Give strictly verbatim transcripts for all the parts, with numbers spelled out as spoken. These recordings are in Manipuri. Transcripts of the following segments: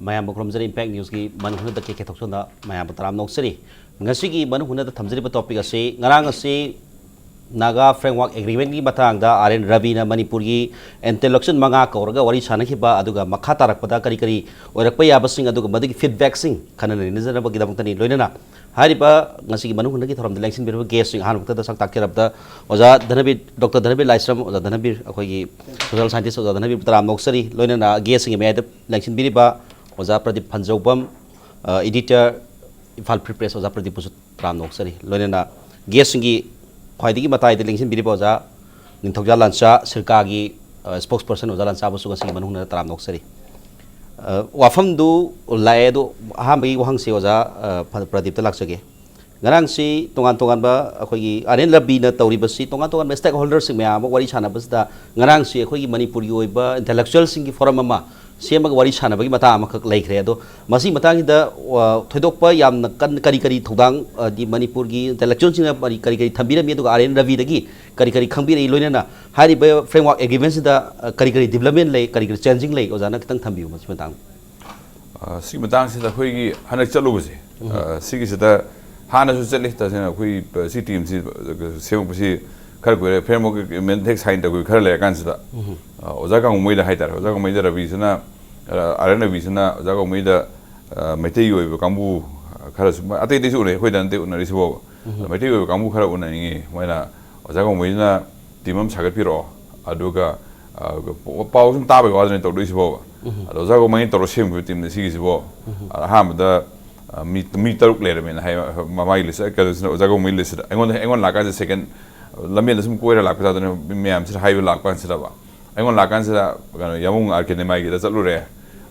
ꯃꯌꯥꯝꯕꯨ ꯈꯨꯔꯨꯝꯖꯔꯤ꯫ Impact Newsꯀꯤ ꯃꯅꯨꯡ ꯍꯨꯠꯅꯗ ꯀꯦ ꯀꯦ ꯊꯣꯛꯆꯣꯝꯅ ꯃꯌꯥꯝꯕꯨ ꯇꯔꯥꯝꯅ ꯑꯣꯛꯆꯔꯤ꯫ ꯉꯁꯤꯒꯤ ꯃꯅꯨꯡ ꯍꯨꯠꯅꯗ ꯊꯝꯖꯔꯤꯕ topic ꯑꯁꯤ, ꯉꯔꯥꯡ ꯑꯁꯤ Naga Framework Agreementꯀꯤ ꯃꯇꯥꯡꯗ ꯑꯥꯔ ꯑꯦꯟ ꯔꯕꯤꯅ ꯃꯅꯤꯄꯨꯔꯒꯤ intellectual ꯃꯉꯥ ꯀꯧꯔꯒ ꯋꯥꯔꯤ ꯁꯥꯟꯅꯈꯤꯕ, ꯑꯗꯨꯒ ꯃꯈꯥ ꯇꯥꯔꯛꯄꯗ ꯀꯔꯤ ꯀꯔꯤ ꯑꯣꯏꯔꯛꯄ ꯌꯥꯕꯁꯤꯡ, ꯑꯗꯨꯒ ꯃꯗꯨꯒꯤ feedbackꯁꯤꯡ ꯈꯟꯅ ꯅꯩꯅꯖꯅꯕꯒꯤꯗꯃꯛꯇꯅꯤ꯫ ꯂꯣꯏꯅꯅ ꯍꯥꯏꯔꯤꯕ ꯉꯁꯤꯒꯤ ꯃꯅꯨꯡ ꯍꯨꯠꯅꯒꯤ ꯊꯧꯔꯝꯗ ꯂꯦꯡꯁꯤꯟꯕꯤꯔꯤꯕ guestꯁꯤꯡ, ꯑꯍꯥꯟꯕ ꯃꯛꯇꯗ ꯁꯛ ꯇꯥꯛꯆꯔꯕꯗ ꯑꯣꯖꯥ ꯙꯅꯕꯤꯔ, ꯗꯣꯛꯇꯔ ꯙꯅꯕꯤꯔ ꯂꯥꯏꯁ꯭ꯔꯝ, ꯑꯣꯖꯥ ꯙꯅꯕꯤꯔ, ꯑꯩꯈꯣꯏꯒꯤ social scientist ꯑꯣꯖꯥ ꯙꯅꯕꯤꯔ ꯇꯔꯥꯝꯅ ꯑꯣꯛꯆꯔꯤ꯫ ꯂꯣꯏꯅꯅ guestꯁꯤꯡꯒꯤ ꯃꯌꯥꯏꯗ ꯂꯦꯡꯁꯤꯟꯕꯤꯔꯤꯕ ꯑꯣꯖꯥ ꯄ꯭ꯔꯗꯤꯞ ꯐꯟꯖꯧꯕꯝ, ꯑ, editor, ꯏꯝꯐꯥꯜ Free Press, ꯑꯣꯖꯥ ꯄ꯭ꯔꯗꯤꯞꯄꯨꯁꯨ ꯇꯔꯥꯝꯅ ꯑꯣꯛꯆꯔꯤ꯫ ꯂꯣꯏꯅꯅ guestꯁꯤꯡꯒꯤ ꯈ꯭ꯋꯥꯏꯗꯒꯤ ꯃꯇꯥꯏꯗ ꯂꯦꯡꯁꯤꯟꯕꯤꯔꯤꯕ ꯑꯣꯖꯥ ꯅꯤꯡꯊꯧꯖꯥ ꯂꯥꯟꯆꯥ, ꯁꯤꯔꯀꯥꯒꯤ, ꯑ, spokesperson ꯑꯣꯖꯥ ꯂꯥꯟꯆꯥꯕꯨꯁꯨ ꯉꯁꯤꯒꯤ ꯃꯅꯨꯡ ꯍꯨꯠꯅ ꯇꯔꯥꯝꯅ ꯑꯣꯛꯆꯔꯤ꯫ ꯑ, ꯋꯥꯐꯝꯗꯨ ꯂꯥꯛꯑꯦ, ꯑꯗꯣ ꯑꯍꯥꯟꯕꯒꯤ ꯋꯥꯍꯪꯁꯤ ꯑꯣꯖꯥ, ꯑ, ꯄ꯭ꯔ-, ꯄ꯭ꯔꯗꯤꯞꯇ ꯂꯥꯛꯆꯒꯦ꯫ ꯉꯔꯥꯡꯁꯤ ꯇꯣꯉꯥꯟ ꯇꯣꯉꯥꯟꯕ ꯑꯩꯈꯣꯏꯒꯤ ꯑꯥꯔ ꯑꯦꯟ ꯔꯕꯤꯅ ꯇꯧꯔꯤꯕꯁꯤ, ꯇꯣꯉꯥꯟ ꯇꯣꯉꯥꯟꯕ stakeholderꯁꯤꯡ ꯃꯌꯥꯝ ꯑꯃ ꯋꯥꯔꯤ ꯁꯥꯟꯅꯕꯁꯤꯗ, ꯉꯔꯥꯡꯁꯤ ꯑꯩꯈꯣꯏꯒꯤ ꯃꯅꯤꯄꯨꯔꯒꯤ ꯑꯣꯏꯕ intellectualꯁꯤꯡꯒꯤ forum ꯑꯃ ꯁꯦꯝꯃꯒ ꯋꯥꯔꯤ ꯁꯥꯟꯅꯕꯒꯤ ꯃꯇꯥꯡ ꯑꯃꯈꯛ ꯂꯩꯈ꯭ꯔꯦ꯫ ꯑꯗꯣ ꯃꯁꯤ ꯃꯇꯥꯡꯁꯤꯗ, ꯑ, ꯊꯣꯏꯗꯣꯛꯄ ꯌꯥꯝꯅ ꯀꯟ-, ꯀꯔꯤ ꯀꯔꯤ ꯊꯧꯗꯥꯡ, ꯑ, ꯗꯤ ꯃꯅꯤꯄꯨꯔꯒꯤ intellectualꯁꯤꯡꯅ ꯀꯔꯤ, ꯀꯔꯤ ꯀꯔꯤ ꯊꯝꯕꯤꯔꯝꯃꯤ, ꯑꯗꯨꯒ ꯑꯥꯔ ꯑꯦꯟ ꯔꯕꯤꯗꯒꯤ ꯀꯔꯤ ꯀꯔꯤ ꯈꯪꯕꯤꯔꯛꯏ, ꯂꯣꯏꯅꯅ ꯍꯥꯏꯔꯤꯕ framework agreementꯁꯤꯗ, ꯑ, ꯀꯔꯤ ꯀꯔꯤ development ꯂꯩ, ꯀꯔꯤ ꯀꯔꯤ changing ꯂꯩ, ꯑꯣꯖꯥꯅ ꯈꯤꯇꯪ ꯊꯝꯕꯤꯌꯨ ꯃꯁꯤ ꯃꯇꯥꯡꯗ꯫ ꯑ, ꯁꯤꯒꯤ ꯃꯇꯥꯡꯁꯤꯗ ꯑꯩꯈꯣꯏꯒꯤ ꯍꯟꯗꯛ ꯆꯠꯂꯨꯕꯁꯦ, ꯑ, ꯁꯤꯒꯤꯁꯤꯗ ꯍꯥꯟꯅꯁꯨ ꯆꯠꯂꯤ, ꯇꯁꯦꯡꯅ ꯑꯩꯈꯣꯏ, ꯑ, ꯁꯤ teamꯁꯤ, ꯑ, ꯁꯦꯝꯃꯛꯄꯁꯤ ꯈꯔ ꯀꯨꯏꯔꯦ, framework agreement ꯍꯦꯛ sign ꯇꯧꯈꯤꯕ ꯈꯔ ꯂꯩꯔꯀꯥꯟꯁꯤꯗ, ꯑ, ꯑꯣꯖꯥ ꯒꯥꯡꯉꯨꯃꯩꯗ ꯍꯥꯏꯇꯥꯔꯦ, ꯑꯣꯖꯥ ꯒꯥꯡꯉꯨꯃꯩꯗ ꯔꯕꯤꯁꯤꯅ, ꯑ, ꯑꯥꯔ ꯑꯦꯟ ꯔꯕꯤꯁꯤꯅ ꯑꯣꯖꯥ ꯒꯥꯡꯉꯨꯃꯩꯗ, ꯑ, ꯃꯩꯇꯩꯒꯤ ꯑꯣꯏꯕ ꯀꯥꯡꯕꯨ ꯈꯔꯁꯨ, ꯑꯇꯩ ꯑꯇꯩꯁꯨ ꯎꯅꯩ, ꯑꯩꯈꯣꯏꯗ ꯅꯠꯇꯦ ꯎꯅꯔꯤꯁꯤꯕꯣꯕ꯫ ꯑꯗ ꯃꯩꯇꯩꯒꯤ ꯑꯣꯏꯕ ꯀꯥꯡꯕꯨ ꯈꯔ ꯎꯅꯅꯤꯡꯉꯤ, ꯃꯣꯏꯅ ꯑꯣꯖꯥ ꯒꯥꯡꯉꯨꯃꯩꯅ team ꯑꯃ ꯁꯥꯒꯠꯄꯤꯔꯛꯑꯣ, ꯑꯗꯨꯒ, ꯑ, ꯄꯥꯎ ꯁꯨꯝ ꯇꯥꯕꯒꯤ ꯋꯥꯗꯅꯤ ꯇꯧꯗꯣꯏꯁꯤꯕꯣꯕ꯫ ꯑꯗꯣ ꯑꯣꯖꯥ ꯒꯥꯡꯉꯨꯃꯩꯅ ꯇꯧꯔ ꯁꯦꯝꯈꯤꯕ teamꯅꯤ ꯁꯤꯒꯤꯁꯤꯕꯣ꯫ ꯑꯗ ꯑꯍꯥꯟꯕꯗ, ꯑ, ꯃꯤ, ꯃꯤ ꯇꯔꯨꯛ ꯂꯩꯔꯝꯃꯦꯅ ꯍꯥꯏ, ꯃꯃꯥꯏꯒꯤ list, ꯀꯩꯅꯣꯁꯤꯅ ꯑꯣꯖꯥ ꯒꯥꯡꯉꯨꯃꯩ listꯁꯤꯗ꯫ ꯑꯩꯉꯣꯟꯗ, ꯑꯩꯉꯣꯟꯗ ꯂꯥꯛꯀꯥꯟꯗ second, ꯂꯝꯕꯦꯟꯗ ꯁꯨꯝ ꯀꯣꯏꯔ ꯂꯥꯛꯄ ꯖꯥꯠꯇꯨꯅꯦ ꯃꯤ ꯃꯌꯥꯝꯁꯤꯅ ꯍꯥꯏꯕ ꯂꯥꯛꯄ ꯀꯥꯟꯁꯤꯗꯕ꯫ ꯑꯩꯉꯣꯟꯗ ꯂꯥꯛꯀꯥꯟꯁꯤꯗ ꯀꯩꯅꯣ, ꯌꯥꯃꯨꯡ ꯑꯥꯔ ꯀꯦ ꯅꯦꯃꯥꯏꯒꯤꯗ ꯆꯠꯂꯨꯔꯦ꯫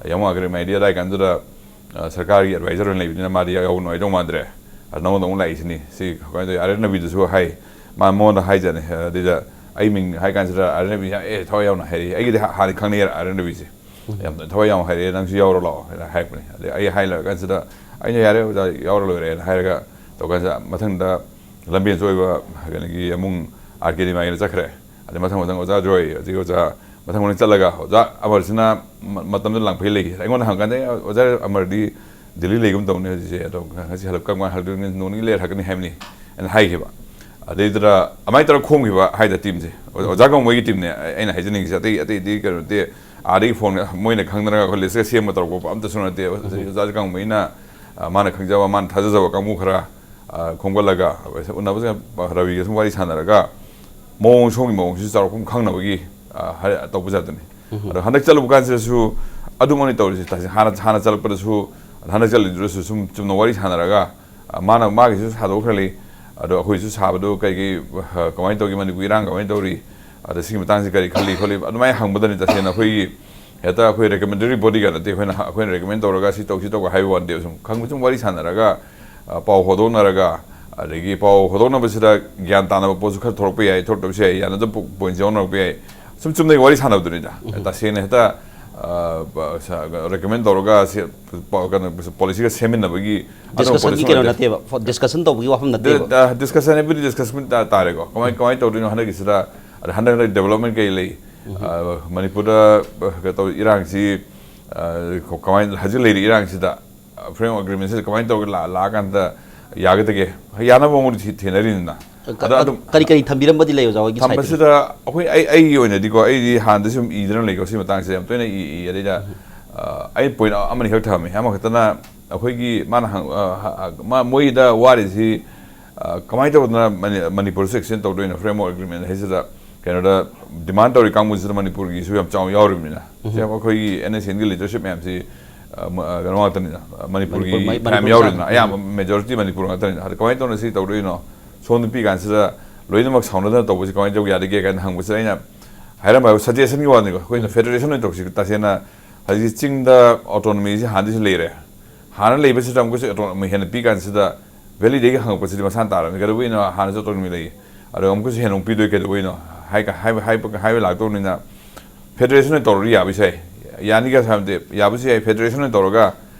ꯌꯥꯃꯨꯡ ꯑꯥꯔ ꯀꯦ ꯅꯦꯃꯥꯏꯗꯤ ꯑꯗꯥꯏ ꯀꯥꯟꯗꯨꯗ, ꯑ, ꯁꯔꯀꯥꯔꯒꯤ advisor ꯑꯣꯏꯅ ꯂꯩꯕꯅꯤꯅ ꯃꯥꯗꯤ ꯌꯥꯎꯕ ꯅꯨꯡꯉꯥꯏꯗꯧ ꯃꯥꯟꯗ꯭ꯔꯦ꯫ ꯑꯗ ꯅꯉꯣꯟꯗ ꯑꯃꯨꯛ ꯂꯥꯛꯏꯁꯤꯅꯤ꯫ ꯁꯤ ꯀꯃꯥꯏꯅ ꯇꯧꯋꯤ? ꯑꯥꯔ ꯑꯦꯟ ꯔꯕꯤꯗꯁꯨ ꯍꯥꯏ꯫ ꯃꯥ, ꯃꯉꯣꯟꯗ ꯍꯥꯏꯖꯥꯠꯅꯤ꯫ ꯑꯗꯨꯗ ꯑꯩ ꯃꯤꯡ ꯍꯥꯏ ꯀꯥꯟꯁꯤꯗ ꯑꯥꯔ ꯑꯦꯟ ꯔꯕꯤ, ꯑꯦ, ꯊꯋꯥꯏ ꯌꯥꯎꯅ ꯍꯥꯏꯔꯛꯏ꯫ ꯑꯩꯒꯤꯗꯤ ꯍꯥ-, ꯍꯥꯟꯅ ꯈꯪꯅꯩ ꯑꯥꯔ ꯑꯦꯟ ꯔꯕꯤꯁꯦ꯫ ꯌꯥꯝ ꯊꯋꯥꯏ ꯌꯥꯎꯅ ꯍꯥꯏꯔꯛꯑꯦ, "ꯅꯪꯁꯨ ꯌꯥꯎꯔꯣ ꯂꯥꯛꯑꯣ" ꯍꯥꯏꯅ ꯍꯥꯏꯔꯛꯄꯅꯦ꯫ ꯑꯗꯩ ꯑꯩ ꯍꯥꯏ ꯂꯣꯏꯔ ꯀꯥꯟꯁꯤꯗ, "ꯑꯩꯅ ꯌꯥꯔꯦ ꯑꯣꯖꯥ, ꯌꯥꯎꯔ ꯂꯣꯏꯔꯦꯅ" ꯍꯥꯏꯔꯒ ꯇꯧꯀꯥꯟꯁꯤꯗ, ꯃꯊꯪꯗ ꯂꯝꯕꯦꯟꯁꯨ ꯑꯣꯏꯕ ꯀꯩꯅꯣꯒꯤ ꯑꯃꯨꯡ ꯑꯥꯔ ꯀꯦ ꯅꯦꯃꯥꯏꯒꯤꯗ ꯆꯠꯈ꯭ꯔꯦ꯫ ꯑꯗꯩ ꯃꯊꯪ ꯃꯊꯪ ꯑꯣꯖꯥ ꯖꯣꯏ, ꯑꯗꯒꯤ ꯑꯣꯖꯥ ꯃꯊꯪ ꯃꯊꯪ ꯆꯠꯂꯒ ꯑꯣꯖꯥ ꯑꯃꯔꯁꯤꯅ ꯃ-, ꯃꯇꯝꯗꯨꯗ ꯂꯥꯡꯐꯩ ꯂꯩꯈꯤ꯫ ꯑꯩꯉꯣꯟꯗ ꯍꯪꯀꯥꯟꯗ, "ꯑꯦ, ꯑꯣꯖꯥ ꯑꯃꯔꯗꯤ ꯗꯤꯜꯂꯤ ꯂꯩꯒꯨꯝ ꯇꯧꯕꯅꯤ ꯍꯧꯖꯤꯛꯁꯦ, ꯑꯗꯣ ꯉꯁꯤ ꯍꯜꯂꯛ-, ꯀꯔꯝ ꯀꯥꯟꯗ ꯍꯜꯂꯛꯇꯣꯏꯅꯣ? ꯅꯣꯡ ꯅꯤꯅꯤ ꯂꯩꯔ ꯍꯜꯂꯛꯀꯅꯤ ꯍꯥꯏꯕꯅꯤ" ꯍꯥꯏꯅ ꯍꯥꯏꯈꯤꯕ꯫ ꯑꯗꯩꯗꯨꯗ ꯑꯗꯨꯃꯥꯏꯅ ꯇꯧꯔꯒ ꯈꯣꯝꯈꯤꯕ ꯍꯥꯏꯗ ꯇꯤꯝꯁꯦ꯫ ꯑꯣ-, ꯑꯣꯖꯥ ꯀꯥꯡꯃꯣꯏꯒꯤ ꯇꯤꯝꯅꯦ ꯑꯩ-, ꯑꯩꯅ ꯍꯥꯏꯖꯅꯤꯡꯉꯤꯁꯦ꯫ ꯑꯇꯩ, ꯑꯇꯩꯗꯤ ꯀꯩꯅꯣ ꯅꯠꯇꯦ, ꯑꯥꯗꯒꯤ ꯐꯣꯟ ꯃꯣꯏꯅ ꯈꯪꯗꯅꯒ ꯑꯩꯈꯣꯏ ꯂꯤꯁꯀ ꯁꯦꯝꯕ ꯇꯧꯔꯛꯄ ꯑꯝꯇꯁꯨ ꯅꯠꯇꯦ꯫ ꯑꯣꯖꯥ ꯀꯥꯡꯃꯣꯏꯅ, ꯑ, ꯃꯥꯅ ꯈꯪꯖꯕ, ꯃꯥꯅ ꯊꯥꯖꯖꯕ ꯀꯥꯡꯕꯨ ꯈꯔ, ꯑ, ꯈꯣꯝꯒꯠꯂꯒ, ꯎꯅꯕꯁꯦ ꯔꯕꯤꯒ ꯁꯨꯝ ꯋꯥꯔꯤ ꯁꯥꯟꯅꯔꯒ, ꯃꯑꯣꯡ ꯁꯣꯝꯒꯤ ꯃꯑꯣꯡꯁꯤꯁꯨ ꯆꯥꯎꯔꯥꯛꯄ ꯑꯃ ꯈꯪꯅꯕꯒꯤ, ꯑ, ꯍꯥꯏ-, ꯇꯧꯕ ꯖꯥꯠꯇꯨꯅꯤ꯫ ꯑꯗꯣ ꯍꯟꯗꯛ ꯆꯠꯂꯨꯕ ꯀꯥꯟꯁꯤꯗꯁꯨ ꯑꯗꯨꯃꯛꯅꯤ ꯇꯧꯔꯤꯁꯦ꯫ ꯇꯁꯦꯡ-, ꯍꯥꯟꯅ, ꯍꯥꯟꯅ ꯆꯠꯂꯛꯄꯗꯁꯨ, ꯍꯟꯗꯛ ꯆꯠꯂꯤꯗꯨꯗꯁꯨ ꯁꯨꯝ ꯆꯨꯝꯅ ꯋꯥꯔꯤ ꯁꯥꯟꯅꯔꯒ, ꯑ, ꯃꯥꯅ ꯃꯥꯒꯤꯁꯨ ꯁꯥꯗꯣꯛꯈ꯭ꯔ ꯂꯩ, ꯑꯗꯣ ꯑꯩꯈꯣꯏꯁꯨ ꯁꯥꯕꯗꯣ ꯀꯩ ꯀꯩ, ꯑ, ꯀꯃꯥꯏꯅ ꯇꯧꯒꯦ, ꯃꯅꯤꯄꯨꯔ ꯏꯔꯥꯡ ꯀꯃꯥꯏꯅ ꯇꯧꯔꯤ, ꯑꯗ ꯁꯤꯒꯤ ꯃꯇꯥꯡꯁꯤ ꯀꯔꯤ ꯈꯜꯂꯤ ꯈꯣꯠꯂꯤ, ꯑꯗꯨꯃꯥꯏꯅ ꯍꯪꯕꯗꯅꯤ ꯇꯁꯦꯡꯅ ꯑꯩꯈꯣꯏꯒꯤ ꯍꯦꯛꯇ ꯑꯩꯈꯣꯏ ꯔꯤꯀꯃꯦꯟꯗꯦꯇꯣꯔꯤ ꯕꯣꯗꯤꯒ ꯅꯠꯇꯦ꯫ ꯑꯩꯈꯣꯏꯅ, ꯑꯩꯈꯣꯏꯅ ꯔꯤꯀꯃꯦꯟ ꯇꯧꯔꯒ ꯁꯤ ꯇꯧ, ꯁꯤ ꯇꯧ ꯍꯥꯏꯕ ꯋꯥ ꯅꯠꯇꯦꯕ꯫ ꯁꯨꯝ ꯈꯪꯕ, ꯁꯨꯝ ꯋꯥꯔꯤ ꯁꯥꯟꯅꯔꯒ, ꯑ, ꯄꯥꯎ ꯍꯣꯗꯣꯛꯅꯔꯒ, ꯑꯗꯒꯤ ꯄꯥꯎ ꯍꯣꯗꯣꯛꯅꯕꯁꯤꯗ ꯒ꯭ꯌꯥꯟ ꯇꯥꯅꯕ ꯄꯣꯠꯁꯨ ꯈꯔ ꯊꯣꯛꯂꯛꯄ ꯌꯥꯏ, ꯊꯣꯛꯂꯛꯇꯕꯁꯨ ꯌꯥꯏ, ꯌꯥꯅꯗꯕ ꯄꯣ-, ꯄꯣꯏꯟꯠꯁ ꯌꯥꯎꯅꯔꯛꯄ ꯌꯥꯏ꯫ ꯁꯨꯝ ꯆꯨꯝꯅꯒꯤ ꯋꯥꯔꯤ ꯁꯥꯟꯅꯕꯗꯨꯅꯤꯗ꯫ ꯇꯁꯦꯡꯅ ꯍꯦꯛꯇ, ꯑ, ꯕ-, ꯁ-, ꯔꯤꯀꯃꯦꯟ ꯇꯧꯔꯒ ꯁꯤ ꯄ-, ꯀꯩꯅꯣ, ꯄꯣꯂꯤꯁꯤꯒ ꯁꯦꯝꯃꯤꯟꯅꯕꯒꯤ ꯑꯗꯨꯒꯨꯝꯕ ꯗꯤꯁꯀꯁꯟꯒꯤ ꯄꯣꯂꯤꯁꯤ ꯀꯩꯅꯣ ꯅꯠꯇꯦ꯫ ꯅꯠꯇꯦꯕ, ꯐꯣ-, ꯗꯤꯁꯀꯁꯟ ꯇꯧꯕꯒꯤ ꯋꯥꯐꯝ ꯅꯠꯇꯦꯕ꯫ ꯗꯤ-, ꯑ, ꯗꯤꯁꯀꯁꯟ ꯍꯥꯏꯕꯨꯗꯤ ꯗꯤꯁꯀꯁꯟ ꯇꯥ-, ꯇꯥꯔꯦꯀꯣ꯫ ꯀꯃꯥꯏ, ꯀꯃꯥꯏꯅ ꯇꯧꯗꯣꯏꯅꯣ ꯍꯟꯗꯛꯀꯤꯁꯤꯗ? ꯑꯗ ꯍꯟꯗꯛ, ꯍꯟꯗꯛ ꯗꯦꯕꯂꯞꯃꯦꯟ ꯀꯩ ꯂꯩ? ꯑ, ꯃꯅꯤꯄꯨꯔꯗ, ꯑ, ꯀꯩꯅꯣ ꯇꯧ-, ꯏꯔꯥꯡꯁꯤ, ꯑ, ꯀꯃꯥꯏꯅ ꯍꯧꯖꯤꯛ ꯂꯩꯔꯤ ꯏꯔꯥꯡꯁꯤꯗ, ꯑ, ꯐ꯭ꯔꯦꯝ ꯑꯦꯒ꯭ꯔꯤꯃꯦꯟꯁꯤꯗ ꯀꯃꯥꯏꯅ ꯇꯧꯔꯒ ꯂꯥ-, ꯂꯥꯛꯑꯀꯥꯟꯗ ꯌꯥꯒꯗꯒꯦ? ꯌꯥꯅꯕ ꯃꯑꯣꯡꯗꯤ ꯊꯤ-, ꯊꯦꯡꯅꯔꯤꯅꯤꯅ꯫ ꯀ-, ꯑꯗ ꯑꯗꯨꯝ ꯀꯔꯤ, ꯀꯔꯤ ꯊꯝꯕꯤꯔꯝꯕꯗꯤ ꯂꯩ ꯑꯣꯖꯥ ꯍꯣꯏꯒꯤ ꯁꯥꯏꯠꯇꯒꯤ? ꯊꯝꯕꯁꯤꯗ ꯑꯩꯈꯣꯏ, ꯑꯩ, ꯑꯩꯒꯤ ꯑꯣꯏꯅꯗꯤꯀꯣ, ꯑꯩꯗꯤ ꯍꯥꯟꯅꯗꯤ ꯁꯨꯝ ꯏꯗꯅ ꯂꯩꯀꯣ, ꯁꯤ ꯃꯇꯥꯡꯁꯤꯗ ꯌꯥꯝ ꯇꯣꯏꯅ ꯏ, ꯏ꯫ ꯑꯗꯩꯗ, ꯑ, ꯑꯩ ꯄꯣꯏꯟꯠ ꯑꯃꯅꯤ ꯈꯛ ꯊꯝꯃꯤ꯫ ꯑꯃꯈꯛꯇꯅ ꯑꯩꯈꯣꯏꯒꯤ ꯃꯥꯅ ꯍꯪ-, ꯑ, ꯍ-, ꯑ, ꯃꯥ-, ꯃꯣꯏꯗ ꯋꯥꯔꯤꯁꯤ, ꯑ, ꯀꯃꯥꯏꯅ ꯇꯧꯗꯅ ꯃꯅꯤ-, ꯃꯅꯤꯄꯨꯔꯁꯨ ꯑꯦꯛꯁꯇꯦꯟ ꯇꯧꯗꯣꯏꯅꯣ? ꯐ꯭ꯔꯦꯝꯋꯥꯔꯛ ꯑꯦꯒ꯭ꯔꯤꯃꯦꯟ ꯍꯥꯏꯁꯤꯗ ꯀꯩꯅꯣꯗ ꯗꯤꯃꯥꯟ ꯇꯧꯔꯤ ꯀꯥꯡꯕꯨꯁꯤꯗ ꯃꯅꯤꯄꯨꯔꯒꯤꯁꯨ ꯌꯥꯝ ꯆꯥꯎꯅ ꯌꯥꯎꯔꯤꯕꯅꯤꯅ꯫ ꯁꯦ ꯑꯩꯈꯣꯏꯒꯤ ꯑꯦꯟ ꯑꯦꯁ ꯑꯦꯟꯒꯤ ꯂꯤꯗꯔꯁꯤꯞ ꯃꯌꯥꯝꯁꯤ, ꯑ, ꯃ-, ꯑ, ꯀꯩꯅꯣ ꯉꯥꯛꯇꯅꯤꯅ, ꯑ, ꯃꯅꯤꯄꯨꯔꯒꯤ ꯃꯅꯤꯄꯨꯔ, ꯃꯅꯤꯄꯨꯔ ꯃꯌꯥꯝ ꯃꯆꯥ ꯌꯥꯎꯔꯤꯗꯅ, ꯎꯝ꯫ ꯑꯌꯥꯝꯕ ꯃꯦꯖꯣꯔꯤꯇꯤ ꯃꯅꯤꯄꯨꯔ ꯉꯥꯛꯇꯅꯤꯅ꯫ ꯑꯗ ꯀꯃꯥꯏꯅ ꯇꯧꯅ ꯁꯤ ꯇꯧꯗꯣꯏꯅꯣ? ꯁꯣꯝꯗ ꯄꯤ ꯀꯥꯟꯁꯤꯗ ꯂꯣꯏꯅꯃꯛ ꯁꯥꯎꯅꯗꯅ ꯇꯧꯕꯁꯤ ꯀꯃꯥꯏꯅ ꯇꯧꯕ ꯌꯥꯗꯒꯦ ꯀꯥꯏꯅ ꯍꯪꯕꯁꯤꯗ ꯑꯩꯅ ꯍꯥꯏꯔꯝꯕ ꯍꯥꯏꯕ ꯁꯖꯦꯁꯟꯒꯤ ꯋꯥꯅꯤꯀꯣ꯫ ꯑꯩꯈꯣꯏꯅ ꯐꯦꯗꯔꯦꯁꯟ ꯑꯣꯏꯅ ꯇꯧꯁꯤ꯫ ꯇꯁꯦꯡꯅ ꯍꯧꯖꯤꯛ ꯆꯤꯡꯗ ꯑꯣꯇꯣꯅꯣꯃꯤꯁꯤ ꯍꯥꯟꯅꯗꯩꯁꯨ ꯂꯩꯔꯦ꯫ ꯍꯥꯟꯅ ꯂꯩꯕꯁꯤꯗ ꯑꯃꯨꯛꯀꯁꯨ ꯑꯣꯇꯣꯅꯣꯃꯤ ꯍꯦꯟꯅ ꯄꯤ ꯀꯥꯟꯁꯤꯗ ꯚꯦꯂꯤꯗꯒꯤ ꯍꯪꯉꯛꯄꯁꯤꯗꯤ ꯃꯁꯥꯅ ꯇꯥꯔꯝꯃꯤ꯫ ꯀꯩꯗꯧꯕ ꯑꯩꯅ ꯍꯥꯟꯅꯁꯨ ꯑꯣꯇꯣꯅꯣꯃꯤ ꯂꯩ, ꯑꯗꯣ ꯑꯃꯨꯛꯀꯁꯨ ꯍꯦꯟꯅ ꯑꯃꯨꯛ ꯄꯤꯗꯣꯏ ꯀꯩꯗꯧꯕꯩꯅꯣ? ꯍꯥꯏ-, ꯍꯥꯏꯕ, ꯍꯥꯏꯕ, ꯍꯥꯏꯕ ꯂꯥꯛꯇꯧꯕꯅꯤꯅ ꯐꯦꯗꯔꯦꯁꯟ ꯑꯣꯏꯅ ꯇꯧꯔꯗꯤ ꯌꯥꯕꯁꯨ ꯌꯥꯏ꯫ ꯌꯥꯅꯤꯒ ꯍꯥꯏꯕꯗꯤ ꯌꯥꯕꯁꯨ ꯌꯥꯏ꯫ ꯐꯦꯗꯔꯦꯁꯟ ꯑꯣꯏꯅ ꯇꯧꯔꯒ,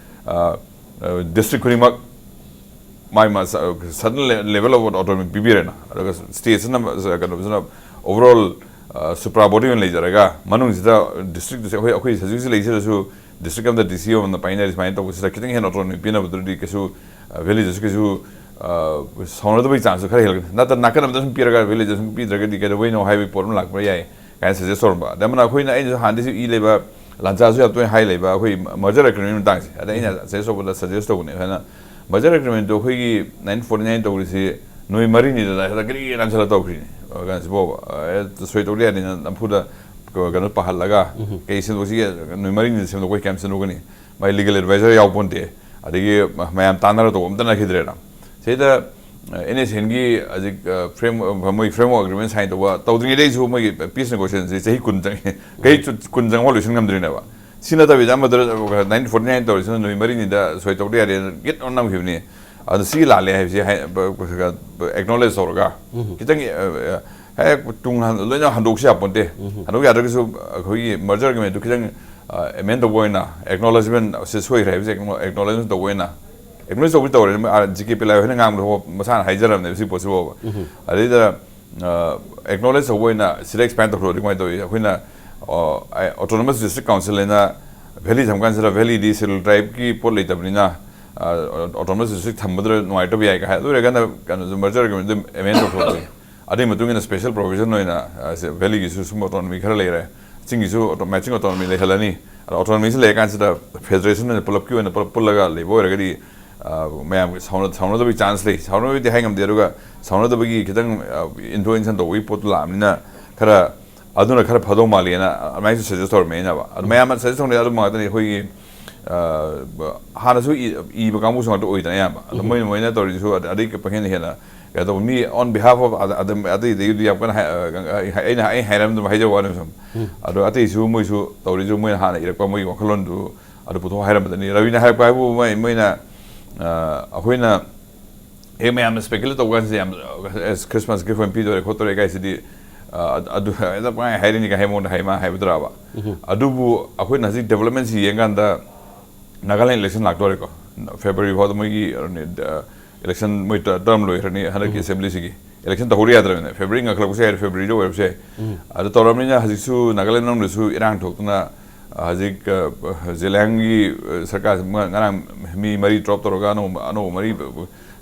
ꯑ, ꯑ, ꯗꯤꯁꯇ꯭ꯔꯤꯛ ꯈꯨꯗꯤꯡꯃꯛ ꯃꯥꯏ ꯃꯥ-, ꯁ-, certain le-, level of autonomy ꯄꯤꯕꯤꯔꯦꯅ, ꯑꯗꯨꯒ ꯁ꯭ꯇꯦꯠꯁꯤꯅ, ꯀꯩꯅꯣꯁꯤꯅ overall ꯁꯨꯄ꯭ꯔꯥ ꯕꯣꯗꯤ ꯑꯣꯏꯅ ꯂꯩꯖꯔꯒ, ꯃꯅꯨꯡꯁꯤꯗ ꯗꯤꯁꯇ꯭ꯔꯤꯛꯇꯁꯨ ꯑꯩꯈꯣꯏ ꯑꯩꯈꯣꯏ ꯍꯧꯖꯤꯛ ꯍꯧꯖꯤꯛ ꯂꯩꯖꯔꯁꯨ, ꯗꯤꯁꯇ꯭ꯔꯤꯛ ꯑꯃꯗ ꯗꯤ ꯁꯤ ꯑꯃꯅ ꯄꯥꯏꯅꯔꯤ꯫ ꯁꯨꯃꯥꯏꯅ ꯇꯧꯕꯁꯤꯗ ꯈꯤꯇꯪ ꯍꯦꯟꯅ ꯑꯣꯇꯣꯅꯣꯃꯤ ꯄꯤꯅꯕꯗꯨꯗꯤ ꯀꯩꯁꯨ, ꯚꯦꯂꯤꯗꯁꯨ ꯀꯩꯁꯨ ꯁꯥꯎꯅꯗꯕꯒꯤ ꯆꯥꯟꯁꯁꯨ ꯈꯔ ꯍꯦꯜꯂꯛꯀꯅꯤ꯫ ꯅꯠꯇ꯭ꯔ ꯅꯥꯀꯟ ꯑꯃꯗ ꯁꯨꯝ ꯄꯤꯔꯒ ꯚꯦꯂꯤꯗꯁꯨ ꯁꯨꯝ ꯄꯤꯗ꯭ꯔꯒꯗꯤ ꯀꯩꯗꯧꯕꯩꯅꯣ ꯍꯥꯏꯕꯒꯤ ꯄꯣꯠ ꯑꯃ ꯂꯥꯛꯄ ꯌꯥꯏ ꯀꯥꯏꯅ ꯁꯖꯦꯁ ꯇꯧꯔꯝꯕ꯫ ꯑꯗꯩ ꯑꯃꯅ ꯑꯩꯈꯣꯏꯅ, ꯑꯩꯅꯁꯨ ꯍꯥꯟꯅꯗꯩꯁꯨ ꯏ ꯂꯩꯕ, ꯂꯥꯟꯖꯥꯁꯨ ꯌꯥꯝ ꯇꯣꯏꯅ ꯍꯥꯏ ꯂꯩꯕ, ꯑꯩꯈꯣꯏ ꯃꯔꯖꯔ ꯑꯦꯒ꯭ꯔꯤꯃꯦꯟ ꯃꯇꯥꯡꯁꯦ꯫ ꯑꯗ ꯑꯩꯅ ꯁꯖꯦꯁ ꯇꯧꯕꯗ, ꯁꯖꯦꯁ ꯇꯧꯕꯅꯦ ꯍꯥꯏꯅ, ꯃꯔꯖꯔ ꯑꯦꯒ꯭ꯔꯤꯃꯦꯟꯗꯣ ꯑꯩꯈꯣꯏꯒꯤ ꯅꯥꯏꯟꯇꯤꯟ ꯐꯣꯔꯇꯤ ꯅꯥꯏꯟ ꯇꯧꯔꯤꯁꯤ ꯅꯨꯃꯤꯠ ꯃꯔꯤꯅꯤꯗ ꯍꯦꯛꯇ ꯒ꯭ꯔꯤ ꯅꯥꯟꯁꯜꯂ ꯇꯧꯈ꯭ꯔꯤꯅꯤ꯫ ꯀꯩꯅꯣꯁꯤꯐꯥꯎꯕ, ꯑꯦ, ꯁꯣꯏ ꯇꯧꯗ ꯌꯥꯗꯦꯅ ꯅꯝꯐꯨꯗ ꯀꯩꯅꯣ ꯄꯥꯍꯜꯂꯒ, ꯀꯩ ꯁꯦꯝꯗꯣꯛꯁꯤꯒꯦ, ꯅꯨꯃꯤꯠ ꯃꯔꯤꯅꯤꯗ ꯁꯦꯝꯗꯣꯛꯄ ꯀꯌꯥꯝ ꯁꯦꯝꯗꯣꯛꯀꯅꯤ? ꯃꯥꯏ ꯂꯤꯒꯦꯜ ꯑꯦꯗꯚꯥꯏꯖꯔ ꯌꯥꯎꯄꯣꯟꯇꯦ꯫ ꯑꯗꯒꯤ ꯃꯌꯥꯝ ꯇꯥꯟꯅꯔ ꯇꯧꯕ ꯑꯝꯇ ꯅꯠꯈꯤꯗ꯭ꯔꯦꯅ꯫ ꯁꯤꯗ ꯑꯦꯟ ꯑꯦꯁ ꯑꯦꯟꯒꯤ ꯍꯧꯖꯤꯛ ꯐ꯭ꯔꯦꯝ ꯃꯣꯏ ꯐ꯭ꯔꯦꯝꯋꯥꯔꯛ ꯑꯦꯒ꯭ꯔꯤꯃꯦꯟ ꯁꯥꯏꯟ ꯇꯧꯕ ꯇꯧꯗ꯭ꯔꯤꯉꯩꯗꯩꯁꯨ ꯃꯣꯏꯒꯤ ꯄꯤꯁ ꯅꯦꯒꯣꯁꯤꯌꯦꯁꯟꯁꯤ ꯆꯍꯤ ꯀꯨꯟ ꯆꯪꯉꯤ꯫ ꯆꯍꯤ ꯀꯨꯟ ꯆꯪꯉꯐꯥꯎ ꯂꯣꯏꯁꯤꯟ ꯉꯝꯗ꯭ꯔꯤꯅꯦꯕ꯫ ꯁꯤ ꯅꯠꯇꯕꯤꯗ ꯑꯃꯗ ꯅꯥꯏꯟꯇꯤꯟ ꯐꯣꯔꯇꯤ ꯅꯥꯏꯟ ꯇꯧꯔꯤꯁꯤꯅ ꯅꯨꯃꯤꯠ ꯃꯔꯤꯅꯤꯗ ꯁꯣꯏ ꯇꯧꯗ ꯌꯥꯗꯦꯅ ꯒꯤꯠ ꯑꯃ ꯅꯝꯈꯤꯕꯅꯤ꯫ ꯑꯗꯨ ꯁꯤ ꯂꯥꯜꯂꯦ ꯍꯥꯏꯕꯁꯤ ꯑꯦꯛꯅꯣꯂꯦꯖ ꯇꯧꯔꯒ, ꯈꯤꯇꯪ ꯍꯦꯛ ꯇꯨꯡ ꯍꯟ-, ꯂꯣꯏꯅ ꯍꯟꯗꯣꯛꯁꯤ ꯌꯥꯄꯣꯟꯇꯦ꯫ ꯍꯟꯗꯣꯛ ꯌꯥꯗ꯭ꯔꯒꯁꯨ ꯑꯩꯈꯣꯏꯒꯤ ꯃꯔꯖꯔ ꯑꯦꯒ꯭ꯔꯤꯃꯦꯟꯗꯨ ꯈꯤꯇꯪ ꯑꯦꯃꯦꯟ ꯇꯧꯕ ꯑꯣꯏꯅ, ꯑꯦꯛꯅꯣꯂꯦꯖꯃꯦꯟ ꯁꯤ ꯁꯣꯏꯈ꯭ꯔꯦ ꯍꯥꯏꯕꯁꯦ ꯑꯦꯛꯅꯣꯂꯦꯖꯃꯦꯟ ꯇꯧꯕ ꯑꯣꯏꯅ, ꯑꯦꯛꯅꯣꯂꯦꯖ ꯇꯧꯕ ꯇꯧꯔꯦ꯫ ꯖꯤ ꯀꯦ ꯄꯤ ꯂꯥꯏ ꯍꯣꯏꯅ ꯉꯥꯡꯕꯗ ꯃꯁꯥꯅ ꯍꯥꯏꯖꯔꯕꯅꯦꯕ ꯁꯤ ꯄꯣꯠꯁꯤꯐꯥꯎꯕ꯫ ꯑꯗꯩꯗ ꯑꯦꯛꯅꯣꯂꯦꯖ ꯇꯧꯕ ꯑꯣꯏꯅ ꯁꯤꯗ ꯑꯦꯛꯁꯄꯦꯟ ꯇꯧꯊꯣꯛꯑꯗꯤ ꯀꯃꯥꯏꯅ ꯇꯧꯏ? ꯑꯩꯈꯣꯏꯅ ꯑꯣꯇꯣꯅꯣꯃꯁ ꯗꯤꯁꯇ꯭ꯔꯤꯛ ꯀꯥꯎꯟꯁꯤꯜ ꯍꯥꯏꯅ ꯚꯦꯂꯤ ꯊꯝ ꯀꯥꯟꯁꯤꯗ ꯚꯦꯂꯤꯗꯤ ꯁꯦꯗꯨꯜ ꯇ꯭ꯔꯥꯏꯕꯀꯤ ꯄꯣꯠ ꯂꯩꯇꯕꯅꯤꯅ ꯑꯣꯇꯣꯅꯣꯃꯁ ꯗꯤꯁꯇ꯭ꯔꯤꯛ ꯊꯝꯕꯗ ꯅꯨꯡꯉꯥꯏꯇꯕ ꯌꯥꯏ ꯀꯥꯏ꯫ ꯑꯗꯨ ꯑꯣꯏꯔꯒꯅ ꯀꯩꯅꯣꯁꯨ ꯃꯔꯖꯔ ꯑꯦꯒ꯭ꯔꯤꯃꯦꯟꯗꯨ ꯑꯦꯃꯦꯟ ꯇꯧꯊꯣꯛꯑꯁꯤ꯫ ꯑꯗꯨꯒꯤ ꯃꯇꯨꯡ ꯏꯟꯅ ꯁ꯭ꯄꯦꯁꯦꯜ ꯄ꯭ꯔꯣꯚꯤꯖꯟ ꯑꯣꯏꯅ ꯚꯦꯂꯤꯒꯤꯁꯨ ꯁꯨꯝ ꯑꯣꯇꯣꯅꯣꯃꯤ ꯈꯔ ꯂꯩꯔꯦ, ꯆꯤꯡꯒꯤꯁꯨ ꯃꯦꯆꯤꯡ ꯑꯣꯇꯣꯅꯣꯃꯤ ꯂꯩꯍꯜꯂꯅꯤ꯫ ꯑꯗꯣ ꯑꯣꯇꯣꯅꯣꯃꯤꯁꯤ ꯂꯩꯔꯀꯥꯟꯁꯤꯗ ꯐꯦꯗꯔꯦꯁꯟ ꯑꯣꯏꯅ ꯄꯨꯂꯞꯀꯤ ꯑꯣꯏꯅ ꯄꯨꯂꯞ ꯄꯨꯜꯂꯒ ꯂꯩꯕ ꯑꯣꯏꯔꯒꯗꯤ ꯃꯌꯥꯝ ꯁꯥꯎꯅꯗꯕꯒꯤ ꯆꯥꯟꯁ ꯂꯩ꯫ ꯁꯥꯎꯅꯕꯗꯤ ꯍꯥꯏ ꯉꯝꯗꯦ, ꯑꯗꯨꯒ ꯁꯥꯎꯅꯗꯕꯒꯤ ꯈꯤꯇꯪ ꯏꯟꯐ꯭ꯂꯨꯌꯦꯟꯁ ꯇꯧꯕꯒꯤ ꯄꯣꯠꯇꯨ ꯂꯥꯛꯑꯕꯅꯤꯅ ꯈꯔ ꯑꯗꯨꯅ ꯈꯔ ꯐꯗꯧ ꯃꯥꯜꯂꯦꯅ ꯑꯗꯨꯃꯥꯏꯅꯁꯨ ꯁꯖꯦꯁ ꯇꯧꯔꯝꯃꯦ ꯑꯩꯅꯕ꯫ ꯑꯗꯨ ꯃꯌꯥꯝꯅ ꯁꯖꯦꯁ ꯇꯧꯅꯩ ꯑꯗꯨ ꯉꯥꯛꯇꯅꯤ꯫ ꯑꯩꯈꯣꯏꯒꯤ ꯍꯥꯟꯅꯁꯨ ꯏꯕ ꯀꯥꯡꯕꯨꯁꯨ ꯉꯥꯛꯇ ꯑꯣꯏꯗꯅ ꯑꯌꯥꯝꯕ꯫ ꯑꯗꯣ ꯃꯣꯏꯅ ꯃꯣꯏꯅ ꯇꯧꯔꯤꯁꯤꯁꯨ ꯑꯗꯩ ꯄꯪꯍꯦꯟꯅ ꯍꯦꯟꯅ ꯀꯩꯅꯣ ꯇꯧꯕ꯫ ꯃꯤ on behalf of ꯑꯇꯩꯗꯒꯤꯗꯤ ꯌꯥꯝ ꯀꯟꯅ ꯑꯩꯅ ꯑꯩ ꯍꯥꯏꯔꯝꯗꯕ ꯍꯥꯏꯖꯕ ꯋꯥꯅꯤ ꯁꯨꯝ꯫ ꯑꯗꯣ ꯑꯇꯩꯁꯨ ꯃꯣꯏꯁꯨ ꯇꯧꯔꯤꯁꯨ ꯃꯣꯏꯅ ꯍꯥꯟꯅ ꯏꯔꯛꯄ ꯃꯣꯏꯒꯤ ꯋꯥꯈꯜꯂꯣꯟꯗꯨ ꯑꯗꯨ ꯄꯨꯊꯣꯛ ꯍꯥꯏꯔꯝꯕꯗꯅꯤ꯫ ꯔꯕꯤꯅ ꯍꯥꯏꯔꯛꯄ ꯍꯥꯏꯕꯨ ꯃꯣꯏ ꯃꯣꯏꯅ ꯑꯩꯈꯣꯏꯅ ꯍꯦꯛ ꯃꯌꯥꯝꯅ ꯁ꯭ꯄꯦꯀꯨꯂꯦꯠ ꯇꯧꯕ ꯀꯥꯟꯁꯤꯗ ꯌꯥꯝ ꯈ꯭ꯔꯤꯁꯃꯥꯁ ꯒꯤꯐ ꯑꯣꯏꯅ ꯄꯤꯗꯣꯔꯦ ꯈꯣꯠꯇꯣꯔꯦ ꯀꯥꯏꯁꯤꯗꯤ ꯑꯗꯨ ꯍꯦꯛꯇ ꯄꯪꯍꯥꯏ ꯍꯥꯏꯔꯤꯅꯤ ꯀꯥꯏ ꯍꯥꯏ ꯃꯑꯣꯡꯗ ꯍꯥꯏ ꯃꯥ ꯍꯥꯏꯕꯗꯨꯔꯕ? ꯑꯗꯨꯕꯨ ꯑꯩꯈꯣꯏꯅ ꯍꯧꯖꯤꯛ ꯗꯦꯕꯂꯞꯃꯦꯟꯁꯤ ꯌꯦꯡꯀꯥꯟꯗ ꯅꯥꯒꯥꯂꯦꯟ ꯏꯂꯦꯛꯁꯟ ꯂꯥꯛꯇꯣꯔꯦꯀꯣ꯫ ꯐꯦꯕ꯭ꯔꯨꯋꯥꯔꯤ ꯐꯥꯎꯗ ꯃꯣꯏꯒꯤ ꯏꯂꯦꯛꯁꯟ ꯃꯣꯏ ꯇꯔꯝ ꯂꯣꯏꯈ꯭ꯔꯅꯤ ꯍꯟꯗꯛꯀꯤ ꯑꯦꯁꯦꯝꯕ꯭ꯂꯤꯁꯤꯒꯤ꯫ ꯏꯂꯦꯛꯁꯟ ꯇꯧꯍꯧꯗ ꯌꯥꯗ꯭ꯔꯕꯅꯦ꯫ ꯐꯦꯕ꯭ꯔꯨꯋꯥꯔꯤ ꯉꯟꯈꯠꯂꯛꯄꯁꯨ ꯌꯥꯏ, ꯐꯦꯕ꯭ꯔꯨꯋꯥꯔꯤꯗ ꯑꯣꯏꯔꯕꯁꯨ ꯌꯥꯏ꯫ ꯑꯗꯨ ꯇꯧꯔꯕꯅꯤꯅ ꯍꯧꯖꯤꯛꯁꯨ ꯅꯥꯒꯥꯂꯦꯟ ꯃꯅꯨꯡꯗꯁꯨ ꯏꯔꯥꯡ ꯊꯣꯛꯇꯅ, ꯑ, ꯍꯧꯖꯤꯛ, ꯑ, ꯖꯦꯂꯤꯌꯥꯡꯒꯤ, ꯑ, ꯁꯔꯀꯥꯔ ꯉ-, ꯉꯔꯥꯡ ꯃꯤ ꯃꯔꯤ ꯗ꯭ꯔꯣꯞ ꯇꯧꯔꯒ ꯑꯅꯧꯕ, ꯑꯅꯧꯕ ꯃꯔꯤ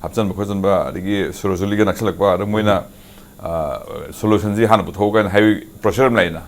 ꯍꯥꯞꯆꯤꯟꯕ ꯈꯣꯠꯆꯤꯟꯕ, ꯑꯗꯒꯤ ꯁꯨꯔꯖꯨꯂꯤꯒ ꯅꯛꯁꯜꯂꯛꯄ, ꯑꯗ ꯃꯣꯏꯅ, ꯑ, ꯁꯣꯂꯨꯁꯟꯁꯤ ꯍꯥꯟꯅ ꯄꯨꯊꯣꯛꯎ ꯀꯥꯏꯅ ꯍꯥꯏꯕꯒꯤ ꯄ꯭ꯔꯦꯁꯔ ꯑꯃ ꯂꯥꯛꯏꯅ꯫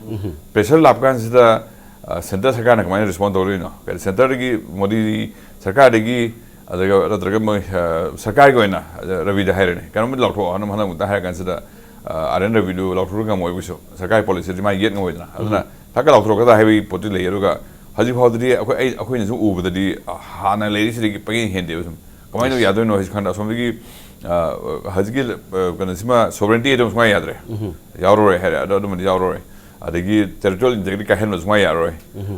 ꯄ꯭ꯔꯦꯁꯔ ꯂꯥꯛꯄ ꯀꯥꯟꯁꯤꯗ, ꯑ, ꯁꯦꯟꯇꯔ ꯁꯔꯀꯥꯔꯅ ꯀꯃꯥꯏꯅ ꯔꯦꯁꯄꯣꯟ ꯇꯧꯗꯣꯏꯅꯣ? ꯀꯩ ꯁꯦꯟꯇꯔꯗꯒꯤ, ꯃꯣꯗꯤ ꯁꯔꯀꯥꯔꯗꯒꯤ, ꯑꯗꯨꯒ ꯅꯠꯇ꯭ꯔꯒ ꯃꯣꯏ, ꯑ, ꯁꯔꯀꯥꯔꯒꯤ ꯑꯣꯏꯅ, ꯑ, ꯔꯕꯤꯗ ꯍꯥꯏꯔꯅꯤ, ꯀꯩꯅꯣꯝꯃ ꯂꯥꯎꯊꯣꯛꯑꯣ, ꯅꯝ ꯍꯟꯗꯛ ꯑꯃꯨꯛꯇ ꯍꯥꯏꯔ ꯀꯥꯟꯁꯤꯗ, ꯑ, ꯑꯥꯔ ꯑꯦꯟ ꯔꯕꯤꯗꯨ ꯂꯥꯎꯊꯣꯛꯄ ꯉꯝꯃꯣꯏꯕꯁꯨ, ꯁꯔꯀꯥꯔꯒꯤ ꯄꯣꯂꯤꯁꯤꯗꯤ ꯃꯥ ꯌꯦꯠ ꯉꯝꯃꯣꯏꯗꯅ꯫ ꯑꯗꯨꯅ ꯊꯛꯀ ꯂꯥꯎꯊꯣꯔꯛꯀꯗ꯭ꯔꯥ ꯍꯥꯏꯕꯒꯤ ꯄꯣꯠꯇꯤ ꯂꯩ꯫ ꯑꯗꯨꯒ ꯍꯧꯖꯤꯛ ꯐꯥꯎꯗꯗꯤ ꯑꯩꯈꯣꯏ, ꯑꯩ, ꯑꯩꯈꯣꯏꯅ ꯁꯨꯝ ꯎꯕꯗꯗꯤ, ꯑ, ꯍꯥꯟꯅ ꯂꯩꯔꯤꯁꯤꯗꯒꯤ ꯄꯪꯍꯦꯟ ꯍꯦꯟꯗꯦꯕ ꯁꯨꯝ꯫ ꯀꯃꯥꯏꯅ ꯇꯧ ꯌꯥꯗꯣꯏꯅꯣ ꯍꯧꯖꯤꯛ ꯈꯪꯗ꯫ ꯑꯁꯣꯝꯗꯒꯤ, ꯑ, ꯍꯧꯖꯤꯛꯀꯤ, ꯑ, ꯀꯩꯅꯣꯁꯤꯃ, ꯁꯣꯕꯔꯦꯟꯇꯤ ꯑꯗꯨꯝ ꯁꯨꯡꯌꯥ ꯌꯥꯗ꯭ꯔꯦ꯫ ꯌꯥꯎꯔꯔꯣꯏ ꯍꯥꯏꯔꯦ, ꯑꯗꯣ ꯑꯗꯨꯃꯗꯤ ꯌꯥꯎꯔꯔꯣꯏ꯫ ꯑꯗꯒꯤ ꯇꯦꯔꯤꯇꯣꯔꯤꯌꯦꯜ ꯏꯟꯇꯦꯒ꯭ꯔꯤꯇꯤ ꯀꯥꯏꯍꯟꯕ ꯁꯨꯡꯌꯥ ꯌꯥꯔꯔꯣꯏ꯫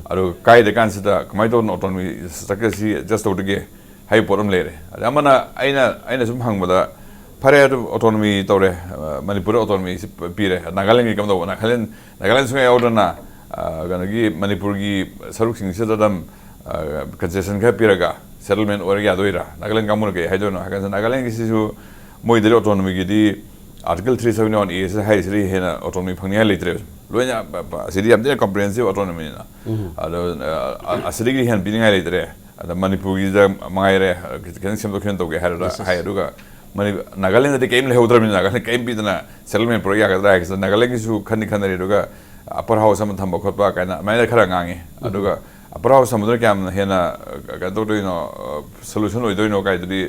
ꯑꯗꯣ ꯀꯥꯏꯗ ꯀꯥꯟꯁꯤꯗ ꯀꯃꯥꯏꯅ ꯇꯧꯗꯅ ꯑꯣꯇꯣꯅꯣꯃꯤ ꯁ꯭ꯇ꯭ꯔꯛꯆꯔꯁꯤ ꯑꯦꯗꯖꯁ ꯇꯧꯗꯒꯦ ꯍꯥꯏꯕ ꯄꯣꯠ ꯑꯃ ꯂꯩꯔꯦ꯫ ꯑꯗ ꯑꯃꯅ, ꯑꯩꯅ, ꯑꯩꯅ ꯁꯨꯝ ꯍꯪꯕꯗ, ꯐꯔꯦ, ꯑꯗꯨ ꯑꯣꯇꯣꯅꯣꯃꯤ ꯇꯧꯔꯦ, ꯑ, ꯃꯅꯤꯄꯨꯔꯗ ꯑꯣꯇꯣꯅꯣꯃꯤꯁꯤ ꯄ-, ꯄꯤꯔꯦ, ꯅꯥꯒꯥꯂꯦꯟꯒꯤ ꯀꯝꯗꯧꯕ? ꯅꯥꯒꯥꯂꯦꯟ, ꯅꯥꯒꯥꯂꯦꯟ ꯁꯨꯡꯌꯥ ꯌꯥꯎꯗꯅ, ꯑ, ꯀꯩꯅꯣꯒꯤ ꯃꯅꯤꯄꯨꯔꯒꯤ ꯁꯔꯨꯛꯁꯤꯡꯁꯤꯗ ꯑꯗꯨꯝ, ꯑ, ꯀꯟꯁꯦꯁꯟ ꯈꯔ ꯄꯤꯔꯒ ꯁꯦꯇꯜꯃꯦꯟ ꯑꯣꯏꯔꯒ ꯌꯥꯗꯣꯏꯔꯥ? ꯅꯥꯒꯥꯂꯦꯟ ꯀꯥꯡꯕꯨꯅ ꯀꯩ ꯍꯥꯏꯗꯣꯏꯅꯣ ꯍꯥꯏ ꯀꯥꯟꯗ, ꯅꯥꯒꯥꯂꯦꯟꯒꯤꯁꯤꯁꯨ ꯃꯣꯏꯗꯗꯤ ꯑꯣꯇꯣꯅꯣꯃꯤꯒꯤꯗꯤ ꯑꯥꯔꯇꯤꯀꯜ ꯊ꯭ꯔꯤ ꯁꯕꯦꯟꯇꯤ ꯋꯥꯟ ꯑꯦ ꯁꯤ ꯍꯥꯏꯔꯤꯁꯤꯗꯒꯤ ꯍꯦꯟꯅ ꯑꯣꯇꯣꯅꯣꯃꯤ ꯐꯪꯅꯤꯡꯉꯥꯏ ꯂꯩꯇ꯭ꯔꯦꯕ꯫ ꯂꯣꯏꯅ ꯕ-, ꯕ-, ꯑꯁꯤꯗꯤ ꯌꯥꯝ ꯊꯤꯅ ꯀꯝꯄ꯭ꯔꯤꯍꯦꯟꯁꯤꯞ ꯑꯣꯇꯣꯅꯣꯃꯤꯅꯤꯅ꯫ ꯑꯗꯣ, ꯑ, ꯑ, ꯑꯁꯤꯗꯒꯤ ꯍꯦꯟꯅ ꯄꯤꯅꯤꯡꯉꯥꯏ ꯂꯩꯇ꯭ꯔꯦ꯫ ꯑꯗ ꯃꯅꯤꯄꯨꯔꯒꯤꯗ ꯃꯉꯥꯏꯔꯦ, ꯈꯤꯇꯪ ꯁꯦꯝꯗꯣꯛ ꯁꯦꯝꯖꯤꯟ ꯇꯧꯒꯦ ꯍꯥꯏꯔꯒ ꯍꯥꯏ꯫ ꯑꯗꯨꯒ ꯃꯅꯤ-, ꯅꯥꯒꯥꯂꯦꯟꯗꯗꯤ ꯀꯔꯤꯝ ꯂꯩꯍꯧꯗ꯭ꯔꯕꯅꯤꯅ, ꯅꯥꯒꯥꯂꯦꯟ ꯀꯔꯤꯝ ꯄꯤꯗꯅ ꯁꯦꯇꯜꯃꯦꯟ ꯄꯨꯔꯛ ꯌꯥꯒꯗ꯭ꯔꯥ ꯍꯥꯏꯒꯦ꯫ ꯅꯥꯒꯥꯂꯦꯟꯒꯤꯁꯨ ꯈꯟꯗꯤ ꯈꯟꯅꯔꯤ, ꯑꯗꯨꯒ ꯑꯄꯔ ꯍꯥꯎꯁ ꯑꯃ ꯊꯝꯕ ꯈꯣꯠꯄ ꯀꯥꯏꯅ ꯑꯗꯨꯃꯥꯏꯅ ꯈꯔ ꯉꯥꯡꯉꯤ꯫ ꯑꯗꯨꯒ ꯑꯄꯔ ꯍꯥꯎꯁ ꯊꯝꯕꯗꯨꯅ ꯀꯌꯥꯝ ꯍꯦꯟꯅ, ꯑ, ꯀꯩꯅꯣ ꯇꯧꯗꯣꯏꯅꯣ, ꯑ, ꯁꯣꯂꯨꯁꯟ ꯑꯣꯏꯗꯣꯏꯅꯣ ꯀꯥꯏꯗꯨꯗꯤ,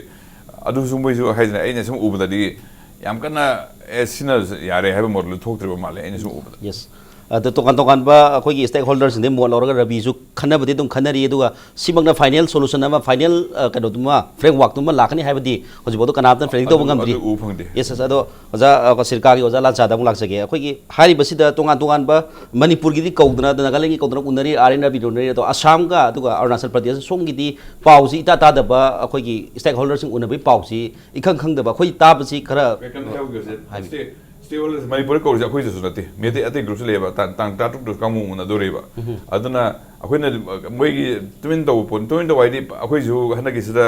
ꯑꯗꯨꯁꯨ ꯃꯣꯏꯁꯨ ꯍꯥꯏꯗꯅ, ꯑꯩꯅ ꯁꯨꯝ ꯎꯕꯗꯗꯤ ꯌꯥꯝ ꯀꯟꯅ, "ꯑꯦ, ꯁꯤꯅ ꯌꯥꯔꯦ" ꯍꯥꯏꯕ ꯃꯣꯗꯦꯜꯗꯨ ꯊꯣꯛꯇ꯭ꯔꯤꯕ ꯃꯥꯜꯂꯦ, ꯑꯩꯅ ꯁꯨꯝ ꯎꯕꯗ꯫ ꯌꯦꯁ꯫ ꯑꯗ ꯇꯣꯉꯥꯟ ꯇꯣꯉꯥꯟꯕ ꯑꯩꯈꯣꯏꯒꯤ ꯁ꯭ꯇꯦꯛ ꯍꯣꯜꯗꯔꯁꯤꯡꯗꯒꯤ ꯃꯣꯠ ꯂꯧꯔꯒ ꯔꯕꯤꯁꯨ ꯈꯟꯅꯕꯗꯤ ꯑꯗꯨꯝ ꯈꯟꯅꯔꯤ, ꯑꯗꯨꯒ ꯁꯤꯃꯛꯅ ꯐꯥꯏꯅꯦꯜ ꯁꯣꯂꯨꯁꯟ ꯑꯃ, ꯐꯥꯏꯅꯦꯜ, ꯑ, ꯀꯩꯅꯣꯗꯨꯃ, ꯐ꯭ꯔꯦꯝꯋꯥꯔꯛꯇꯨꯃ ꯂꯥꯛꯀꯅꯤ ꯍꯥꯏꯕꯗꯤ ꯍꯧꯖꯤꯛꯐꯥꯎꯗ ꯀꯅꯥꯝꯇꯅ ꯄ꯭ꯔꯦꯗꯤꯛ ꯇꯧꯕ ꯑꯗꯨ, ꯉꯝꯗ꯭ꯔꯤ꯫ ꯑꯗꯨ ꯎꯕ ꯐꯪꯗꯦ꯫ Yes, yes. ꯑꯗꯣ ꯑꯣꯖꯥ, ꯑ, ꯁꯤꯔꯀꯥꯒꯤ ꯑꯣꯖꯥ ꯂꯥꯟꯆꯥꯗ ꯑꯃꯨꯛ ꯂꯥꯛꯆꯒꯦ꯫ ꯑꯩꯈꯣꯏꯒꯤ ꯍꯥꯏꯔꯤꯕꯁꯤꯗ ꯇꯣꯉꯥꯟ ꯇꯣꯉꯥꯟꯕ ꯃꯅꯤꯄꯨꯔꯒꯤꯗꯤ ꯀꯧꯗꯅ, ꯑꯗ ꯅꯥꯒꯥꯂꯦꯟꯒꯤ ꯀꯧꯗꯅ ꯎꯅꯔꯤ, ꯑꯥꯔ ꯑꯦꯟ ꯔꯕꯤꯗ ꯎꯅꯔꯤ, ꯑꯗꯣ ꯑꯁꯥꯝꯒ ꯑꯗꯨꯒ ꯑꯔꯨꯅꯥꯆꯜ ꯄ꯭ꯔꯗꯦꯁ ꯁꯣꯝꯒꯤꯗꯤ ꯄꯥꯎꯁꯤ ꯏꯇꯥ ꯇꯥꯗꯕ, ꯑꯩꯈꯣꯏꯒꯤ ꯁ꯭ꯇꯦꯛ ꯍꯣꯜꯗꯔꯁꯤꯡ ꯎꯅꯕꯒꯤ ꯄꯥꯎꯁꯤ ꯏꯈꯪ ꯈꯪꯗꯕ, ꯑꯩꯈꯣꯏ ꯇꯥꯕꯁꯤ ꯈꯔ ꯀꯩꯅꯣ ꯍꯥꯏꯍꯧꯒꯦꯁꯦ, ꯍꯥꯏꯕꯤꯌꯨ꯫ ꯁ꯭ꯇꯦꯛ, ꯁ꯭ꯇꯦꯛ ꯍꯣꯜꯗꯔꯁ ꯃꯅꯤꯄꯨꯔꯗ ꯀꯧꯔꯤꯁꯦ ꯑꯩꯈꯣꯏꯗꯁꯨ ꯅꯠꯇꯦ, ꯃꯤ ꯑꯇꯩ, ꯑꯇꯩ ꯒ꯭ꯔꯨꯞꯁꯨ ꯂꯩꯌꯦꯕ, ꯇꯥꯡ, ꯇꯥꯡ ꯇꯔꯥꯇꯔꯨꯛꯇꯁꯨ ꯀꯥꯡꯕꯨ ꯎꯅꯗꯣꯔꯤꯕ꯫ ꯑꯗꯨꯅ ꯑꯩꯈꯣꯏꯅ ꯃꯣꯏꯒꯤ ꯇꯨꯃꯤꯟ ꯇꯧꯕ ꯄꯣꯠ, ꯇꯨꯃꯤꯟ ꯇꯧꯕ ꯍꯥꯏꯗꯤ ꯑꯩꯈꯣꯏꯁꯨ ꯍꯟꯗꯛꯀꯤꯁꯤꯗ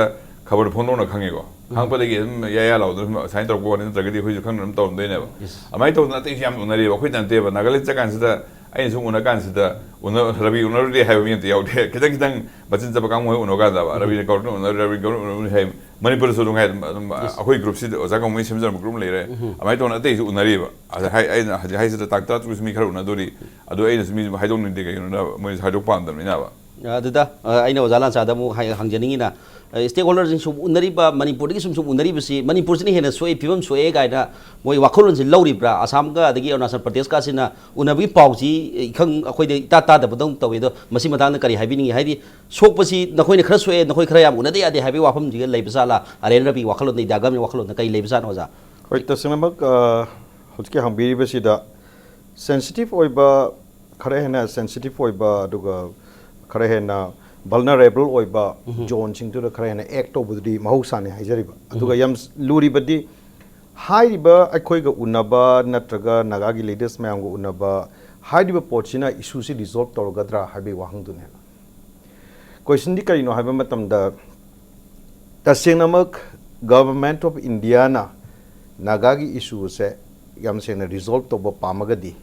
ꯈꯕꯔ ꯐꯣꯡꯗꯣꯛꯅ ꯈꯪꯉꯦꯀꯣ꯫ ꯈꯪꯉꯛꯄꯗꯒꯤ ꯑꯗꯨꯝ ꯌꯥ ꯌꯥ ꯂꯥꯎꯗꯅ ꯑꯗꯨꯝ sign ꯇꯧꯔꯛꯄ ꯋꯥꯅꯤ, ꯅꯠꯇ꯭ꯔꯒꯗꯤ ꯑꯩꯈꯣꯏꯁꯨ ꯈꯪꯗꯅ ꯑꯗꯨꯝ ꯇꯧꯔꯝꯗꯣꯏꯅꯦꯕ꯫ ꯑꯗꯨꯃꯥꯏꯅ ꯇꯧꯗꯅ ꯑꯇꯩꯁꯨ ꯌꯥꯝ ꯎꯅꯔꯤꯕ꯫ ꯑꯩꯈꯣꯏꯗ ꯅꯠꯇꯦꯕ, ꯅꯥꯒꯥꯂꯦꯟ ꯆꯠꯀꯥꯟꯁꯤꯗ ꯑꯩꯅ ꯁꯨꯝ ꯎꯅ ꯀꯥꯟꯁꯤꯗ, ꯎꯅ-, ꯔꯕꯤ ꯎꯅꯔꯨꯔꯦ ꯍꯥꯏꯕ ꯃꯤ ꯑꯝꯇ ꯌꯥꯎꯗꯦ꯫ ꯈꯤꯇꯪ ꯈꯤꯇꯪ ꯃꯆꯤꯟ ꯆꯠꯄ ꯀꯥꯡꯕꯨ ꯍꯣꯏ ꯎꯅꯕ ꯀꯥꯟꯗ ꯔꯕꯤꯅ ꯀꯧꯔꯛꯇꯅ ꯎꯅꯔꯨꯔꯦ, ꯔꯕꯤꯅ ꯀꯧꯔꯛꯇꯅ ꯎꯅꯔꯨꯔꯦ ꯍꯥꯏ꯫ ꯃꯅꯤꯄꯨꯔꯗꯁꯨ ꯑꯗꯨꯝ ꯍꯥꯏ, ꯑꯗꯨꯝ ꯑꯩꯈꯣꯏ groupꯁꯤꯗ ꯑꯣꯖꯥ ꯀꯧꯃꯩ ꯁꯦꯝꯖꯔꯝꯕ group ꯂꯩꯔꯦ꯫ ꯑꯗꯨꯃꯥꯏꯅ ꯇꯧꯗꯅ ꯑꯇꯩꯁꯨ ꯎꯅꯔꯤꯕ꯫ ꯑꯗ ꯍꯥꯏ-, ꯑꯩꯅ ꯍꯧꯖꯤꯛ ꯍꯥꯏꯁꯤꯗ ꯇꯥꯡ ꯇꯔꯥ ꯇꯔꯨꯛꯁꯤ ꯃꯤ ꯈꯔ ꯎꯅꯗꯣꯔꯤ꯫ ꯑꯗꯨ ꯑꯩꯅꯁꯨ ꯃꯤ ꯍꯥꯏꯗꯣꯛꯅꯤꯡꯗꯦ, ꯀꯩꯒꯤꯅꯣꯗ ꯃꯣꯏꯁꯨ ꯍꯥꯏꯗꯣꯛ ꯄꯥꯝꯗꯕꯅꯤꯅꯕ꯫ ꯑꯗꯨꯗ, ꯑ, ꯑꯩꯅ ꯑꯣꯖꯥ ꯂꯥꯟꯆꯥꯗ ꯑꯃꯨꯛ ꯍꯥꯏ-, ꯍꯪꯖꯅꯤꯡꯉꯤꯅ, ꯑ, stakeholderꯁꯤꯡ ꯁꯨꯝ ꯎꯅꯔꯤꯕ, ꯃꯅꯤꯄꯨꯔꯗꯒꯤ ꯁꯨꯝ ꯁꯨꯝ ꯎꯅꯔꯤꯕꯁꯤ, ꯃꯅꯤꯄꯨꯔꯁꯤꯅ ꯍꯦꯟꯅ ꯁꯣꯛꯑꯦ, ꯐꯤꯕꯝ ꯁꯣꯛꯑꯦ ꯀꯥꯏꯅ ꯃꯣꯏ ꯋꯥꯈꯜꯂꯣꯟꯁꯤ ꯂꯧꯔꯤꯕ꯭ꯔꯥ? ꯑꯁꯥꯝꯒ ꯑꯗꯒꯤ ꯑꯔꯨꯅꯥꯆꯜ ꯄ꯭ꯔꯗꯦꯁꯀꯁꯤꯅ ꯎꯅꯕꯒꯤ ꯄꯥꯎꯁꯤ ꯏꯈꯪ ꯑꯩꯈꯣꯏꯗ ꯏꯇꯥ ꯇꯥꯗꯕꯗꯧꯅ ꯇꯧꯏ꯫ ꯑꯗꯣ ꯃꯁꯤ ꯃꯇꯥꯡꯗ ꯀꯔꯤ ꯍꯥꯏꯕꯤꯅꯤꯡꯉꯤ? ꯍꯥꯏꯗꯤ ꯁꯣꯛꯄꯁꯤ ꯅꯈꯣꯏꯅ ꯈꯔ ꯁꯣꯛꯑꯦ, ꯅꯈꯣꯏ ꯈꯔ ꯌꯥꯝ ꯎꯅꯗ ꯌꯥꯗꯦ ꯍꯥꯏꯕꯒꯤ ꯋꯥꯐꯝꯁꯤꯒ ꯂꯩꯕ ꯖꯥꯠꯂꯥ? ꯑꯥꯔ ꯑꯦꯟ ꯔꯕꯤ ꯋꯥꯈꯜꯂꯣꯟꯗ, ꯏꯟꯗꯤꯌꯥ ꯒꯃꯦꯟ ꯋꯥꯈꯜꯂꯣꯟꯗ ꯀꯔꯤ ꯂꯩꯕ ꯖꯥꯠꯅꯣ, ꯑꯣꯖꯥ? ꯍꯣꯏ, ꯇꯁꯦꯡꯅꯃꯛ, ꯑ, ꯍꯧꯖꯤꯛꯀꯤ ꯍꯪꯕꯤꯔꯤꯕꯁꯤꯗ sensitive ꯑꯣꯏꯕ, ꯈꯔ ꯍꯦꯟꯅ sensitive ꯑꯣꯏꯕ, ꯑꯗꯨꯒ ꯈꯔ ꯍꯦꯟꯅ vulnerable ꯑꯣꯏꯕ zoneꯁꯤꯡꯗꯨꯗ ꯈꯔ ꯍꯦꯟꯅ act ꯇꯧꯕꯗꯨꯗꯤ ꯃꯍꯧꯁꯥꯅꯤ ꯍꯥꯏꯖꯔꯤꯕ꯫ ꯑꯗꯨꯒ ꯌꯥꯝ ꯂꯨꯔꯤꯕꯗꯤ, ꯍꯥꯏꯔꯤꯕ ꯑꯩꯈꯣꯏꯒ ꯎꯅꯕ ꯅꯠꯇ꯭ꯔꯒ ꯅꯥꯒꯥꯒꯤ leaders ꯃꯌꯥꯝꯒ ꯎꯅꯕ ꯍꯥꯏꯔꯤꯕ ꯄꯣꯠꯁꯤꯅ issueꯁꯤ resolve ꯇꯧꯔꯒꯗ꯭ꯔꯥ ꯍꯥꯏꯕꯒꯤ ꯋꯥꯍꯪꯗꯨꯅꯦꯕ꯫ Questionꯗꯤ ꯀꯔꯤꯅꯣ ꯍꯥꯏꯕ ꯃꯇꯝꯗ, ꯇꯁꯦꯡꯅꯃꯛ Government of Indiaꯅ ꯅꯥꯒꯥꯒꯤ issueꯁꯦ ꯌꯥꯝ ꯁꯦꯡꯅ resolve ꯇꯧꯕ ꯄꯥꯝꯃꯒꯗꯤ,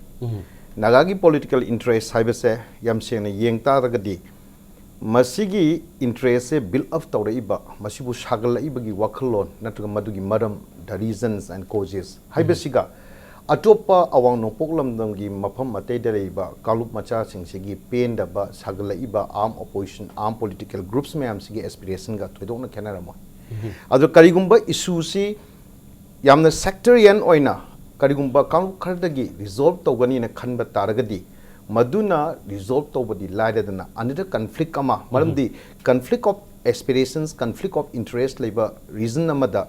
ꯅꯥꯒꯥꯒꯤ political interest ꯍꯥꯏꯕꯁꯦ ꯌꯥꯝ ꯁꯦꯡꯅ ꯌꯦꯡ ꯇꯥꯔꯒꯗꯤ, ꯃꯁꯤꯒꯤ interestꯁꯦ build up ꯇꯧꯔꯛꯏꯕ, ꯃꯁꯤꯕꯨ ꯁꯥꯒꯠꯂꯛꯏꯕꯒꯤ ꯋꯥꯈꯜꯂꯣꯟ ꯅꯠꯇ꯭ꯔꯒ ꯃꯗꯨꯒꯤ ꯃꯔꯝ, the reasons and causes ꯍꯥꯏꯕꯁꯤꯒ ꯑꯇꯣꯞꯄ ꯑꯋꯥꯡ ꯅꯣꯡꯄꯣꯛ ꯂꯝꯗꯝꯒꯤ ꯃꯐꯝ ꯑꯇꯩꯗ ꯂꯩꯔꯤꯕ ꯀꯥꯡꯂꯨꯞ ꯃꯆꯥꯁꯤꯡꯁꯤꯒꯤ ꯄꯦꯟꯗꯕ, ꯁꯥꯒꯠꯂꯛꯏꯕ arm opposition, arm political groups ꯃꯌꯥꯝꯁꯤꯒꯤ aspirationꯒ ꯊꯣꯏꯗꯣꯛꯅ ꯈꯦꯠꯅꯔꯝꯃꯣꯏ꯫ ꯑꯗꯣ ꯀꯔꯤꯒꯨꯝꯕ issueꯁꯤ ꯌꯥꯝꯅ sectarian ꯑꯣꯏꯅ ꯀꯔꯤꯒꯨꯝꯕ ꯀꯥꯡꯂꯨꯞ ꯈꯔꯗꯒꯤ resolve ꯇꯧꯒꯅꯤꯅ ꯈꯟꯕ ꯇꯥꯔꯒꯗꯤ, ꯃꯗꯨꯅ resolve ꯇꯧꯕꯗꯤ ꯂꯥꯏꯔꯗꯅ another conflict ꯑꯃ, ꯃꯔꯝꯗꯤ conflict of aspirations, conflict of interest ꯂꯩꯕ region ꯑꯃꯗ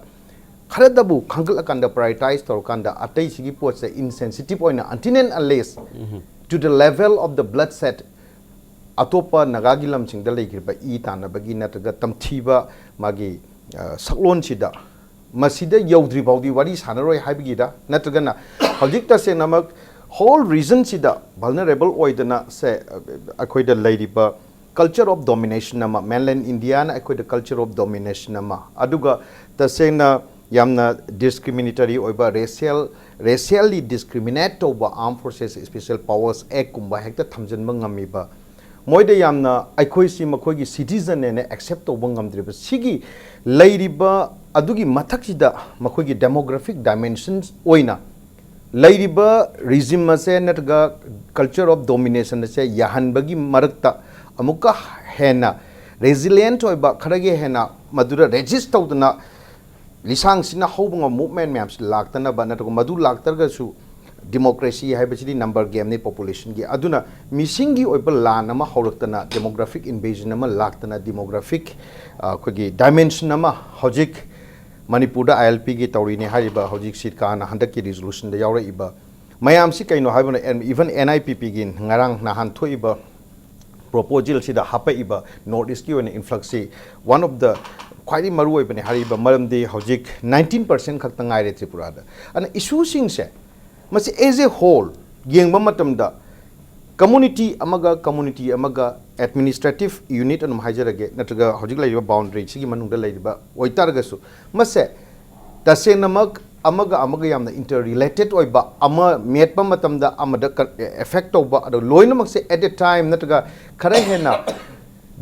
ꯈꯔꯗꯕꯨ ꯈꯟꯒꯠꯂꯀꯥꯟꯗ, prioritize ꯇꯧꯔꯀꯥꯟꯗ, ꯑꯇꯩꯁꯤꯒꯤ ꯄꯣꯠꯁꯦ insensitive ꯑꯣꯏꯅ, until and unless to the level of the bloodshed, ꯑꯇꯣꯞꯄ ꯅꯥꯒꯥꯒꯤ ꯂꯝꯁꯤꯡꯗ ꯂꯩꯈ꯭ꯔꯤꯕ ꯏ ꯇꯥꯟꯅꯕꯒꯤ ꯅꯠꯇ꯭ꯔꯒ ꯇꯝꯊꯤꯕ ꯃꯥꯒꯤ, ꯑ, ꯁꯛꯂꯣꯟꯁꯤꯗ, ꯃꯁꯤꯗ ꯌꯧꯗ꯭ꯔꯤ ꯐꯥꯎꯗꯤ ꯋꯥꯔꯤ ꯁꯥꯟꯅꯔꯣꯏ ꯍꯥꯏꯕꯒꯤꯔ, ꯅꯠꯇ꯭ꯔꯒꯅ ꯍꯧꯖꯤꯛ ꯇꯁꯦꯡꯅꯃꯛ whole regionꯁꯤꯗ vulnerable ꯑꯣꯏꯗꯅ ꯁꯦ, ꯑ, ꯑꯩꯈꯣꯏꯗ ꯂꯩꯔꯤꯕ culture of domination ꯑꯃ, mainland Indiaꯅ ꯑꯩꯈꯣꯏꯗ culture of domination ꯑꯃ, ꯑꯗꯨꯒ ꯇꯁꯦꯡꯅ ꯌꯥꯝꯅ discriminatory ꯑꯣꯏꯕ, racial racially discriminate ꯇꯧꯕ Armed Forces Special Powers Actꯀꯨꯝꯕ ꯍꯦꯛꯇ ꯊꯝꯖꯤꯟꯕ ꯉꯝꯃꯤꯕ, ꯃꯣꯏꯗ ꯌꯥꯝꯅ ꯑꯩꯈꯣꯏꯁꯤ ꯃꯈꯣꯏꯒꯤ citizen ꯍꯥꯏꯅ accept ꯇꯧꯕ ꯉꯝꯗ꯭ꯔꯤꯕ, ꯁꯤꯒꯤ ꯂꯩꯔꯤꯕ ꯑꯗꯨꯒꯤ ꯃꯊꯛꯁꯤꯗ ꯃꯈꯣꯏꯒꯤ demographic dimensions ꯑꯣꯏꯅ ꯂꯩꯔꯤꯕ regime ꯑꯁꯦ ꯅꯠꯇ꯭ꯔꯒ culture of domination ꯑꯁꯦ ꯌꯥꯍꯟꯕꯒꯤ ꯃꯔꯛꯇ ꯑꯃꯨꯛꯀ ꯍꯦꯟꯅ resilient ꯑꯣꯏꯕ, ꯈꯔꯒꯤ ꯍꯦꯟꯅ ꯃꯗꯨꯗ resist ꯇꯧꯗꯅ ꯂꯤꯁꯥꯡꯁꯤꯟꯅ ꯍꯧꯕ ꯉꯝꯕ movement ꯃꯌꯥꯝꯁꯤ ꯂꯥꯛꯇꯅꯕ, ꯅꯠꯇ꯭ꯔꯒ ꯃꯗꯨ ꯂꯥꯛꯇ꯭ꯔꯒꯁꯨ democracy ꯍꯥꯏꯕꯁꯤꯗꯤ number gameꯅꯤ populationꯒꯤ꯫ ꯑꯗꯨꯅ ꯃꯤꯁꯤꯡꯒꯤ ꯑꯣꯏꯕ ꯂꯥꯟ ꯑꯃ ꯍꯧꯔꯛꯇꯅ, demographic invasion ꯑꯃ ꯂꯥꯛꯇꯅ, demographic, ꯑ, ꯑꯩꯈꯣꯏꯒꯤ dimension ꯑꯃ ꯍꯧꯖꯤꯛ ꯃꯅꯤꯄꯨꯔꯗ ILPꯒꯤ ꯇꯧꯔꯤꯅꯤ ꯍꯥꯏꯔꯤꯕ ꯍꯧꯖꯤꯛ ꯁꯤꯠꯀꯥꯅ ꯍꯟꯗꯛꯀꯤ resolutionꯗ ꯌꯥꯎꯔꯛꯏꯕ ꯃꯌꯥꯝꯁꯤ ꯀꯩꯅꯣ ꯍꯥꯏꯕꯅ, even NIPPꯒꯤ ꯉꯔꯥꯡ ꯅꯍꯥꯟ ꯊꯣꯛꯏꯕ proposalꯁꯤꯗ ꯍꯥꯞꯄꯛꯏꯕ North Eastꯀꯤ ꯑꯣꯏꯅ influxꯁꯤ one of the ꯈ꯭ꯋꯥꯏꯗꯒꯤ ꯃꯔꯨ ꯑꯣꯏꯕꯅꯤ ꯍꯥꯏꯔꯤꯕ ꯃꯔꯝꯗꯤ ꯍꯧꯖꯤꯛ nineteen percent ꯈꯛꯇ ꯉꯥꯏꯔꯦ ꯇ꯭ꯔꯤꯄꯨꯔꯥꯗ꯫ ꯑꯗꯨꯅ issueꯁꯤꯡꯁꯦ ꯃꯁꯤ as a whole ꯌꯦꯡꯕ ꯃꯇꯝꯗ community ꯑꯃꯒ community ꯑꯃꯒ administrative unit ꯑꯗꯨꯝ ꯍꯥꯏꯖꯔꯒꯦ, ꯅꯠꯇ꯭ꯔꯒ ꯍꯧꯖꯤꯛ ꯂꯩꯔꯤꯕ boundaryꯁꯤꯒꯤ ꯃꯅꯨꯡꯗ ꯂꯩꯔꯤꯕ ꯑꯣꯏꯇꯥꯔꯒꯁꯨ, ꯃꯁꯦ ꯇꯁꯦꯡꯅꯃꯛ ꯑꯃꯒ ꯑꯃꯒ ꯌꯥꯝꯅ interrelated ꯑꯣꯏꯕ, ꯑꯃ ꯃꯦꯠꯄ ꯃꯇꯝꯗ ꯑꯃꯗ ꯀ-, effect ꯇꯧꯕ, ꯑꯗꯣ ꯂꯣꯏꯅꯃꯛꯁꯦ at a time ꯅꯠꯇ꯭ꯔꯒ ꯈꯔ ꯍꯦꯟꯅ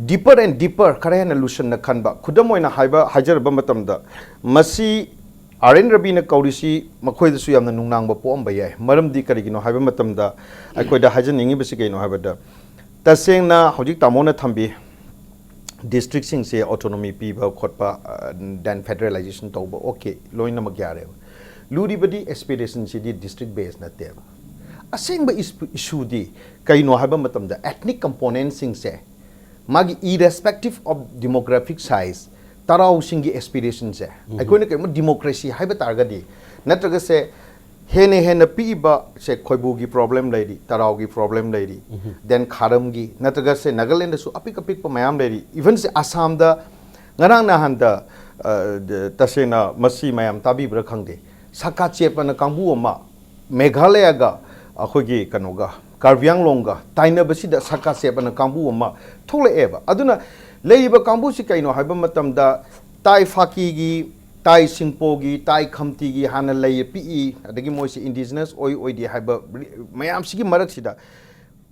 deeper and deeper, ꯈꯔ ꯍꯦꯟꯅ ꯂꯨꯁꯟꯅ ꯈꯟꯕ꯫ ꯈꯨꯗꯝ ꯑꯣꯏꯅ ꯍꯥꯏꯕ, ꯍꯥꯏꯖꯔꯕ ꯃꯇꯝꯗ, ꯃꯁꯤ R N Raviꯅ ꯀꯧꯔꯤꯁꯤ ꯃꯈꯣꯏꯗꯁꯨ ꯌꯥꯝꯅ ꯅꯨꯡꯅꯥꯡꯕ ꯄꯣꯛꯑꯝꯕ ꯌꯥꯏ꯫ ꯃꯔꯝꯗꯤ ꯀꯔꯤꯒꯤꯅꯣ ꯍꯥꯏꯕ ꯃꯇꯝꯗ, ꯑꯩꯈꯣꯏꯗ ꯍꯥꯏꯖꯅꯤꯡꯉꯤꯕꯁꯤ ꯀꯩꯅꯣ ꯍꯥꯏꯕꯗ, ꯇꯁꯦꯡꯅ ꯍꯧꯖꯤꯛ ꯇꯥꯃꯣꯅ ꯊꯝꯕꯤ districtꯁꯤꯡꯁꯦ autonomy ꯄꯤꯕ ꯈꯣꯠꯄ, ꯑ, then federalization ꯇꯧꯕ, okay, ꯂꯣꯏꯅꯃꯛ ꯌꯥꯔꯦꯕ꯫ ꯂꯨꯔꯤꯕꯗꯤ aspirationꯁꯤꯗꯤ district base ꯅꯠꯇꯦꯕ꯫ ꯑꯁꯦꯡꯕ ꯏꯁ-, issueꯗꯤ ꯀꯩꯅꯣ ꯍꯥꯏꯕ ꯃꯇꯝꯗ, ethnic componentꯁꯤꯡꯁꯦ ꯃꯥꯒꯤ irrespective of demographic size, ꯇꯔꯥꯎꯁꯤꯡꯒꯤ aspirationꯁꯦ, ꯑꯩꯈꯣꯏꯅ ꯀꯩꯒꯨꯝꯕ democracy ꯍꯥꯏꯕ ꯇꯥꯔꯒꯗꯤ, ꯅꯠꯇ꯭ꯔꯒꯁꯦ ꯍꯦꯟꯅ ꯍꯦꯟꯅ ꯄꯤꯛꯏꯕ ꯁꯦ ꯈꯣꯏꯕꯨꯒꯤ problem ꯂꯩꯔꯤ, ꯇꯔꯥꯎꯒꯤ problem ꯂꯩꯔꯤ, then ꯈꯥꯔꯝꯒꯤ, ꯅꯠꯇ꯭ꯔꯒ ꯁꯦ ꯅꯥꯒꯥꯂꯦꯟꯗꯁꯨ ꯑꯄꯤꯛ ꯑꯄꯤꯛꯄ ꯃꯌꯥꯝ ꯂꯩꯔꯤ, even ꯁꯦ ꯑꯁꯥꯝꯗ ꯉꯔꯥꯡ ꯅꯍꯥꯟꯗ, ꯑ, ꯗ-, ꯇꯁꯦꯡꯅ ꯃꯁꯤ ꯃꯌꯥꯝ ꯇꯥꯕꯤꯕ꯭ꯔꯥ ꯈꯪꯗꯦ, ꯁꯀꯥ ꯆꯦꯞ ꯑꯅ ꯀꯥꯡꯕꯨ ꯑꯃ ꯃꯦꯘꯥꯂꯌꯒ ꯑꯩꯈꯣꯏꯒꯤ ꯀꯩꯅꯣꯒ ꯀꯥꯔꯕꯤ ꯑꯪꯂꯣꯡꯒ ꯇꯥꯏꯅꯕꯁꯤꯗ ꯁꯀꯥꯁꯦꯞ ꯑꯅ ꯀꯥꯡꯕꯨ ꯑꯃ ꯊꯣꯛꯂꯛꯑꯦꯕ꯫ ꯑꯗꯨꯅ ꯂꯩꯔꯤꯕ ꯀꯥꯡꯕꯨꯁꯤ ꯀꯩꯅꯣ ꯍꯥꯏꯕ ꯃꯇꯝꯗ, ꯇꯥꯏ ꯐꯥꯀꯤꯒꯤ, ꯇꯥꯏ ꯁꯤꯡꯄꯣꯒꯤ, ꯇꯥꯏ ꯈꯝꯇꯤꯒꯤ ꯍꯥꯟꯅ ꯂꯩ ꯄꯤꯛꯏ, ꯑꯗꯒꯤ ꯃꯣꯏꯁꯤ ꯏꯟꯗꯤꯖꯤꯅꯁ ꯑꯣꯏ ꯑꯣꯏꯗꯦ ꯍꯥꯏꯕ ꯃꯌꯥꯝꯁꯤꯒꯤ ꯃꯔꯛꯁꯤꯗ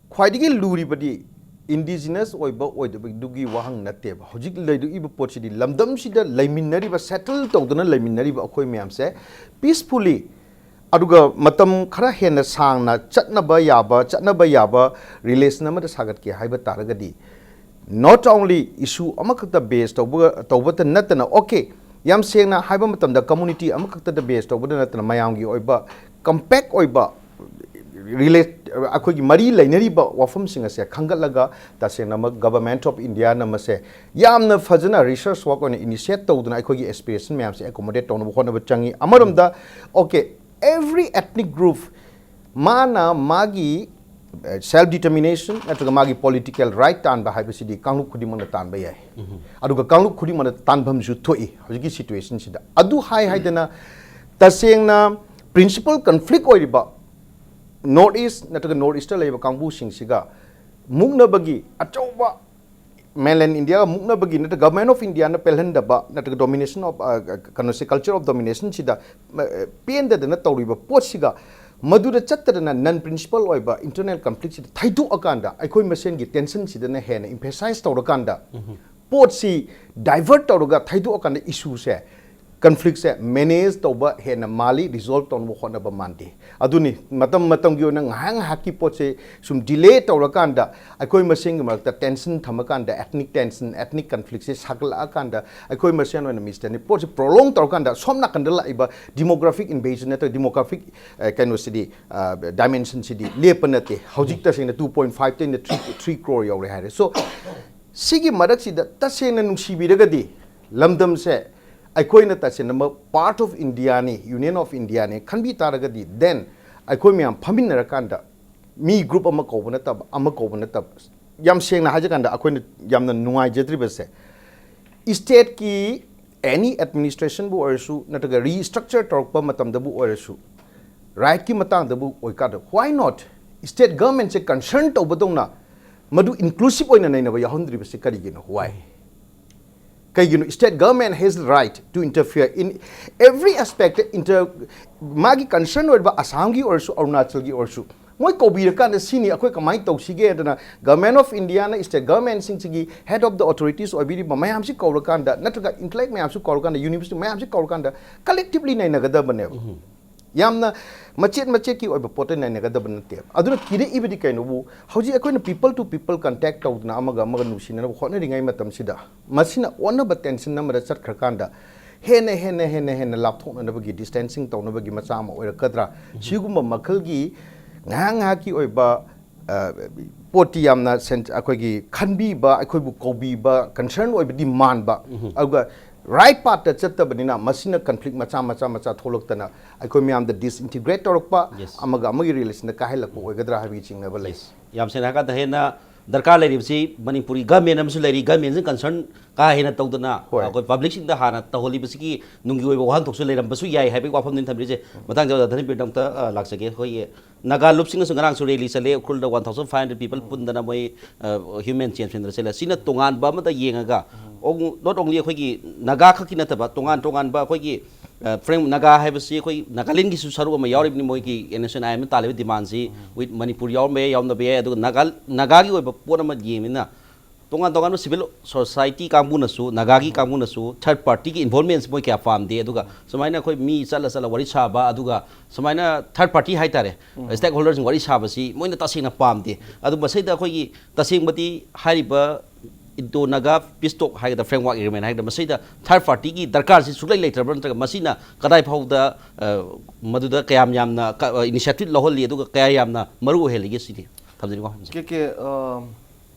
ꯈ꯭ꯋꯥꯏꯗꯒꯤ ꯂꯨꯔꯤꯕꯗꯤ ꯏꯟꯗꯤꯖꯤꯅꯁ ꯑꯣꯏꯕ ꯑꯣꯏꯗꯕꯗꯨꯒꯤ ꯋꯥꯍꯪ ꯅꯠꯇꯦꯕ꯫ ꯍꯧꯖꯤꯛ ꯂꯩꯔꯛꯏꯕ ꯄꯣꯠꯁꯤꯗꯤ ꯂꯝꯗꯝꯁꯤꯗ ꯂꯩꯃꯤꯟꯅꯔꯤꯕ, ꯁꯦꯇꯜ ꯇꯧꯗꯨꯅ ꯂꯩꯃꯤꯟꯅꯔꯤꯕ ꯑꯩꯈꯣꯏ ꯃꯌꯥꯝꯁꯦ ꯄꯤꯁꯐꯨꯜꯂꯤ, ꯑꯗꯨꯒ ꯃꯇꯝ ꯈꯔ ꯍꯦꯟꯅ ꯁꯥꯡꯅ ꯆꯠꯅꯕ ꯌꯥꯕ, ꯆꯠꯅꯕ ꯌꯥꯕ ꯔꯤꯂꯦꯁꯟ ꯑꯃꯗ ꯁꯥꯒꯠꯀꯦ ꯍꯥꯏꯕ ꯇꯥꯔꯒꯗꯤ, not only issue ꯑꯃꯈꯛꯇ ꯕꯦꯁ ꯇꯧꯕ, ꯇꯧꯕꯇ ꯅꯠꯇꯅ, okay, ꯌꯥꯝ ꯁꯦꯡꯅ ꯍꯥꯏꯕ ꯃꯇꯝꯗ ꯀꯝꯃꯨꯅꯤꯇꯤ ꯑꯃꯈꯛꯇꯗ ꯕꯦꯁ ꯇꯧꯕꯗ ꯅꯠꯇꯅ ꯃꯌꯥꯝꯒꯤ ꯑꯣꯏꯕ ꯀꯝꯄꯦꯛ ꯑꯣꯏꯕ ꯔꯤꯂꯦꯠ, ꯑꯩꯈꯣꯏꯒꯤ ꯃꯔꯤ ꯂꯩꯅꯔꯤꯕ ꯋꯥꯐꯝꯁꯤꯡ ꯑꯁꯦ ꯈꯟꯒꯠꯂꯒ ꯇꯁꯦꯡꯅꯃꯛ Government of Indiaꯅ ꯃꯁꯦ ꯌꯥꯝꯅ ꯐꯖꯅ ꯔꯤꯁꯔꯁ ꯋꯥꯔꯛ ꯑꯣꯏꯅ ꯏꯅꯤꯁꯤꯌꯦꯠ ꯇꯧꯗꯨꯅ ꯑꯩꯈꯣꯏꯒꯤ ꯑꯦꯁꯄꯤꯔꯦꯁꯟ ꯃꯌꯥꯝꯁꯦ ꯑꯦꯀꯣꯃꯣꯗꯦꯠ ꯇꯧꯅꯕ ꯍꯣꯠꯅꯕ ꯆꯪꯉꯤ꯫ ꯑꯃꯔꯣꯝꯗ, okay, every ethnic group ꯃꯥꯅ ꯃꯥꯒꯤ ꯁꯦꯜꯐ ꯗꯤꯇꯔꯃꯤꯅꯦꯁꯟ ꯅꯠꯇ꯭ꯔꯒ ꯃꯥꯒꯤ ꯄꯣꯂꯤꯇꯤꯀꯦꯜ ꯔꯥꯏꯠ ꯇꯥꯟꯕ ꯍꯥꯏꯕꯁꯤꯗꯤ ꯀꯥꯡꯂꯨꯞ ꯈꯨꯗꯤꯡꯃꯛꯅ ꯇꯥꯟꯕ ꯌꯥꯏ꯫ ꯑꯗꯨꯒ ꯀꯥꯡꯂꯨꯞ ꯈꯨꯗꯤꯡꯃꯛꯅ ꯇꯥꯟꯐꯝꯁꯨ ꯊꯣꯛꯏ ꯍꯧꯖꯤꯛꯀꯤ ꯁꯤꯆꯨꯋꯦꯁꯟꯁꯤꯗ꯫ ꯑꯗꯨ ꯍꯥꯏ ꯍꯥꯏꯗꯅ ꯇꯁꯦꯡꯅ ꯄ꯭ꯔꯤꯟꯁꯤꯄꯜ ꯀꯟꯐ꯭ꯂꯤꯛ ꯑꯣꯏꯔꯤꯕ ꯅꯣꯔꯠ ꯏꯁ ꯅꯠꯇ꯭ꯔꯒ ꯅꯣꯔꯠ ꯏꯁꯇ ꯂꯩꯕ ꯀꯥꯡꯕꯨꯁꯤꯡꯁꯤꯒ ꯃꯨꯛꯅꯕꯒꯤ ꯑꯆꯧꯕ ꯃꯦꯟꯂꯦꯟ ꯏꯟꯗꯤꯌꯥꯒ ꯃꯨꯛꯅꯕꯒꯤ ꯅꯠꯇ꯭ꯔꯒ Government of Indiaꯅ ꯄꯦꯜꯍꯟꯗꯕ ꯅꯠꯇ꯭ꯔꯒ ꯗꯣꯃꯤꯅꯦꯁꯟ ꯑꯣꯐ, ꯀꯩꯅꯣꯁꯦ, ꯀꯜꯆꯔ ꯑꯣꯐ ꯗꯣꯃꯤꯅꯦꯁꯟꯁꯤꯗ ꯄꯦꯟꯗꯗꯅ ꯇꯧꯔꯤꯕ ꯄꯣꯠꯁꯤꯒ ꯃꯗꯨꯗ ꯆꯠꯇꯗꯅ ꯅꯟ ꯄ꯭ꯔꯤꯟꯁꯤꯄꯜ ꯑꯣꯏꯕ ꯏꯟꯇꯔꯅꯦꯜ ꯀꯟꯐ꯭ꯂꯤꯛꯁꯤꯗ ꯊꯩꯗꯣꯛꯑꯀꯥꯟꯗ ꯑꯩꯈꯣꯏ ꯃꯁꯦꯟꯒꯤ ꯇꯦꯟꯁꯟꯁꯤꯗꯅ ꯍꯦꯟꯅ ꯏꯝꯐꯦꯁꯥꯏꯁ ꯇꯧꯔꯀꯥꯟꯗ ꯄꯣꯠꯁꯤ ꯗꯥꯏꯚꯔꯠ ꯇꯧꯔꯒ ꯊꯩꯗꯣꯛꯑꯀꯥꯟꯗ ꯏꯁꯨꯁꯦ, ꯀꯟꯐ꯭ꯂꯤꯛꯁꯦ ꯃꯦꯅꯦꯖ ꯇꯧꯕ ꯍꯦꯟꯅ ꯃꯥꯜꯂꯤ, ꯔꯤꯖꯣꯜꯕ ꯇꯧꯅꯕ ꯍꯣꯠꯅꯕ ꯃꯥꯟꯗꯦ꯫ ꯑꯗꯨꯅꯤ ꯃꯇꯝ ꯃꯇꯝꯒꯤ ꯑꯣꯏꯅ ꯉꯥꯏꯍꯥꯛ ꯉꯥꯏꯍꯥꯛꯀꯤ ꯄꯣꯠꯁꯦ ꯁꯨꯝ ꯗꯤꯂꯦ ꯇꯧꯔꯀꯥꯟꯗ ꯑꯩꯈꯣꯏ ꯃꯁꯦꯟꯒꯤ ꯃꯔꯛꯇ ꯇꯦꯟꯁꯟ ꯊꯝꯃꯀꯥꯟꯗ, ethnic tension, ethnic conflictꯁꯦ ꯁꯥꯒꯠꯂꯛꯑꯀꯥꯟꯗ ꯑꯩꯈꯣꯏ ꯃꯁꯦꯟ ꯑꯣꯏꯅ ꯃꯤꯁꯇꯔꯅꯤ ꯄꯣꯠꯁꯦ ꯄ꯭ꯔꯣꯂꯣꯡ ꯇꯧꯔꯀꯥꯟꯗ ꯁꯣꯝ ꯅꯥꯀꯟꯗ ꯂꯥꯛꯏꯕ ꯗꯤꯃꯣꯒ꯭ꯔꯥꯐꯤꯛ ꯏꯟꯚꯦꯖꯟ ꯅꯠꯇ꯭ꯔꯒ ꯗꯤꯃꯣꯒ꯭ꯔꯥꯐꯤꯛ ꯀꯩꯅꯣꯁꯤꯗꯤ, ꯗꯥꯏꯃꯦꯟꯁꯟꯁꯤꯗꯤ ꯂꯦꯞꯄ ꯅꯠꯇꯦ꯫ ꯍꯧꯖꯤꯛ ꯇꯁꯦꯡꯅ two point five ꯇꯩꯅ three, three crore ꯌꯧꯔꯦ ꯍꯥꯏꯔꯦ꯫ So ꯁꯤꯒꯤ ꯃꯔꯛꯁꯤꯗ ꯇꯁꯦꯡꯅ ꯅꯨꯡꯁꯤꯕꯤꯔꯒꯗꯤ ꯂꯝꯗꯝꯁꯦ ꯑꯩꯈꯣꯏꯅ ꯇꯁꯦꯡꯅꯃꯛ part of Indiaꯅꯤ, Union of Indiaꯅꯤ ꯈꯟꯕꯤ ꯇꯥꯔꯒꯗꯤ, then ꯑꯩꯈꯣꯏ ꯃꯌꯥꯝ ꯐꯝꯃꯤꯟꯅꯔꯀꯥꯟꯗ ꯃꯤ ꯒ꯭ꯔꯨꯞ ꯑꯃ ꯀꯧꯕ ꯅꯠꯇꯕ, ꯑꯃ ꯀꯧꯕ ꯅꯠꯇꯕ, ꯌꯥꯝ ꯁꯦꯡꯅ ꯍꯥꯏꯖꯀꯥꯟꯗ ꯑꯩꯈꯣꯏꯅ ꯌꯥꯝꯅ ꯅꯨꯡꯉꯥꯏꯖꯗ꯭ꯔꯤꯕꯁꯦ, ꯏꯁꯇꯦꯠꯀꯤ ꯑꯦꯅꯤ ꯑꯦꯗꯃꯤꯅꯤꯁꯇ꯭ꯔꯦꯁꯟꯕꯨ ꯑꯣꯏꯔꯁꯨ ꯅꯠꯇ꯭ꯔꯒ ꯔꯤꯁꯇ꯭ꯔꯛꯆꯔ ꯇꯧꯔꯛꯄ ꯃꯇꯝꯗꯕꯨ ꯑꯣꯏꯔꯁꯨ, ꯔꯥꯏꯠꯀꯤ ꯃꯇꯥꯡꯗꯕꯨ ꯑꯣꯏꯀꯥꯟꯗ, why not state government say concern ꯇꯧꯕꯗꯧꯅ ꯃꯗꯨ inclusive ꯑꯣꯏꯅ ꯅꯩꯅꯕ ꯌꯥꯎꯍꯟꯗ꯭ꯔꯤꯕꯁꯤ ꯀꯔꯤꯒꯤꯅꯣ? Why? ꯀꯩꯒꯤꯅꯣ? State government has the right to interfere in every aspect. Inter ꯃꯥꯒꯤ concern ꯑꯣꯏꯔꯤꯕ ꯑꯁꯥꯝꯒꯤ ꯑꯣꯏꯔꯁꯨ, ꯑꯔꯨꯅꯥꯆꯜꯒꯤ ꯑꯣꯏꯔꯁꯨ, ꯃꯣꯏ ꯀꯧꯕꯤꯔꯀꯥꯟꯗ ꯁꯤꯅꯤ ꯑꯩꯈꯣꯏ ꯀꯃꯥꯏꯅ ꯇꯧꯁꯤꯒꯦ ꯍꯥꯏꯗꯅ Government of India ꯅ state government ꯁꯤꯡꯁꯤꯒꯤ head of the authorities ꯑꯣꯏꯕꯤꯔꯤꯕ ꯃꯌꯥꯝꯁꯤ ꯀꯧꯔꯀꯥꯟꯗ, ꯅꯠꯇ꯭ꯔꯒ intellect ꯃꯌꯥꯝꯁꯨ ꯀꯧꯔꯀꯥꯟꯗ, university ꯃꯌꯥꯝꯁꯤ ꯀꯧꯔꯀꯥꯟꯗ collectively ꯅꯩꯅꯒꯗꯕꯅꯦꯕ꯫ ꯌꯥꯝꯅ ꯃꯆꯦꯠ ꯃꯆꯦꯠꯀꯤ ꯑꯣꯏꯕ ꯄꯣꯠꯇ ꯅꯩꯅꯒꯗꯕ ꯅꯠꯇꯦꯕ꯫ ꯑꯗꯨꯅ ꯀꯤꯔꯛꯏꯕꯗꯤ ꯀꯩꯅꯣꯕꯨ, ꯍꯧꯖꯤꯛ ꯑꯩꯈꯣꯏꯅ people to people contact ꯇꯧꯗꯅ ꯑꯃꯒ ꯑꯃꯒ ꯅꯨꯡꯁꯤꯅꯅꯕ ꯍꯣꯠꯅꯔꯤꯉꯩ ꯃꯇꯝꯁꯤꯗ, ꯃꯁꯤꯅ ꯑꯣꯟꯅꯕ tension ꯑꯃꯗ ꯆꯠꯈ꯭ꯔꯀꯥꯟꯗ ꯍꯦꯟꯅ ꯍꯦꯟꯅ ꯍꯦꯟꯅ ꯍꯦꯟꯅ ꯂꯥꯞꯊꯣꯛꯅꯅꯕꯒꯤ, distancing ꯇꯧꯅꯕꯒꯤ ꯃꯆꯥꯛ ꯑꯃ ꯑꯣꯏꯔꯛꯀꯗ꯭ꯔꯥ? ꯁꯤꯒꯨꯝꯕ ꯃꯈꯜꯒꯤ ꯉꯥꯏꯍꯥꯛ ꯉꯥꯏꯍꯥꯛꯀꯤ ꯑꯣꯏꯕ, ꯑ, ꯄꯣꯠꯇꯤ ꯌꯥꯝꯅ ꯁꯦꯟ-, ꯑꯩꯈꯣꯏꯒꯤ ꯈꯟꯕꯤꯕ, ꯑꯩꯈꯣꯏꯕꯨ ꯀꯧꯕꯤꯕ, concern ꯑꯣꯏꯕꯗꯤ ꯃꯥꯟꯕ, ꯑꯗꯨꯒ right path ꯇ ꯆꯠꯇꯕꯅꯤꯅ ꯃꯁꯤꯅ conflict ꯃꯆꯥ ꯃꯆꯥ ꯃꯆꯥ ꯊꯣꯛꯂꯛꯇꯅ ꯑꯩꯈꯣꯏ ꯃꯌꯥꯝꯗ disintegrate ꯇꯧꯔꯛꯄ, Yes. ꯑꯃꯒ ꯑꯃꯒꯤ relation ꯗ ꯀꯥꯏꯍꯜꯂꯛꯄ ꯑꯣꯏꯒꯗ꯭ꯔꯥ ꯍꯥꯏꯕꯒꯤ ꯆꯤꯡꯅꯕ ꯂꯩ꯫ Yes. ꯌꯥꯝ ꯁꯦꯡꯅ ꯍꯥꯏꯔꯀꯥꯟꯗ ꯍꯦꯟꯅ ꯗꯔꯀꯥꯔ ꯂꯩꯔꯤꯕꯁꯤ ꯃꯅꯤꯄꯨꯔꯤ government ꯑꯃꯁꯨ ꯂꯩꯔꯤ, government ꯁꯤꯅ concern ꯀꯥ ꯍꯦꯟꯅ ꯇꯧꯗꯅ ꯍꯣꯏ꯫ ꯑꯩꯈꯣꯏ public ꯁꯤꯡꯗ ꯍꯥꯟꯅ ꯇꯧꯍꯜꯂꯤꯕꯁꯤꯒꯤ ꯅꯨꯡꯒꯤ ꯑꯣꯏꯕ ꯋꯥꯍꯟꯊꯣꯛꯁꯨ ꯂꯩꯔꯝꯕꯁꯨ ꯌꯥꯏ ꯍꯥꯏꯕꯒꯤ ꯋꯥꯐꯝꯅꯤ ꯊꯝꯕꯤꯔꯤꯁꯦ꯫ ꯃꯊꯪꯗ ꯙꯅꯤꯕꯤꯔꯗ ꯑꯃꯨꯛꯇ, ꯑ, ꯂꯥꯛꯆꯒꯦ꯫ ꯑꯩꯈꯣꯏꯒꯤ ꯅꯥꯒꯥ ꯂꯨꯞꯁꯤꯡꯅꯁꯨ ꯉꯔꯥꯡꯁꯨ rally ꯆꯠꯂꯦ, ꯎꯈ꯭ꯔꯨꯜꯗ one thousand five hundred people ꯄꯨꯟꯗꯅ ꯃꯣꯏ, ꯑ, human chain ꯁꯦꯝꯗꯅ ꯆꯠꯂꯦ꯫ ꯁꯤꯅ ꯇꯣꯉꯥꯟꯕ ꯑꯃꯗ ꯌꯦꯡꯉꯒ, not only ꯑꯩꯈꯣꯏꯒꯤ ꯅꯥꯒꯥ ꯈꯛꯀꯤ ꯅꯠꯇꯕ ꯇꯣꯉꯥꯟ ꯇꯣꯉꯥꯟꯕ ꯑꯩꯈꯣꯏꯒꯤ, ꯑ, ꯐ꯭ꯔꯦꯡ ꯅꯥꯒꯥ ꯍꯥꯏꯕꯁꯤ ꯑꯩꯈꯣꯏ ꯅꯥꯒꯥꯂꯦꯟꯒꯤꯁꯨ ꯁꯔꯨꯛ ꯑꯃ ꯌꯥꯎꯔꯤꯕꯅꯤ꯫ ꯃꯣꯏꯒꯤ N S C N I M ꯅ ꯇꯥꯜꯂꯤꯕ demand ꯁꯤ with ꯃꯅꯤꯄꯨꯔ ꯌꯥꯎꯔꯝꯕ ꯌꯥꯏ, ꯌꯥꯎꯔꯝꯗꯕ ꯌꯥꯏ꯫ ꯑꯗꯨꯒ ꯅꯥꯒꯥ, ꯅꯥꯒꯥꯒꯤ ꯑꯣꯏꯕ ꯄꯣꯠ ꯑꯃ ꯌꯦꯡꯕꯅꯤꯅ ꯇꯣꯉꯥꯟ ꯇꯣꯉꯥꯟꯕ civil society ꯀꯥꯡꯕꯨꯅꯁꯨ, ꯅꯥꯒꯥꯒꯤ ꯀꯥꯡꯕꯨꯅꯁꯨ third party ꯒꯤ involvement ꯁꯤ ꯃꯣꯏ ꯀꯌꯥ ꯄꯥꯝꯗꯦ꯫ ꯑꯗꯨꯒ ꯁꯨꯃꯥꯏꯅ ꯑꯩꯈꯣꯏ ꯃꯤ ꯆꯠꯂ ꯆꯠꯂ ꯋꯥꯔꯤ ꯁꯥꯕ, ꯑꯗꯨꯒ ꯁꯨꯃꯥꯏꯅ third party ꯍꯥꯏꯇꯥꯔꯦ, stakeholder ꯁꯤꯡ ꯋꯥꯔꯤ ꯁꯥꯕꯁꯤ ꯃꯣꯏꯅ ꯇꯁꯦꯡꯅ ꯄꯥꯝꯗꯦ꯫ ꯑꯗꯨ ꯃꯁꯤꯗ ꯑꯩꯈꯣꯏꯒꯤ ꯇꯁꯦꯡꯕꯗꯤ ꯍꯥꯏꯔꯤꯕ Indo Naga peace talk ꯍꯥꯏꯒꯗ꯭ꯔꯥ, framework agreement ꯍꯥꯏꯒꯗ꯭ꯔꯥ, ꯃꯁꯤꯗ third party ꯒꯤ ꯗꯔꯀꯥꯔꯁꯤ ꯁꯨꯛꯂꯩ ꯂꯩꯇ꯭ꯔꯕ꯭ꯔꯥ, ꯅꯠꯇ꯭ꯔꯒ ꯃꯁꯤꯅ ꯀꯗꯥꯏ ꯐꯥꯎꯗ, ꯑ, ꯃꯗꯨꯗ ꯀꯌꯥꯝ ꯌꯥꯝꯅ ꯀ-, initiative ꯂꯧꯍꯜꯂꯤ, ꯑꯗꯨꯒ ꯀꯌꯥ ꯌꯥꯝꯅ ꯃꯔꯨ ꯑꯣꯏꯍꯜꯂꯤꯒꯦ ꯁꯤꯅꯤ ꯊꯝꯖꯅꯤꯡꯕ ꯋꯥꯐꯝꯁꯦ꯫ ꯀꯦ ꯀꯦ, ꯑ,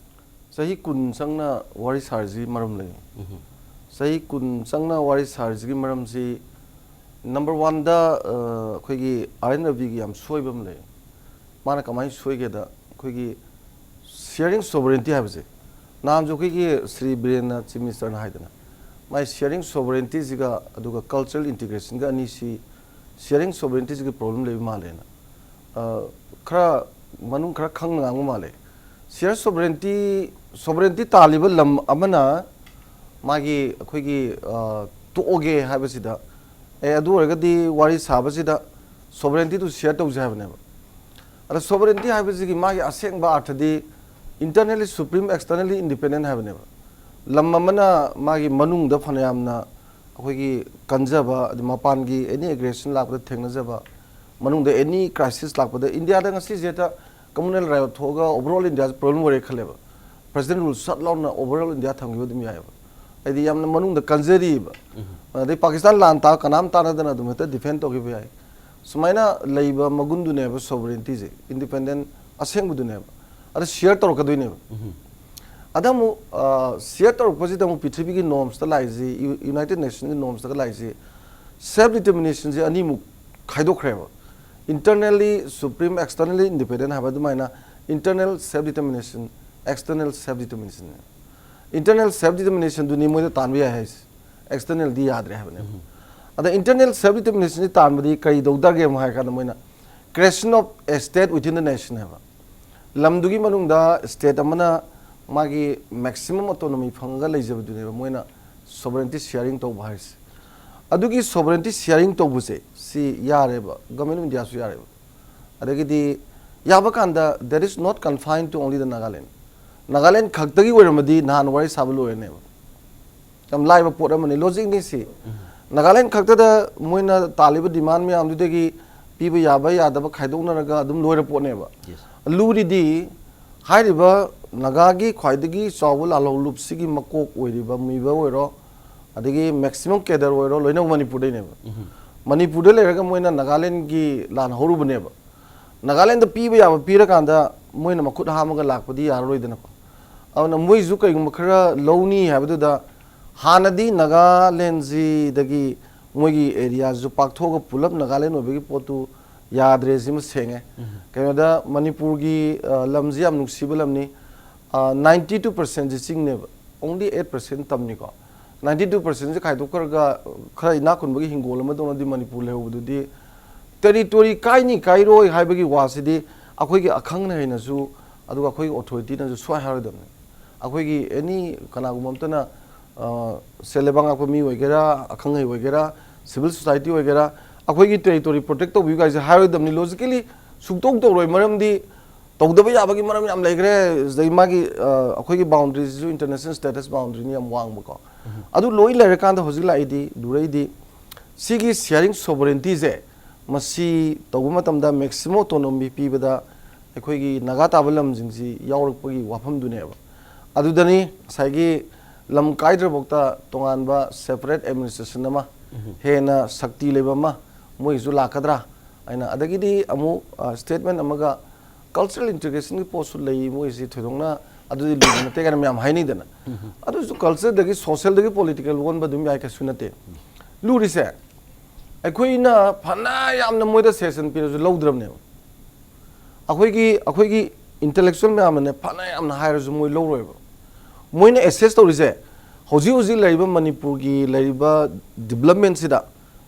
ꯆꯍꯤ ꯀꯨꯟ ꯆꯪꯅ ꯋꯥꯔꯤ ꯁꯥꯔꯤꯁꯤꯒꯤ ꯃꯔꯝ ꯂꯩ꯫ ꯆꯍꯤ ꯀꯨꯟ ꯆꯪꯅ ꯋꯥꯔꯤ ꯁꯥꯔꯤꯁꯤꯒꯤ ꯃꯔꯝꯁꯤ, number one ꯗ, ꯑ, ꯑꯩꯈꯣꯏꯒꯤ ꯑꯥꯔ ꯑꯦꯟ ꯔꯕꯤꯒꯤ ꯌꯥꯝ ꯁꯣꯏꯕ ꯑꯃ ꯂꯩ꯫ ꯃꯥꯅ ꯀꯃꯥꯏꯅ ꯁꯣꯏꯒꯦꯗ, ꯑꯩꯈꯣꯏꯒꯤ sharing sovereignty ꯍꯥꯏꯕꯁꯦ, ꯅꯍꯥꯟꯁꯨ ꯑꯩꯈꯣꯏꯒꯤ ꯁ꯭ꯔꯤ ꯕꯤꯔꯦꯟꯅ, Chief Minister ꯅ ꯍꯥꯏꯗꯅ, ꯃꯥꯏ sharing sovereignty ꯁꯤꯒ ꯑꯗꯨꯒ cultural integration ꯒ ꯑꯅꯤꯁꯤ, sharing sovereignty ꯁꯤꯒꯤ problem ꯂꯩꯕ ꯃꯥꯜꯂꯦꯅ, ꯑ, ꯈꯔ ꯃꯅꯨꯡ ꯈꯔ ꯈꯪꯅ ꯉꯥꯡꯕ ꯃꯥꯜꯂꯦ꯫ Share sovereignty, sovereignty ꯇꯥꯜꯂꯤꯕ ꯂꯝ ꯑꯃꯅ ꯃꯥꯒꯤ ꯑꯩꯈꯣꯏꯒꯤ, ꯑ, ꯇꯣꯛꯑꯒꯦ ꯍꯥꯏꯕꯁꯤꯗ, "ꯑꯦ, ꯑꯗꯨ ꯑꯣꯏꯔꯒꯗꯤ ꯋꯥꯔꯤ ꯁꯥꯕꯁꯤꯗ sovereigntyꯗꯨ share ꯇꯧꯁꯦ" ꯍꯥꯏꯕꯅꯦꯕ꯫ ꯑꯗ sovereignty ꯍꯥꯏꯕꯁꯤꯒꯤ ꯃꯥꯒꯤ ꯑꯁꯦꯡꯕ ꯑꯥꯔꯊꯗꯤ internally supreme, externally independent ꯍꯥꯏꯕꯅꯦꯕ꯫ ꯂꯝ ꯑꯃꯅ ꯃꯥꯒꯤ ꯃꯅꯨꯡꯗ ꯐꯅꯌꯥꯝꯅ ꯑꯩꯈꯣꯏꯒꯤ ꯀꯟꯖꯕ, ꯑꯗꯩ ꯃꯄꯥꯟꯒꯤ any aggression ꯂꯥꯛꯄꯗ ꯊꯦꯡꯅꯖꯕ, ꯃꯅꯨꯡꯗ any crisis ꯂꯥꯛꯄꯗ, ꯏꯟꯗꯤꯌꯥꯗ ꯉꯁꯤꯁꯦ ꯍꯦꯛꯇ communal riot ꯊꯣꯛꯑꯒ overall ꯏꯟꯗꯤꯌꯥꯁꯦ problem ꯑꯣꯏꯔꯦ ꯈꯜꯂꯦꯕ, president rule ꯁꯠ ꯂꯥꯎꯅ overall ꯏꯟꯗꯤꯌꯥ ꯊꯝꯈꯤꯕ ꯑꯗꯨꯝ ꯌꯥꯏꯑꯕ꯫ ꯍꯥꯏꯗꯤ ꯌꯥꯝꯅ ꯃꯅꯨꯡꯗ ꯀꯟꯖꯔꯤꯕ꯫ ꯑꯗꯩ ꯄꯥꯀꯤꯁꯇꯥꯟ ꯂꯥꯟ ꯇꯥ ꯀꯅꯥꯝ ꯇꯥꯟꯅꯗꯅ ꯑꯗꯨꯝ ꯍꯦꯛꯇ defend ꯇꯧꯈꯤꯕ ꯌꯥꯏ꯫ ꯁꯨꯃꯥꯏꯅ ꯂꯩꯕ ꯃꯒꯨꯟꯗꯨꯅꯦꯕ sovereigntyꯁꯦ, independent ꯑꯁꯦꯡꯕꯗꯨꯅꯦꯕ꯫ ꯑꯗ share ꯇꯧꯔꯛꯀꯗꯣꯏꯅꯦꯕ꯫ ꯑꯗ ꯑꯃꯨꯛ, ꯑ, share ꯇꯧꯔꯛꯄꯁꯤꯗ ꯑꯃꯨꯛ ꯄ꯭ꯔꯤꯊꯤꯕꯤꯒꯤ normsꯇ ꯂꯥꯛꯏꯁꯤ, U-, United Nationsꯀꯤ normsꯇꯒ ꯂꯥꯛꯏꯁꯤ, self determinationꯁꯦ ꯑꯅꯤꯃꯨꯛ ꯈꯥꯏꯗꯣꯛꯈ꯭ꯔꯦꯕ꯫ Internally supreme, externally independent ꯍꯥꯏꯕ ꯑꯗꯨꯃꯥꯏꯅ internal self determination, external self determination꯫ Internal self determinationꯗꯨꯅꯤ ꯃꯣꯏꯗ ꯇꯥꯟꯕ ꯌꯥꯏ ꯍꯥꯏꯁꯦ, externalꯗꯤ ꯌꯥꯗ꯭ꯔꯦ ꯍꯥꯏꯕꯅꯦꯕ꯫ ꯑꯗ internal self determinationꯁꯤ ꯇꯥꯟꯕꯗꯤ ꯀꯔꯤ ꯇꯧꯗꯒꯦ ꯍꯥꯏ ꯀꯥꯟꯗ, ꯃꯣꯏꯅ creation of a state within the nation ꯍꯥꯏꯕ, ꯂꯝꯗꯨꯒꯤ ꯃꯅꯨꯡꯗ state ꯑꯃꯅ ꯃꯥꯒꯤ maximum autonomy ꯐꯪꯉꯒ ꯂꯩꯖꯕꯗꯨꯅꯦꯕ ꯃꯣꯏꯅ sovereignty sharing ꯇꯧꯕ ꯍꯥꯏꯔꯤꯁꯦ꯫ ꯑꯗꯨꯒꯤ sovereignty sharing ꯇꯧꯕꯁꯦ ꯁꯤ ꯌꯥꯔꯦꯕ, Government of Indiaꯁꯨ ꯌꯥꯔꯦꯕ꯫ ꯑꯗꯒꯤꯗꯤ ꯌꯥꯕ ꯀꯥꯟꯗ that is not confined to only the Nagaland꯫ Nagaland ꯈꯛꯇꯒꯤ ꯑꯣꯏꯔꯝꯃꯗꯤ ꯅꯍꯥꯟ ꯋꯥꯔꯤ ꯁꯥꯕ ꯂꯣꯏꯔꯅꯦꯕ꯫ ꯌꯥꯝ ꯂꯥꯏꯕ ꯄꯣꯠ ꯑꯃꯅꯤ, logicꯅꯤ ꯁꯤ꯫ ꯅꯥꯒꯥꯂꯦꯟ ꯈꯛꯇꯗ ꯃꯣꯏꯅ ꯇꯥꯜꯂꯤꯕ demand ꯃꯌꯥꯝꯗꯨꯗꯒꯤ ꯄꯤꯕ ꯌꯥꯕ ꯌꯥꯗꯕ ꯈꯥꯏꯗꯣꯛꯅꯔꯒ ꯑꯗꯨꯝ ꯂꯣꯏꯔ ꯄꯣꯠꯅꯦꯕ꯫ Yes꯫ ꯂꯨꯔꯤꯗꯤ ꯍꯥꯏꯔꯤꯕ ꯅꯥꯒꯥꯒꯤ ꯈ꯭ꯋꯥꯏꯗꯒꯤ ꯆꯥꯎꯕ ꯂꯥꯜꯍꯧꯂꯨꯞꯁꯤꯒꯤ ꯃꯀꯣꯛ ꯑꯣꯏꯔꯤꯕ ꯃꯤꯕ ꯑꯣꯏꯔꯣ, ꯑꯗꯒꯤ maximum cadre ꯑꯣꯏꯔꯣ, ꯂꯣꯏꯅꯃꯛ ꯃꯅꯤꯄꯨꯔꯗꯩꯅꯦꯕ꯫ ꯃꯅꯤꯄꯨꯔꯗ ꯂꯩꯔꯒ ꯃꯣꯏꯅ ꯅꯥꯒꯥꯂꯦꯟꯒꯤ ꯂꯥꯟ ꯍꯧꯔꯨꯕꯅꯦꯕ꯫ ꯅꯥꯒꯥꯂꯦꯟꯗ ꯄꯤꯕ ꯌꯥꯕ ꯄꯤꯔꯀꯥꯟꯗ ꯃꯣꯏꯅ ꯃꯈꯨꯠ ꯍꯥꯝꯃꯒ ꯂꯥꯛꯄꯗꯤ ꯌꯥꯔꯔꯣꯏꯗꯅꯀꯣ꯫ ꯑꯗꯨꯅ ꯃꯣꯏꯁꯨ ꯀꯩꯒꯨꯝꯕ ꯈꯔ ꯂꯧꯅꯤ ꯍꯥꯏꯕꯗꯨꯗ ꯍꯥꯟꯅꯗꯤ ꯅꯥꯒꯥꯂꯦꯟꯁꯤꯗꯒꯤ ꯃꯣꯏꯒꯤ areaꯁꯨ ꯄꯥꯛꯊꯣꯛꯑꯒ ꯄꯨꯂꯞ ꯅꯥꯒꯥꯂꯦꯟ ꯑꯣꯏꯕꯒꯤ ꯄꯣꯠꯇꯨ ꯌꯥꯗ꯭ꯔꯦ, ꯁꯤꯃ ꯁꯦꯡꯉꯦ꯫ ꯀꯩꯅꯣꯗ ꯃꯅꯤꯄꯨꯔꯒꯤ, ꯑ, ꯂꯝꯁꯤ ꯌꯥꯝ ꯅꯨꯡꯁꯤꯕ ꯂꯝꯅꯤ꯫ ꯑ, ninety two percentꯁꯤ ꯆꯤꯡꯅꯦꯕ, only eight percent ꯇꯝꯅꯤꯀꯣ꯫ Ninety two percentꯁꯦ ꯈꯥꯏꯗꯣꯛꯈ꯭ꯔꯒ ꯈꯔ ꯏꯅꯥꯛ ꯈꯨꯟꯕꯒꯤ ꯍꯤꯡꯒꯣꯜ ꯑꯃꯗꯧꯅꯗꯤ ꯃꯅꯤꯄꯨꯔ ꯂꯩꯍꯧꯕꯗꯨꯗꯤ, territory ꯀꯥꯏꯅꯤ ꯀꯥꯏꯔꯣꯏ ꯍꯥꯏꯕꯒꯤ ꯋꯥꯁꯤꯗꯤ ꯑꯩꯈꯣꯏꯒꯤ ꯑꯈꯪ ꯑꯍꯩꯅꯁꯨ, ꯑꯗꯨꯒ ꯑꯩꯈꯣꯏꯒꯤ ꯑꯣꯊꯣꯔꯤꯇꯤꯅꯁꯨ ꯁꯨꯛꯍꯥꯏ ꯍꯥꯏꯔꯣꯏꯗꯕꯅꯤ꯫ ꯑꯩꯈꯣꯏꯒꯤ ꯑꯦꯅꯤ ꯀꯅꯥꯒꯨꯝꯕ ꯑꯃꯇꯅ, ꯑ, ꯁꯦꯜ ꯂꯩꯕꯥꯛ ꯉꯥꯛꯄ ꯃꯤ ꯑꯣꯏꯒꯦꯔꯥ, ꯑꯈꯪ ꯑꯍꯩ ꯑꯣꯏꯒꯦꯔꯥ, ꯁꯤꯚꯤꯜ ꯁꯣꯁꯥꯏꯇꯤ ꯑꯣꯏꯒꯦꯔꯥ, ꯑꯩꯈꯣꯏꯒꯤ ꯇꯦꯔꯤꯇꯣꯔꯤ ꯄ꯭ꯔꯣꯇꯦꯛ ꯇꯧꯕꯤꯌꯨ ꯀꯥꯏꯁꯦ ꯍꯥꯏꯔꯣꯏꯗꯕꯅꯤ꯫ ꯂꯣꯖꯤꯀꯦꯂꯤ ꯁꯨꯡꯇꯧ ꯇꯧꯔꯣꯏ꯫ ꯃꯔꯝꯗꯤ ꯇꯧꯗꯕ ꯌꯥꯕꯒꯤ ꯃꯔꯝ ꯌꯥꯝ ꯂꯩꯈ꯭ꯔꯦ꯫ ꯑꯗꯩ ꯃꯥꯒꯤ, ꯑ, ꯑꯩꯈꯣꯏꯒꯤ ꯕꯥꯎꯟꯗꯔꯤꯁꯤꯁꯨ ꯏꯟꯇꯔꯅꯦꯁꯅꯦꯜ ꯁ꯭ꯇꯦꯇꯁ ꯕꯥꯎꯟꯗꯔꯤꯅꯤ, ꯌꯥꯝ ꯋꯥꯡꯕꯀꯣ꯫ ꯑꯗꯨ ꯂꯣꯏ ꯂꯩꯔꯀꯥꯟꯗ ꯍꯧꯖꯤꯛ ꯂꯥꯛꯏꯗꯤ, ꯂꯨꯔꯛꯏꯗꯤ, ꯁꯤꯒꯤ ꯁꯤꯌꯥꯔꯤꯡ ꯁꯣꯚꯔꯦꯟꯇꯤꯁꯦ, ꯃꯁꯤ ꯇꯧꯕ ꯃꯇꯝꯗ ꯃꯦꯛꯁꯤꯃꯝ ꯑꯣꯇꯣꯅꯣꯃꯤ ꯄꯤꯕꯗ ꯑꯩꯈꯣꯏꯒꯤ ꯅꯥꯒꯥ ꯇꯥꯕ ꯂꯝꯁꯤꯡꯁꯤ ꯌꯥꯎꯔꯛꯄꯒꯤ ꯋꯥꯐꯝꯗꯨꯅꯦꯕ꯫ ꯑꯗꯨꯗꯅꯤ ꯉꯁꯥꯏꯒꯤ ꯂꯝ ꯀꯥꯏꯗ꯭ꯔꯐꯥꯎꯗ ꯇꯣꯉꯥꯟꯕ ꯁꯦꯄꯔꯦꯠ ꯑꯦꯗꯃꯤꯅꯤꯁꯇ꯭ꯔꯦꯁꯟ ꯑꯃ, ꯍꯦꯟꯅ ꯁꯛꯇꯤ ꯂꯩꯕ ꯑꯃ ꯃꯣꯏꯒꯤꯁꯨ ꯂꯥꯛꯀꯗ꯭ꯔꯥ ꯍꯥꯏꯅ꯫ ꯑꯗꯒꯤꯗꯤ ꯑꯃꯨꯛ, ꯑ, ꯁ꯭ꯇꯦꯠꯃꯦꯟ ꯑꯃꯒ, ꯀꯜꯆꯔꯦꯜ ꯏꯟꯇꯤꯒ꯭ꯔꯦꯁꯟꯒꯤ ꯄꯣꯠꯁꯨ ꯂꯩ, ꯃꯣꯏꯁꯤ ꯊꯣꯏꯗꯣꯛꯅ ꯑꯗꯨꯗꯤ ꯂꯨꯕ ꯅꯠꯇꯦ ꯀꯥꯏꯅ ꯃꯌꯥꯝ ꯍꯥꯏꯅꯩꯗꯅ꯫ ꯑꯗꯨꯁꯨ ꯀꯜꯆꯔꯗꯒꯤ, ꯁꯣꯁꯦꯜꯗꯒꯤ ꯄꯣꯂꯤꯇꯤꯀꯦꯜ ꯑꯣꯟꯕ ꯑꯗꯨꯝ ꯌꯥꯏ, ꯀꯩꯁꯨ ꯅꯠꯇꯦ꯫ ꯂꯨꯔꯤꯁꯦ, ꯑꯩꯈꯣꯏꯅ ꯐꯅ ꯌꯥꯝꯅ ꯃꯣꯏꯗ ꯁꯦꯁꯟ ꯄꯤꯔꯁꯨ ꯂꯧꯗ꯭ꯔꯕꯅꯦꯕ꯫ ꯑꯩꯈꯣꯏꯒꯤ, ꯑꯩꯈꯣꯏꯒꯤ ꯏꯟꯇꯦꯂꯦꯛꯆꯨꯋꯦꯜ ꯃꯌꯥꯝꯅꯅꯦ ꯐꯅ ꯌꯥꯝꯅ ꯍꯥꯏꯔꯁꯨ ꯃꯣꯏ ꯂꯧꯔꯣꯏꯕ꯫ ꯃꯣꯏꯅ ꯑꯦꯁꯦꯁ ꯇꯧꯔꯤꯁꯦ, ꯍꯧꯖꯤꯛ ꯍꯧꯖꯤꯛ ꯂꯩꯔꯤꯕ ꯃꯅꯤꯄꯨꯔꯒꯤ ꯂꯩꯔꯤꯕ ꯗꯤꯕꯂꯞꯃꯦꯟꯁꯤꯗ,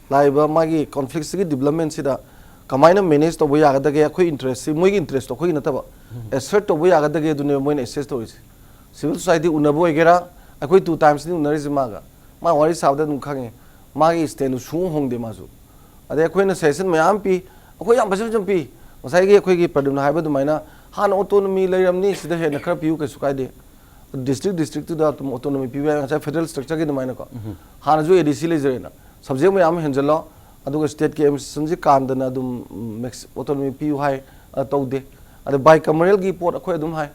ꯂꯥꯛꯏꯕ ꯃꯥꯒꯤ ꯀꯣꯟꯐ꯭ꯂꯤꯛꯁꯤꯒꯤ ꯗꯤꯕꯂꯞꯃꯦꯟꯁꯤꯗ ꯀꯃꯥꯏꯅ ꯃꯦꯅꯦꯖ ꯇꯧꯕ ꯌꯥꯒꯗꯒꯦ, ꯑꯩꯈꯣꯏ ꯏꯟꯇꯔꯦꯁꯁꯤ, ꯃꯣꯏꯒꯤ ꯏꯟꯇꯔꯦꯁꯇꯣ ꯑꯩꯈꯣꯏꯒꯤ ꯅꯠꯇꯕ, ꯑꯦꯁꯔꯠ ꯇꯧꯕ ꯌꯥꯒꯗꯒꯦ ꯑꯗꯨꯅꯦꯕ ꯃꯣꯏꯅ ꯑꯦꯁꯦꯁ ꯇꯧꯔꯤꯁꯦ꯫ ꯁꯤꯚꯤꯜ ꯁꯣꯁꯥꯏꯇꯤ ꯎꯅꯕ ꯑꯣꯏꯒꯦꯔꯥ, ꯑꯩꯈꯣꯏ ꯇꯨ ꯇꯥꯏꯝꯁꯅꯤ ꯎꯅꯔꯤꯁꯦ ꯃꯥꯒ꯫ ꯃꯥ ꯋꯥꯔꯤ ꯁꯥꯕꯗ ꯑꯗꯨꯝ ꯈꯪꯉꯦ, ꯃꯥꯒꯤ ꯁ꯭ꯇꯦꯟꯗꯨ ꯁꯨꯡꯍꯣꯡ ꯍꯣꯡꯗꯦ ꯃꯥꯁꯨ꯫ ꯑꯗꯩ ꯑꯩꯈꯣꯏꯅ ꯁꯖꯦꯁꯟ ꯃꯌꯥꯝ ꯄꯤ, ꯑꯩꯈꯣꯏ ꯌꯥꯝ ꯐꯖ ꯐꯖꯅ ꯄꯤ꯫ ꯉꯁꯥꯏꯒꯤ ꯑꯩꯈꯣꯏꯒꯤ ꯄ꯭ꯔꯗ꯭ꯌꯨꯝꯅ ꯍꯥꯏꯕ ꯑꯗꯨꯃꯥꯏꯅ, ꯍꯥꯟꯅ ꯑꯣꯇꯣꯅꯣꯃꯤ ꯂꯩꯔꯝꯅꯤ, ꯁꯤꯗ ꯍꯦꯟꯅ ꯈꯔ ꯄꯤꯌꯨ, ꯀꯩꯁꯨ ꯀꯥꯏꯗꯦ꯫ ꯗꯤꯁꯇ꯭ꯔꯤꯛ ꯗꯤꯁꯇ꯭ꯔꯤꯛꯇꯨꯗ ꯑꯗꯨꯝ ꯑꯣꯇꯣꯅꯣꯃꯤ ꯄꯤꯕ ꯌꯥꯏ, ꯉꯁꯥꯏ ꯐꯦꯗꯔꯦꯜ ꯁ꯭ꯇ꯭ꯔꯛꯆꯔꯒꯤ ꯑꯗꯨꯃꯥꯏꯅꯀꯣ꯫ ꯍꯥꯟꯅꯁꯨ ꯑꯦ ꯗꯤ ꯁꯤ ꯂꯩꯖꯔꯦꯅ, ꯁꯕꯖꯦꯛ ꯃꯌꯥꯝ ꯑꯃ ꯍꯦꯟꯖꯜꯂꯣ, ꯑꯗꯨꯒ ꯁ꯭ꯇꯦꯠꯀꯤ ꯑꯦꯗꯃꯤꯅꯤꯁꯇ꯭ꯔꯦꯁꯟꯁꯤ ꯀꯥꯟꯗꯅ ꯑꯗꯨꯝ ꯃꯦꯛꯁ ꯑꯣꯇꯣꯅꯣꯃꯤ ꯄꯤꯌꯨ ꯍꯥꯏ, ꯑ, ꯇꯧꯗꯦ꯫ ꯑꯗ ꯕꯥꯏ ꯀꯃꯔꯦꯜꯒꯤ ꯄꯣꯠ ꯑꯩꯈꯣꯏ ꯑꯗꯨꯝ ꯍꯥꯏ,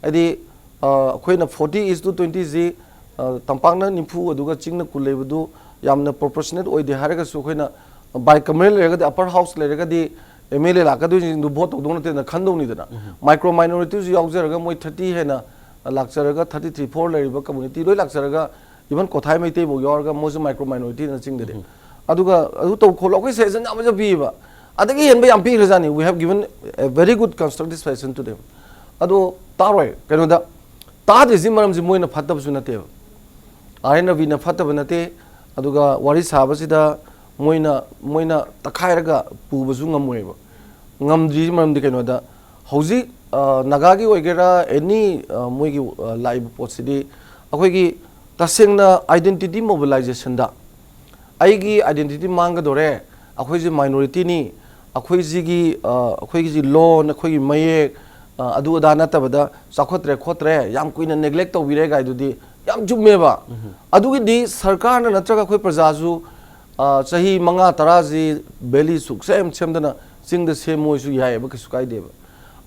ꯍꯥꯏꯗꯤ, ꯑ, ꯑꯩꯈꯣꯏꯅ forty is to twenty ꯁꯤ, ꯑ, ꯇꯝꯄꯥꯛꯅ ꯅꯤꯐꯨ ꯑꯗꯨꯒ ꯆꯤꯡꯅ ꯀꯨꯟ ꯂꯩꯕꯗꯨ ꯌꯥꯝꯅ ꯄ꯭ꯔꯣꯄꯣꯔꯁꯅꯦꯠ ꯑꯣꯏꯗꯦ ꯍꯥꯏꯔꯒꯁꯨ, ꯑꯩꯈꯣꯏꯅ ꯕꯥꯏ ꯀꯃꯔꯦꯜ ꯂꯩꯔꯒꯗꯤ, ꯑꯄꯔ ꯍꯥꯎꯁ ꯂꯩꯔꯒꯗꯤ ꯑꯦꯝ ꯑꯦꯜ ꯑꯦ ꯂꯥꯛꯀꯗꯣꯏꯁꯤꯡꯗꯨ ꯚꯣꯠ ꯇꯧꯗꯧ ꯅꯠꯇꯦꯅ ꯈꯟꯗꯧꯅꯤꯗꯅ꯫ ꯃꯥꯏꯀ꯭ꯔꯣ ꯃꯥꯏꯅꯣꯔꯤꯇꯤꯁꯨ ꯌꯥꯎꯖꯔꯒ ꯃꯣꯏ ꯊꯥꯔꯇꯤ ꯍꯦꯟꯅ ꯂꯥꯛꯆꯔꯒ, ꯊꯥꯔꯇꯤ ꯊ꯭ꯔꯤ ꯐꯣꯔ ꯂꯩꯔꯤꯕ ꯀꯝꯃꯨꯅꯤꯇꯤ ꯂꯣꯏ ꯂꯥꯛꯆꯔꯒ, ꯏꯚꯟ ꯀꯣꯊꯥꯏ ꯃꯩꯇꯩꯐꯥꯎ ꯌꯥꯎꯔꯒ ꯃꯣꯏꯁꯨ ꯃꯥꯏꯀ꯭ꯔꯣ ꯃꯥꯏꯅꯣꯔꯤꯇꯤꯅ ꯆꯤꯡꯗꯗꯤ꯫ ꯑꯗꯨꯒ ꯑꯗꯨ ꯇꯧ ꯈꯣꯠꯂꯣ, ꯑꯩꯈꯣꯏ ꯁꯖꯦꯁꯟ ꯌꯥꯝ ꯐꯖ ꯄꯤꯌꯦꯕ꯫ ꯑꯗꯒꯤ ꯍꯦꯟꯕ ꯌꯥꯝ ꯄꯤꯈ꯭ꯔꯖꯥꯠꯅꯤ꯫ We have given a very good constructive suggestion to them. ꯑꯗꯣ ꯇꯥꯔꯣꯏ꯫ ꯀꯩꯅꯣꯗ ꯇꯥꯗ꯭ꯔꯤꯁꯤ ꯃꯔꯝꯁꯤ ꯃꯣꯏꯅ ꯐꯠꯇꯕꯁꯨ ꯅꯠꯇꯦꯕ, ꯑꯥꯔ ꯑꯦꯟ ꯔꯕꯤꯅ ꯐꯠꯇꯕ ꯅꯠꯇꯦ꯫ ꯑꯗꯨꯒ ꯋꯥꯔꯤ ꯁꯥꯕꯁꯤꯗ ꯃꯣꯏꯅ, ꯃꯣꯏꯅ ꯇꯛꯈꯥꯏꯔꯒ ꯄꯨꯕꯁꯨ ꯉꯝꯃꯣꯏꯕ꯫ ꯉꯝꯗ꯭ꯔꯤꯁꯤ ꯃꯔꯝꯗꯤ ꯀꯩꯅꯣꯗ, ꯍꯧꯖꯤꯛ ꯑ, ꯅꯥꯒꯥꯒꯤ ꯑꯣꯏꯒꯦꯔꯥ, ꯑꯦꯅꯤ ꯃꯣꯏꯒꯤ ꯑ, ꯂꯥꯛꯏꯕ ꯄꯣꯠꯁꯤꯗꯤ ꯑꯩꯈꯣꯏꯒꯤ ꯇꯁꯦꯡꯅ identity mobilization ꯗ ꯑꯩꯒꯤ identity ꯃꯥꯡꯒꯗꯣꯔꯦ, ꯑꯩꯈꯣꯏꯁꯦ minority ꯅꯤ, ꯑꯩꯈꯣꯏꯁꯤꯒꯤ ꯑ, ꯑꯩꯈꯣꯏꯒꯤꯁꯤ ꯂꯣꯟ, ꯑꯩꯈꯣꯏꯒꯤ ꯃꯌꯦꯛ, ꯑ, ꯑꯗꯨ ꯑꯗꯥ ꯅꯠꯇꯕꯗ ꯆꯥꯎꯈꯠꯇ꯭ꯔꯦ ꯈꯣꯠꯇ꯭ꯔꯦ, ꯌꯥꯝ ꯀꯨꯏꯅ neglect ꯇꯧꯕꯤꯔꯦ ꯀꯥꯏꯗꯨꯗꯤ ꯌꯥꯝ ꯆꯨꯝꯃꯦꯕ꯫ ꯑꯗꯨꯒꯤꯗꯤ ꯁꯔꯀꯥꯔꯅ ꯅꯠꯇ꯭ꯔꯒ ꯑꯩꯈꯣꯏ ꯄ꯭ꯔꯖꯥꯁꯨ ꯑ, ꯆꯍꯤ ꯃꯉꯥ ꯇꯔꯥꯁꯤ valley ꯁꯨꯛꯁꯦꯝ ꯁꯦꯝꯗꯅ ꯆꯤꯡꯗ ꯁꯦꯝꯃꯣꯏꯁꯨ ꯌꯥꯏꯑꯕ, ꯀꯩꯁꯨ ꯀꯥꯏꯗꯦꯕ꯫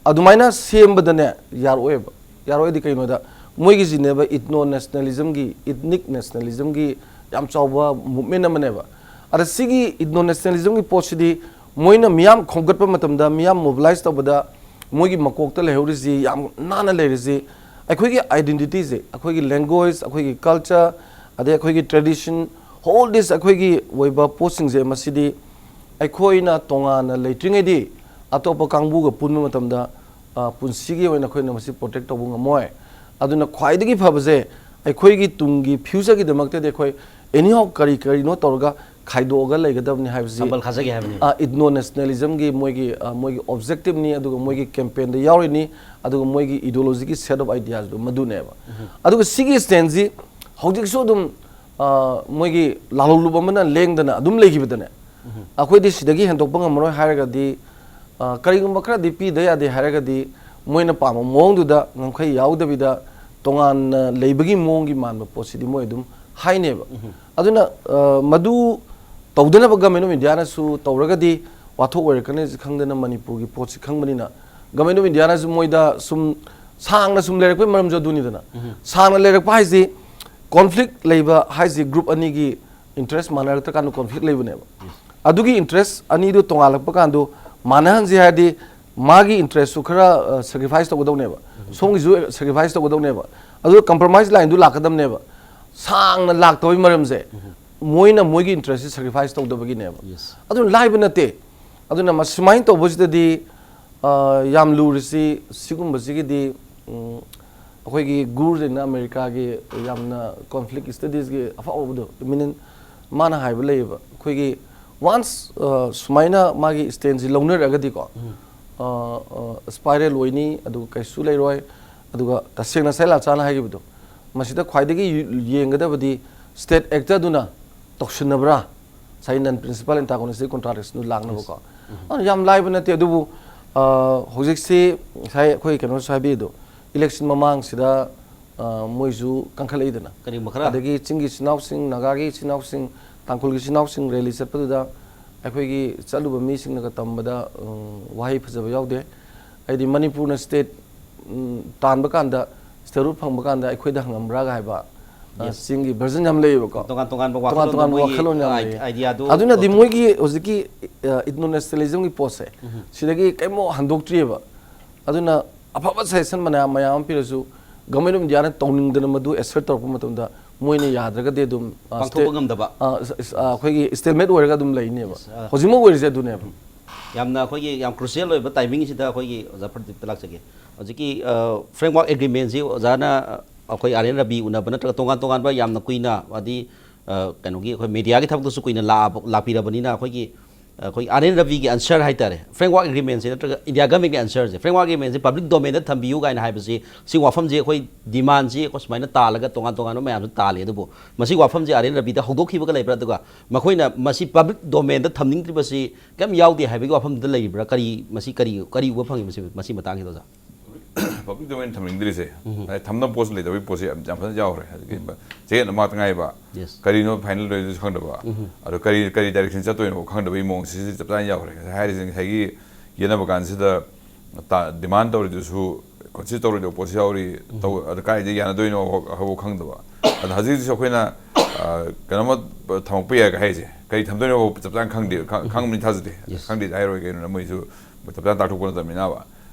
ꯑꯗꯨꯃꯥꯏꯅ ꯁꯦꯝꯕꯗꯅꯦ ꯌꯥꯔꯛꯑꯣꯏꯕ꯫ ꯌꯥꯔꯛꯑꯣꯏꯗꯤ ꯀꯩꯅꯣꯗ, ꯃꯣꯏꯒꯤꯁꯤꯅꯦꯕ ethno nationalism ꯒꯤ, ethnic nationalism ꯒꯤ ꯌꯥꯝ ꯆꯥꯎꯕ movement ꯑꯃꯅꯦꯕ꯫ ꯑꯗ ꯁꯤꯒꯤ ethno nationalism ꯒꯤ ꯄꯣꯠꯁꯤꯗꯤ ꯃꯣꯏꯅ ꯃꯤꯌꯥꯝ ꯈꯣꯝꯒꯠꯄ ꯃꯇꯝꯗ, ꯃꯤꯌꯥꯝ mobilize ꯇꯧꯕꯗ ꯃꯣꯏꯒꯤ ꯃꯀꯣꯛꯇ ꯂꯩꯍꯧꯔꯤꯁꯤ, ꯌꯥꯝ ꯅꯥꯟꯅ ꯂꯩꯔꯤꯁꯤ, ꯑꯩꯈꯣꯏꯒꯤ identity ꯁꯦ, ꯑꯩꯈꯣꯏꯒꯤ language, ꯑꯩꯈꯣꯏꯒꯤ culture, ꯑꯗꯩ ꯑꯩꯈꯣꯏꯒꯤ tradition, all this ꯑꯩꯈꯣꯏꯒꯤ ꯑꯣꯏꯕ ꯄꯣꯠꯁꯤꯡꯁꯦ, ꯃꯁꯤꯗꯤ ꯑꯩꯈꯣꯏꯅ ꯇꯣꯉꯥꯟꯅ ꯂꯩꯇ꯭ꯔꯤꯉꯩꯗꯤ ꯑꯇꯣꯞꯄ ꯀꯥꯡꯕꯨꯒ ꯄꯨꯟꯕ ꯃꯇꯝꯗ, ꯑ, ꯄꯨꯟꯁꯤꯒꯤ ꯑꯣꯏꯅ ꯑꯩꯈꯣꯏꯅ ꯃꯁꯤ protect ꯇꯧꯕ ꯉꯝꯃꯣꯏ꯫ ꯑꯗꯨꯅ ꯈ꯭ꯋꯥꯏꯗꯒꯤ ꯐꯕꯁꯦ, ꯑꯩꯈꯣꯏꯒꯤ ꯇꯨꯡꯒꯤ future ꯒꯤꯗꯃꯛꯇꯗꯤ ꯑꯩꯈꯣꯏ anyhow ꯀꯔꯤ ꯀꯔꯤꯅꯣ ꯇꯧꯔꯒ ꯈꯥꯏꯗꯣꯛꯑꯒ ꯂꯩꯒꯗꯕꯅꯤ ꯍꯥꯏꯕꯁꯤ, ꯁꯝꯕꯜ ꯈꯥꯖꯒꯦ ꯍꯥꯏꯕꯅꯤ꯫ ꯑ, ethno nationalism ꯒꯤ ꯃꯣꯏꯒꯤ, ꯑ, ꯃꯣꯏꯒꯤ objective ꯅꯤ, ꯑꯗꯨꯒ ꯃꯣꯏꯒꯤ campaign ꯗ ꯌꯥꯎꯔꯤꯅꯤ, ꯑꯗꯨꯒ ꯃꯣꯏꯒꯤ ideology ꯒꯤ set of ideas ꯗꯨ ꯃꯗꯨꯅꯦꯕ꯫ ꯑꯗꯨꯒ ꯁꯤꯒꯤ stand ꯁꯤ ꯍꯧꯖꯤꯛꯁꯨ ꯑꯗꯨꯝ, ꯑ, ꯃꯣꯏꯒꯤ ꯂꯥꯜꯍꯧꯂꯨꯞ ꯑꯃꯅ ꯂꯦꯡꯗꯅ ꯑꯗꯨꯝ ꯂꯩꯈꯤꯕꯗꯅꯦ, ꯑꯩꯈꯣꯏꯗꯤ ꯁꯤꯗꯒꯤ ꯍꯦꯟꯗꯣꯛꯄ ꯉꯝꯃꯔꯣꯏ ꯍꯥꯏꯔꯒꯗꯤ, ꯑ, ꯀꯔꯤꯒꯨꯝꯕ ꯈꯔꯗꯤ ꯄꯤꯗ ꯌꯥꯗꯦ ꯍꯥꯏꯔꯒꯗꯤ, ꯃꯣꯏꯅ ꯄꯥꯝꯕ ꯃꯑꯣꯡꯗꯨꯗ ꯉꯝꯈꯩ ꯌꯥꯎꯗꯕꯤꯗ ꯇꯣꯉꯥꯟꯅ ꯂꯩꯕꯒꯤ ꯃꯑꯣꯡꯒꯤ ꯃꯥꯟꯕ ꯄꯣꯠꯁꯤꯗꯤ ꯃꯣꯏ ꯑꯗꯨꯝ ꯍꯥꯏꯅꯦꯕ꯫ ꯑꯗꯨꯅ, ꯑ, ꯃꯗꯨ ꯇꯧꯗꯅꯕ Government of India ꯅꯁꯨ ꯇꯧꯔꯒꯗꯤ ꯋꯥꯊꯣꯛ ꯑꯣꯏꯔꯛꯀꯅꯤ ꯈꯪꯗꯅ, ꯃꯅꯤꯄꯨꯔꯒꯤ ꯄꯣꯠꯁꯤ ꯈꯪꯕꯅꯤꯅ, Government of India ꯅꯁꯨ ꯃꯣꯏꯗ ꯁꯨꯝ ꯁꯥꯡꯅ ꯁꯨꯝ ꯂꯩꯔꯛꯄꯒꯤ ꯃꯔꯝꯁꯨ ꯑꯗꯨꯅꯤꯗꯅ꯫ ꯁꯥꯡꯅ ꯂꯩꯔꯛꯄ ꯍꯥꯏꯁꯤ, conflict ꯂꯩꯕ ꯍꯥꯏꯁꯤ group ꯑꯅꯤꯒꯤ interest ꯃꯥꯟꯅꯔꯛꯇ꯭ꯔꯀꯥꯟꯗ conflict ꯂꯩꯕꯅꯦꯕ꯫ ꯑꯗꯨꯒꯤ interest ꯑꯅꯤꯗꯨ ꯇꯣꯉꯥꯜꯂꯛꯄ ꯀꯥꯟꯗꯨ ꯃꯥꯟꯅꯍꯟꯁꯤ ꯍꯥꯏꯔꯗꯤ, ꯃꯥꯒꯤ interest ꯁꯨ ꯈꯔ, ꯑ, sacrifice ꯇꯧꯒꯗꯧꯅꯦꯕ, ꯁꯣꯝꯒꯤꯁꯨ sacrifice ꯇꯧꯒꯗꯧꯅꯦꯕ, ꯑꯗꯨꯒ compromise line ꯗꯨ ꯂꯥꯛꯀꯗꯕꯅꯦꯕ꯫ ꯁꯥꯡꯅ ꯂꯥꯛꯇꯕꯒꯤ ꯃꯔꯝꯁꯦ, ꯃꯣꯏꯅ ꯃꯣꯏꯒꯤ interest ꯁꯤ sacrifice ꯇꯧꯗꯕꯒꯤꯅꯦꯕ꯫ Yes. ꯑꯗꯨꯅ ꯂꯥꯏꯕ ꯅꯠꯇꯦ꯫ ꯑꯗꯨꯅ ꯃ-, ꯁꯨꯃꯥꯏꯅ ꯇꯧꯕꯁꯤꯗꯗꯤ, ꯑ, ꯌꯥꯝ ꯂꯨꯔꯤꯁꯤ ꯁꯤꯒꯨꯝꯕꯁꯤꯒꯤꯗꯤ, ꯎꯝ, ꯑꯩꯈꯣꯏꯒꯤ ꯒꯨꯔꯨꯁꯤꯡꯅ ꯑꯃꯦꯔꯤꯀꯥꯒꯤ ꯌꯥꯝꯅ conflict studies ꯀꯤ ꯑꯐꯥꯎꯕꯗꯣ, eminent, ꯃꯥꯅ ꯍꯥꯏꯕ ꯂꯩꯌꯦꯕ, ꯑꯩꯈꯣꯏꯒꯤ once, ꯑ, ꯁꯨꯃꯥꯏꯅ ꯃꯥꯒꯤ stand ꯁꯤ ꯂꯧꯅꯔꯛꯑꯒꯗꯤꯀꯣ, ꯁ꯭ꯄꯥꯏꯔꯦꯜ ꯑꯣꯏꯅꯤ, ꯑꯗꯨꯒ ꯀꯩꯁꯨ ꯂꯩꯔꯣꯏ꯫ ꯑꯗꯨꯒ ꯇꯁꯦꯡꯅ ꯉꯁꯥꯏ ꯂꯥꯆꯥꯅ ꯍꯥꯏꯈꯤꯕꯗꯣ, ꯃꯁꯤꯗ ꯈ꯭ꯋꯥꯏꯗꯒꯤ ꯌꯦꯡꯒꯗꯕꯗꯤ ꯁ꯭ꯇꯦꯠ ꯑꯦꯛꯇꯔꯗꯨꯅ ꯇꯧꯁꯤꯟꯅꯕ꯭ꯔꯥ, ꯉꯁꯥꯏ ꯅꯟ ꯄ꯭ꯔꯤꯟꯁꯤꯄꯥꯜ ꯑꯦꯟꯇꯥꯒꯣꯅꯤꯁꯇꯤꯛ ꯀꯣꯟꯇ꯭ꯔꯥꯗꯤꯛꯁꯟꯗꯨ ꯂꯥꯛꯅꯕꯀꯣ꯫ ꯑꯗꯨꯅ ꯌꯥꯝ ꯂꯥꯏꯕ ꯅꯠꯇꯦ꯫ ꯑꯗꯨꯕꯨ ꯑ, ꯍꯧꯖꯤꯛꯁꯤ ꯉꯁꯥꯏ ꯑꯩꯈꯣꯏ ꯀꯩꯅꯣꯁꯨ ꯍꯥꯏꯕꯤꯗꯣ, ꯏꯂꯦꯛꯁꯟ ꯃꯃꯥꯡꯁꯤꯗ ꯑ, ꯃꯣꯏꯁꯨ ꯀꯟꯈꯠꯂꯛꯏꯗꯅ꯫ ꯀꯔꯤꯒꯨꯝꯕ ꯈꯔ ꯑꯗꯒꯤ ꯆꯤꯡꯒꯤ ꯏꯆꯤꯟ ꯏꯅꯥꯎꯁꯤꯡ, ꯅꯥꯒꯥꯒꯤ ꯏꯆꯤꯟ ꯏꯅꯥꯎꯁꯤꯡ, ꯇꯥꯡꯈꯨꯜꯒꯤ ꯏꯆꯤꯟ ꯏꯅꯥꯎꯁꯤꯡ ꯔꯦꯂꯤ ꯆꯠꯄꯗꯨꯗ ꯑꯩꯈꯣꯏꯒꯤ ꯆꯠꯂꯨꯕ ꯃꯤꯁꯤꯡꯅꯒ ꯇꯝꯕꯗ, ꯎꯝ, ꯋꯥꯍꯩ ꯐꯖꯕ ꯌꯥꯎꯗꯦ꯫ ꯍꯥꯏꯗꯤ ꯃꯅꯤꯄꯨꯔꯅ ꯁ꯭ꯇꯦꯠ, ꯎꯝ, ꯇꯥꯟꯕ ꯀꯥꯟꯗ, ꯁ꯭ꯇꯦꯠꯍꯨꯗ ꯐꯪꯕ ꯀꯥꯟꯗ ꯑꯩꯈꯣꯏꯗ ꯍꯪꯉꯝꯕ꯭ꯔꯥꯒ ꯍꯥꯏꯕ, ꯑ, ꯆꯤꯡꯒꯤ ꯚꯔꯖꯟ ꯌꯥꯝ ꯂꯩꯌꯦꯕꯀꯣ꯫ ꯇꯣꯉꯥꯟ ꯇꯣꯉꯥꯟꯕ ꯇꯣꯉꯥꯟ ꯋꯥꯈꯜꯂꯣꯟꯗ ꯇꯣꯉꯥꯟꯕ ꯃꯣꯏꯒꯤ, ꯋꯥꯈꯜꯂꯣꯟ ꯌꯥꯝ ꯑ, ꯂꯩꯌꯦ꯫ ꯑꯥꯏꯗꯤꯌꯥꯗꯨ ꯑꯗꯨꯅꯗꯤ ꯃꯣꯏꯒꯤ ꯍꯧꯖꯤꯛꯀꯤ, ꯑ, ꯏꯊꯅꯣ ꯅꯦꯁꯅꯦꯂꯤꯖꯝꯒꯤ ꯄꯣꯠꯁꯦ, ꯁꯤꯗꯒꯤ ꯀꯔꯤꯝꯐꯥꯎ ꯍꯟꯗꯣꯛꯇ꯭ꯔꯤꯑꯕ꯫ ꯑꯗꯨꯅ ꯑꯐꯕ ꯁꯖꯦꯁꯟ ꯃꯌꯥꯝ, ꯃꯌꯥꯝ ꯑꯃ ꯄꯤꯔꯁꯨ, Government of Indiaꯅ ꯇꯧꯅꯤꯡꯗꯅ ꯃꯗꯨ ꯑꯦꯁꯔꯠ ꯇꯧꯔꯛꯄ ꯃꯇꯝꯗ, ꯃꯣꯏꯅ ꯌꯥꯗ꯭ꯔꯒꯗꯤ ꯑꯗꯨꯝ, ꯑ, ꯄꯥꯡꯊꯣꯛꯄ ꯁ꯭ꯇꯦꯠ-, ꯉꯝꯗꯕ꯫ ꯑ, ꯑ, ꯑꯩꯈꯣꯏꯒꯤ ꯁ꯭ꯇꯦꯜꯃꯦꯠ ꯑꯣꯏꯔꯒ ꯑꯗꯨꯝ ꯂꯩꯅꯦꯕ꯫ ꯑ, ꯍꯧꯖꯤꯛꯃꯛ ꯑꯣꯏꯔꯤꯁꯦ ꯑꯗꯨꯅꯦꯕ꯫ ꯌꯥꯝꯅ ꯑꯩꯈꯣꯏꯒꯤ ꯌꯥꯝ ꯀ꯭ꯔꯨꯁꯤꯌꯦꯜ ꯑꯣꯏꯕ ꯇꯥꯏꯃꯤꯡꯁꯤꯗ ꯑꯩꯈꯣꯏꯒꯤ ꯑꯣꯖꯥ ꯄ꯭ꯔꯗꯤꯞꯇ ꯂꯥꯛꯆꯒꯦ꯫ ꯍꯧꯖꯤꯛꯀꯤ, ꯑ, ꯐ꯭ꯔꯦꯝꯋꯥꯔꯛ ꯑꯦꯒ꯭ꯔꯤꯃꯦꯟꯁꯤ ꯑꯣꯖꯥꯅ, ꯑ, ꯑꯩꯈꯣꯏ ꯑꯥꯔ ꯑꯦꯟ ꯔꯕꯤ ꯎꯅꯕ ꯅꯠꯇ꯭ꯔꯒ ꯇꯣꯉꯥꯟ ꯇꯣꯉꯥꯟꯕ ꯌꯥꯝꯅ ꯀꯨꯏꯅ, ꯍꯥꯏꯗꯤ, ꯑ, ꯀꯩꯅꯣꯒꯤ ꯑꯩꯈꯣꯏ ꯃꯦꯗꯤꯌꯥꯒꯤ ꯊꯕꯛꯇꯁꯨ ꯀꯨꯏꯅ ꯂꯥꯛꯑꯕ-, ꯂꯥꯛꯄꯤꯔꯕꯅꯤꯅ ꯑꯩꯈꯣꯏꯒꯤ, ꯑꯩꯈꯣꯏ ꯑꯥꯔ ꯑꯦꯟ ꯔꯕꯤꯒꯤ ꯑꯟꯁꯔ ꯍꯥꯏꯇꯥꯔꯦ, ꯐ꯭ꯔꯦꯝꯋꯥꯔꯛ ꯑꯦꯒ꯭ꯔꯤꯃꯦꯟꯁꯦ ꯅꯠꯇ꯭ꯔꯒ ꯏꯟꯗꯤꯌꯥ ꯒꯃꯦꯟꯒꯤ ꯑꯟꯁꯔꯁꯦ, ꯐ꯭ꯔꯦꯝꯋꯥꯔꯛ ꯑꯦꯒ꯭ꯔꯤꯃꯦꯟꯁꯦ ꯄꯕ꯭ꯂꯤꯛ ꯗꯣꯃꯦꯟꯗ ꯊꯝꯕꯤꯌꯨ ꯀꯥꯏꯅ ꯍꯥꯏꯕꯁꯤ, ꯁꯤ ꯋꯥꯐꯝꯁꯦ ꯑꯩꯈꯣꯏ ꯗꯤꯃꯥꯟꯁꯤ ꯑꯩꯈꯣꯏ ꯁꯨꯃꯥꯏꯅ ꯇꯥꯜꯂꯒ ꯇꯣꯉꯥꯟ ꯇꯣꯉꯥꯟꯕ ꯃꯌꯥꯝꯁꯨ ꯇꯥꯜꯂꯤ꯫ ꯑꯗꯨꯕꯨ ꯃꯁꯤ ꯋꯥꯐꯝꯁꯦ ꯑꯥꯔ ꯑꯦꯟ ꯔꯕꯤꯗ ꯍꯧꯗꯣꯛꯈꯤꯕꯒ ꯂꯩꯕ꯭ꯔꯥ? ꯑꯗꯨꯒ ꯃꯈꯣꯏꯅ ꯃꯁꯤ ꯄꯕ꯭ꯂꯤꯛ ꯗꯣꯃꯦꯟꯗ ꯊꯝꯅꯤꯡꯗ꯭ꯔꯤꯕꯁꯤ ꯀꯔꯤꯝ ꯌꯥꯎꯗꯦ ꯍꯥꯏꯕꯒꯤ ꯋꯥꯐꯝꯗꯨꯗ ꯂꯩꯔꯤꯕ꯭ꯔꯥ? ꯀꯔꯤ, ꯃꯁꯤ ꯀꯔꯤ, ꯀꯔꯤ ꯎꯕ ꯐꯪꯉꯤ ꯃꯁꯤ, ꯃꯁꯤ ꯃꯇꯥꯡꯁꯤꯗ, ꯑꯣꯖꯥ? ꯄꯕ꯭ꯂꯤꯛ ꯗꯣꯃꯦꯟ ꯊꯝꯅꯤꯡꯗ꯭ꯔꯤꯁꯦ, ꯍꯥꯏꯗꯤ ꯊꯝꯅꯕ ꯄꯣꯠꯁꯨ ꯂꯩꯇꯕꯒꯤ ꯄꯣꯠꯁꯦ ꯌꯥꯝ, ꯌꯥꯝ ꯐꯖꯅ ꯌꯥꯎꯈ꯭ꯔꯦ꯫ ꯑꯗꯨꯒꯤ ꯆꯌꯦꯠꯅ ꯃꯥꯇ ꯉꯥꯏꯕ, Yes. ꯀꯔꯤꯅꯣ ꯐꯥꯏꯅꯦꯜ ꯑꯣꯏꯗꯣꯏꯁꯨ ꯈꯪꯗꯕ, ꯑꯗꯣ ꯀꯔꯤ, ꯀꯔꯤ ꯗꯥꯏꯔꯦꯛꯁꯟ ꯆꯠꯇꯣꯏꯅꯣ ꯈꯪꯗꯕꯒꯤ ꯃꯑꯣꯡꯁꯤ ꯁꯤ ꯆꯞ ꯆꯥꯅ ꯌꯥꯎꯈ꯭ꯔꯦ꯫ ꯉꯁꯥꯏ ꯍꯥꯏꯔꯤꯁꯦ, ꯉꯁꯥꯏꯒꯤ ꯌꯦꯠꯅꯕ ꯀꯥꯟꯁꯤꯗ ꯗꯤꯃꯥꯟ ꯇꯧꯔꯤꯗꯨꯁꯨ ꯀꯣꯟꯁꯤꯗꯔ ꯇꯧꯔꯣꯏꯗꯕ ꯄꯣꯠꯁꯨ ꯌꯥꯎꯔꯤ꯫ ꯇꯧ-, ꯑꯗ ꯀꯥꯏꯗ ꯌꯥꯅꯗꯣꯏꯅꯣ ꯍꯧ-, ꯍꯧꯕ ꯈꯪꯗꯕ꯫ ꯑꯗ ꯍꯧꯖꯤꯛ ꯍꯧꯖꯤꯛ ꯑꯩꯈꯣꯏꯅ, ꯑ, ꯀꯩꯅꯣꯝꯃ ꯊꯝꯃꯛꯄ ꯌꯥꯏꯒ ꯍꯥꯏꯁꯦ, ꯀꯔꯤ ꯊꯝꯗꯣꯏꯅꯣ ꯆꯞ ꯆꯥꯅ ꯈꯪꯗꯦ, ꯈ-, ꯈꯪꯕꯅꯤ ꯊꯥꯖꯗꯦ꯫ Yes. ꯈꯪꯗꯦ ꯍꯥꯏꯔꯣꯏ, ꯀꯩꯅꯣꯅ ꯃꯣꯏꯁꯨ ꯆꯞ ꯆꯥꯅ ꯇꯥꯛꯊꯣꯛꯄ ꯅꯠꯇꯕꯅꯤꯅꯕ꯫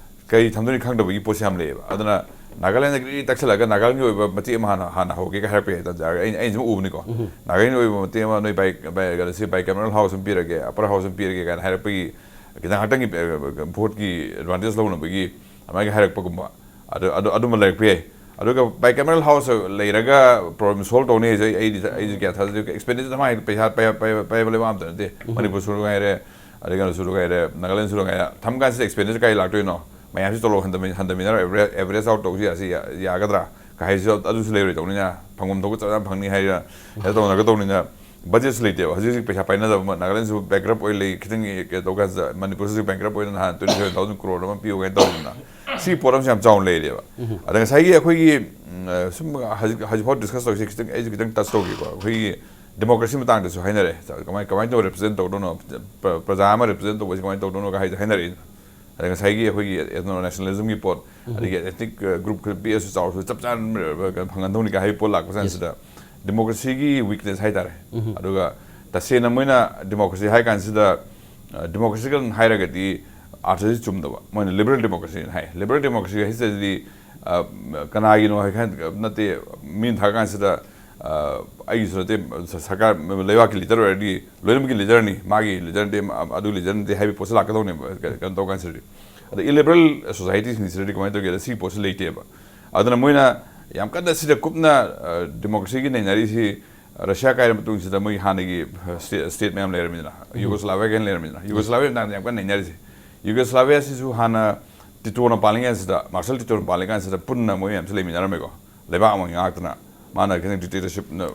ꯀꯔꯤ ꯊꯝꯗꯣꯏꯅꯣ ꯈꯪꯗꯕꯒꯤ ꯄꯣꯠꯁꯦ ꯌꯥꯝ ꯂꯩꯌꯦꯕ꯫ ꯑꯗꯨꯅ ꯅꯥꯒꯥꯂꯦꯟꯗ ꯒ꯭ꯔꯤ ꯇꯛꯁꯜꯂꯒ ꯅꯥꯒꯥꯂꯦꯟꯒꯤ ꯑꯣꯏꯕ ꯃꯇꯦꯛ ꯑꯃ ꯍꯥꯟꯅ, ꯍꯥꯟꯅ ꯍꯧꯒꯦꯒ ꯍꯥꯏꯔꯛꯄ ꯌꯥꯏ, ꯇꯥꯟꯖꯥ꯫ ꯑꯩ, ꯑꯩꯅ ꯁꯨꯝ ꯎꯕꯅꯤꯀꯣ꯫ ꯅꯥꯒꯥꯂꯦꯟꯒꯤ ꯑꯣꯏꯕ ꯃꯇꯦꯛ ꯑꯃ ꯅꯣꯏ ꯕꯥꯏ-, ꯕꯥꯏ-, ꯀꯩꯅꯣꯁꯤ ꯕꯥꯏ ꯀꯦꯃꯦꯔꯦꯜ ꯍꯥꯎꯁ ꯑꯃ ꯄꯤꯔꯒꯦ, ꯑꯄꯔ ꯍꯥꯎꯁ ꯑꯃ ꯄꯤꯔꯒꯦ ꯀꯥꯏꯅ ꯍꯥꯏꯔꯛꯄꯒꯤ, ꯈꯤꯇꯪ ꯉꯥꯛꯇꯪꯒꯤ, ꯑ, ꯚꯣꯠꯀꯤ ꯑꯦꯗꯚꯥꯟꯇꯦꯖ ꯂꯧꯅꯕꯒꯤ ꯑꯗꯨꯃꯥꯏꯅ ꯍꯥꯏꯔꯛꯄꯒꯨꯝꯕ꯫ ꯑꯗꯨ, ꯑꯗꯨ, ꯑꯗꯨꯃ ꯂꯩꯔꯛꯄ ꯌꯥꯏ꯫ ꯑꯗꯨꯒ ꯕꯥꯏ ꯀꯦꯃꯦꯔꯦꯜ ꯍꯥꯎꯁ ꯂꯩꯔꯒ ꯄ꯭ꯔꯣꯕ꯭ꯂꯦꯝ ꯁꯣꯜꯕ ꯇꯧꯅꯤ ꯍꯥꯏꯁꯦ ꯑꯩ, ꯑꯩꯗꯤ, ꯑꯩꯁꯨ ꯒ꯭ꯌꯥꯟ ꯊꯥꯖꯗꯦ꯫ ꯑꯦꯛꯁꯄꯦꯟꯗꯤꯆꯔ ꯃꯥꯒꯤ ꯄꯩꯁꯥ ꯄꯥꯏꯕ, ꯄꯥꯏꯕ, ꯄꯥꯏꯕ ꯂꯩꯕꯥꯛ ꯑꯝꯇ ꯅꯠꯇꯦ꯫ ꯃꯅꯤꯄꯨꯔꯁꯨ ꯉꯥꯏꯔꯦ, ꯑꯗꯩ ꯀꯩꯅꯣꯁꯨ ꯀꯩꯔꯦ, ꯅꯥꯒꯥꯂꯦꯟꯁꯨ ꯀꯩꯔꯦ, ꯊꯝ ꯀꯥꯟꯁꯤꯗ ꯑꯦꯛꯁꯄꯦꯟꯗꯤꯆꯔ ꯀꯥꯏ ꯂꯥꯛꯇꯣꯏꯅꯣ? ꯃꯌꯥꯝꯁꯤ ꯇꯣꯂꯣꯞ ꯍꯟꯊꯃꯤ-, ꯍꯟꯊꯃꯤꯟꯅꯔ ꯑꯦꯚꯔꯦꯖ, ꯑꯦꯚꯔꯦꯖ ꯑꯥꯎꯠ ꯇꯧꯁꯤ, ꯑꯁꯤ ꯌꯥ-, ꯌꯥꯒꯗ꯭ꯔꯥ ꯀ ꯍꯥꯏꯁꯤꯁꯨ ꯑꯗꯨꯁꯨ ꯂꯩꯔꯣꯏꯗꯧꯅꯤꯅ, ꯐꯪꯐꯝ ꯊꯣꯛꯄ ꯆꯞ ꯆꯥꯅ ꯐꯪꯅꯤ ꯍꯥꯏꯔ ꯍꯦꯛꯇ ꯇꯧꯅꯒꯗꯧꯅꯤꯅ, ꯕꯖꯦꯠꯁꯨ ꯂꯩꯇꯦꯕ꯫ ꯍꯧꯖꯤꯛ ꯍꯧꯖꯤꯛ ꯄꯩꯁꯥ ꯄꯥꯏꯅꯗꯕ ꯑꯃ, ꯅꯥꯒꯥꯂꯦꯟꯁꯨ ꯕꯦꯡꯀ꯭ꯔꯞ ꯑꯣꯏ ꯂꯩ, ꯈꯤꯇꯪ ꯀꯩꯅꯣ ꯇꯧ ꯀꯥꯟꯁꯤꯗ ꯃꯅꯤꯄꯨꯔꯁꯤꯁꯨ ꯕꯦꯡꯀ꯭ꯔꯞ ꯑꯣꯏꯅ ꯅꯍꯥꯟ ꯇ꯭ꯋꯦꯟꯇꯤ ꯁꯚꯦꯟ ꯊꯥꯎꯖꯟ ꯀ꯭ꯔꯣꯔ ꯑꯃ ꯄꯤꯌꯨ ꯀꯥꯏꯅ ꯇꯧꯗꯅ, ꯁꯤꯒꯤ ꯄꯣꯠ ꯑꯃꯁꯨ ꯌꯥꯝ ꯆꯥꯎꯅ ꯂꯩꯔꯦꯕ꯫ ꯑꯗ ꯉꯁꯥꯏꯒꯤ ꯑꯩꯈꯣꯏꯒꯤ, ꯎꯝ, ꯑ, ꯁꯨꯝ ꯍꯧꯖꯤꯛ, ꯍꯧꯖꯤꯛꯐꯥꯎ ꯗꯤꯁꯀꯁ ꯇꯧꯔꯤꯁꯦ ꯈꯤꯇꯪ, ꯑꯩꯁꯨ ꯈꯤꯇꯪ ꯇꯆ ꯇꯧꯒꯦꯀꯣ꯫ ꯑꯩꯈꯣꯏꯒꯤ ꯗꯦꯃꯣꯀ꯭ꯔꯦꯁꯤ ꯃꯇꯥꯡꯗꯁꯨ ꯍꯥꯏꯅꯔꯦ, ꯀꯃꯥꯏ, ꯀꯃꯥꯏꯅ ꯇꯧꯔ ꯔꯤꯄ꯭ꯔꯖꯦꯟ ꯇꯧꯗꯣꯏꯅꯣ, ꯄ꯭ꯔ-, ꯄ꯭ꯔꯖꯥ ꯑꯃ ꯔꯤꯄ꯭ꯔꯖꯦꯟ ꯇꯧꯕꯁꯤ ꯀꯃꯥꯏꯅ ꯇꯧꯗꯣꯏꯅꯣ ꯀ ꯍꯥꯏꯗꯣ ꯍꯥꯏꯅꯔꯛꯏ꯫ ꯑꯗ ꯉꯁꯥꯏꯒꯤ ꯑꯩꯈꯣꯏꯒꯤ ethno nationalismꯒꯤ ꯄꯣꯠ, ꯑꯗꯒꯤ ethnic group ꯈꯔ ꯄꯤꯛꯑꯁꯨ ꯆꯥꯎꯔꯁꯨ ꯆꯞ ꯆꯥꯅ ꯐꯪꯍꯟꯗꯧꯅꯤ ꯀ ꯍꯥꯏꯕ ꯄꯣꯠ ꯂꯥꯛꯄ ꯀꯥꯟꯁꯤꯗ, ꯗꯦꯃꯣꯀ꯭ꯔꯦꯁꯤꯒꯤ ꯋꯤꯛꯅꯦꯁ ꯍꯥꯏꯇꯥꯔꯦ꯫ ꯑꯗꯨꯒ ꯇꯁꯦꯡꯅ ꯃꯣꯏꯅ ꯗꯦꯃꯣꯀ꯭ꯔꯦꯁꯤ ꯍꯥꯏ ꯀꯥꯟꯁꯤꯗ, ꯑ, ꯗꯦꯃꯣꯀ꯭ꯔꯦꯁꯤꯀꯦꯜ ꯍꯥꯏꯔꯒꯗꯤ ꯑꯥꯔꯊꯁꯤ ꯆꯨꯝꯗꯕ꯫ ꯃꯣꯏꯅ ꯂꯤꯕꯔꯦꯜ ꯗꯦꯃꯣꯀ꯭ꯔꯦꯁꯤꯅ ꯍꯥꯏ꯫ ꯂꯤꯕꯔꯦꯜ ꯗꯦꯃꯣꯀ꯭ꯔꯦꯁꯤ ꯍꯥꯏꯁꯤꯗꯗꯤ, ꯑ, ꯀꯅꯥꯒꯤꯅꯣ ꯍꯥꯏ ꯀꯥꯟ ꯅꯠꯇꯦ, ꯃꯤꯅ ꯊꯥꯔ ꯀꯥꯟꯁꯤꯗ, ꯑ, ꯑꯩꯒꯤꯁꯨ ꯅꯠꯇꯦ, ꯁ-, ꯁꯔꯀꯥꯔ, ꯂꯩꯕꯥꯛꯀꯤ ꯂꯤꯗꯔ ꯑꯣꯏꯔꯗꯤ ꯂꯣꯏꯅꯃꯛꯀꯤ ꯂꯤꯗꯔꯅꯤ, ꯃꯥꯒꯤ ꯂꯤꯗꯔ ꯅꯠꯇꯦ, ꯑ-, ꯑꯗꯨ ꯂꯤꯗꯔ ꯅꯠꯇꯦ ꯍꯥꯏꯕꯒꯤ ꯄꯣꯠꯁꯦ ꯂꯥꯛꯀꯗꯧꯅꯦꯕ, ꯀ-, ꯀꯩꯅꯣ ꯇꯧ ꯀꯥꯟꯁꯤꯗꯗꯤ꯫ ꯑꯗ ꯏꯂꯤꯕꯔꯦꯜ ꯁꯣꯁꯥꯏꯇꯤꯁꯤꯡꯁꯤꯗꯗꯤ ꯀꯃꯥꯏꯅ ꯇꯧꯒꯦꯗ, ꯁꯤꯒꯤ ꯄꯣꯠꯁꯤ ꯂꯩꯇꯦꯕ꯫ ꯑꯗꯨꯅ ꯃꯣꯏꯅ ꯌꯥꯝ ꯀꯟꯅ ꯁꯤꯗ ꯀꯨꯞꯅ, ꯑ, ꯗꯦꯃꯣꯀ꯭ꯔꯦꯁꯤꯒꯤ ꯅꯩꯅꯔꯤꯁꯤ, ꯔꯁꯤꯌꯥ ꯀꯥꯏꯔ ꯃꯇꯨꯡꯁꯤꯗ ꯃꯣꯏꯒꯤ ꯍꯥꯟꯅꯒꯤ, ꯑ, ꯁ꯭ꯇꯦ-, ꯁ꯭ꯇꯦꯠ ꯃꯌꯥꯝ ꯂꯩꯔꯝꯃꯤꯗꯅ, ꯌꯨꯒꯣꯁ꯭ꯂꯥꯚꯤꯌꯥ ꯀꯥꯏꯅ ꯂꯩꯔꯝꯃꯤꯗꯅ, ꯌꯨꯒꯣꯁ꯭ꯂꯥꯚꯤꯌꯥ ꯃꯇꯥꯡꯗ ꯌꯥꯝ ꯀꯟꯅ ꯅꯩꯅꯔꯤꯁꯦ꯫ ꯌꯨꯒꯣꯁ꯭ꯂꯥꯚꯤꯌꯥꯁꯤꯁꯨ ꯍꯥꯟꯅ ꯇꯤꯇꯣꯅ ꯄꯥꯜꯂꯤꯉꯩꯁꯤꯗ, ꯃꯥꯔꯁꯦꯜ ꯇꯤꯇꯣꯅ ꯄꯥꯜꯂꯤꯀꯥꯟꯁꯤꯗ ꯄꯨꯟꯅ ꯃꯣꯏ ꯃꯌꯥꯝꯁꯤ ꯂꯩꯃꯤꯟꯅꯔꯝꯃꯦꯀꯣ꯫ ꯂꯩꯕꯥꯛ ꯑꯃ ꯉꯥꯛꯇꯅ, ꯃꯥꯅ ꯈꯤꯇꯪ ꯗꯤꯛꯇꯦꯇꯔꯁꯤꯞ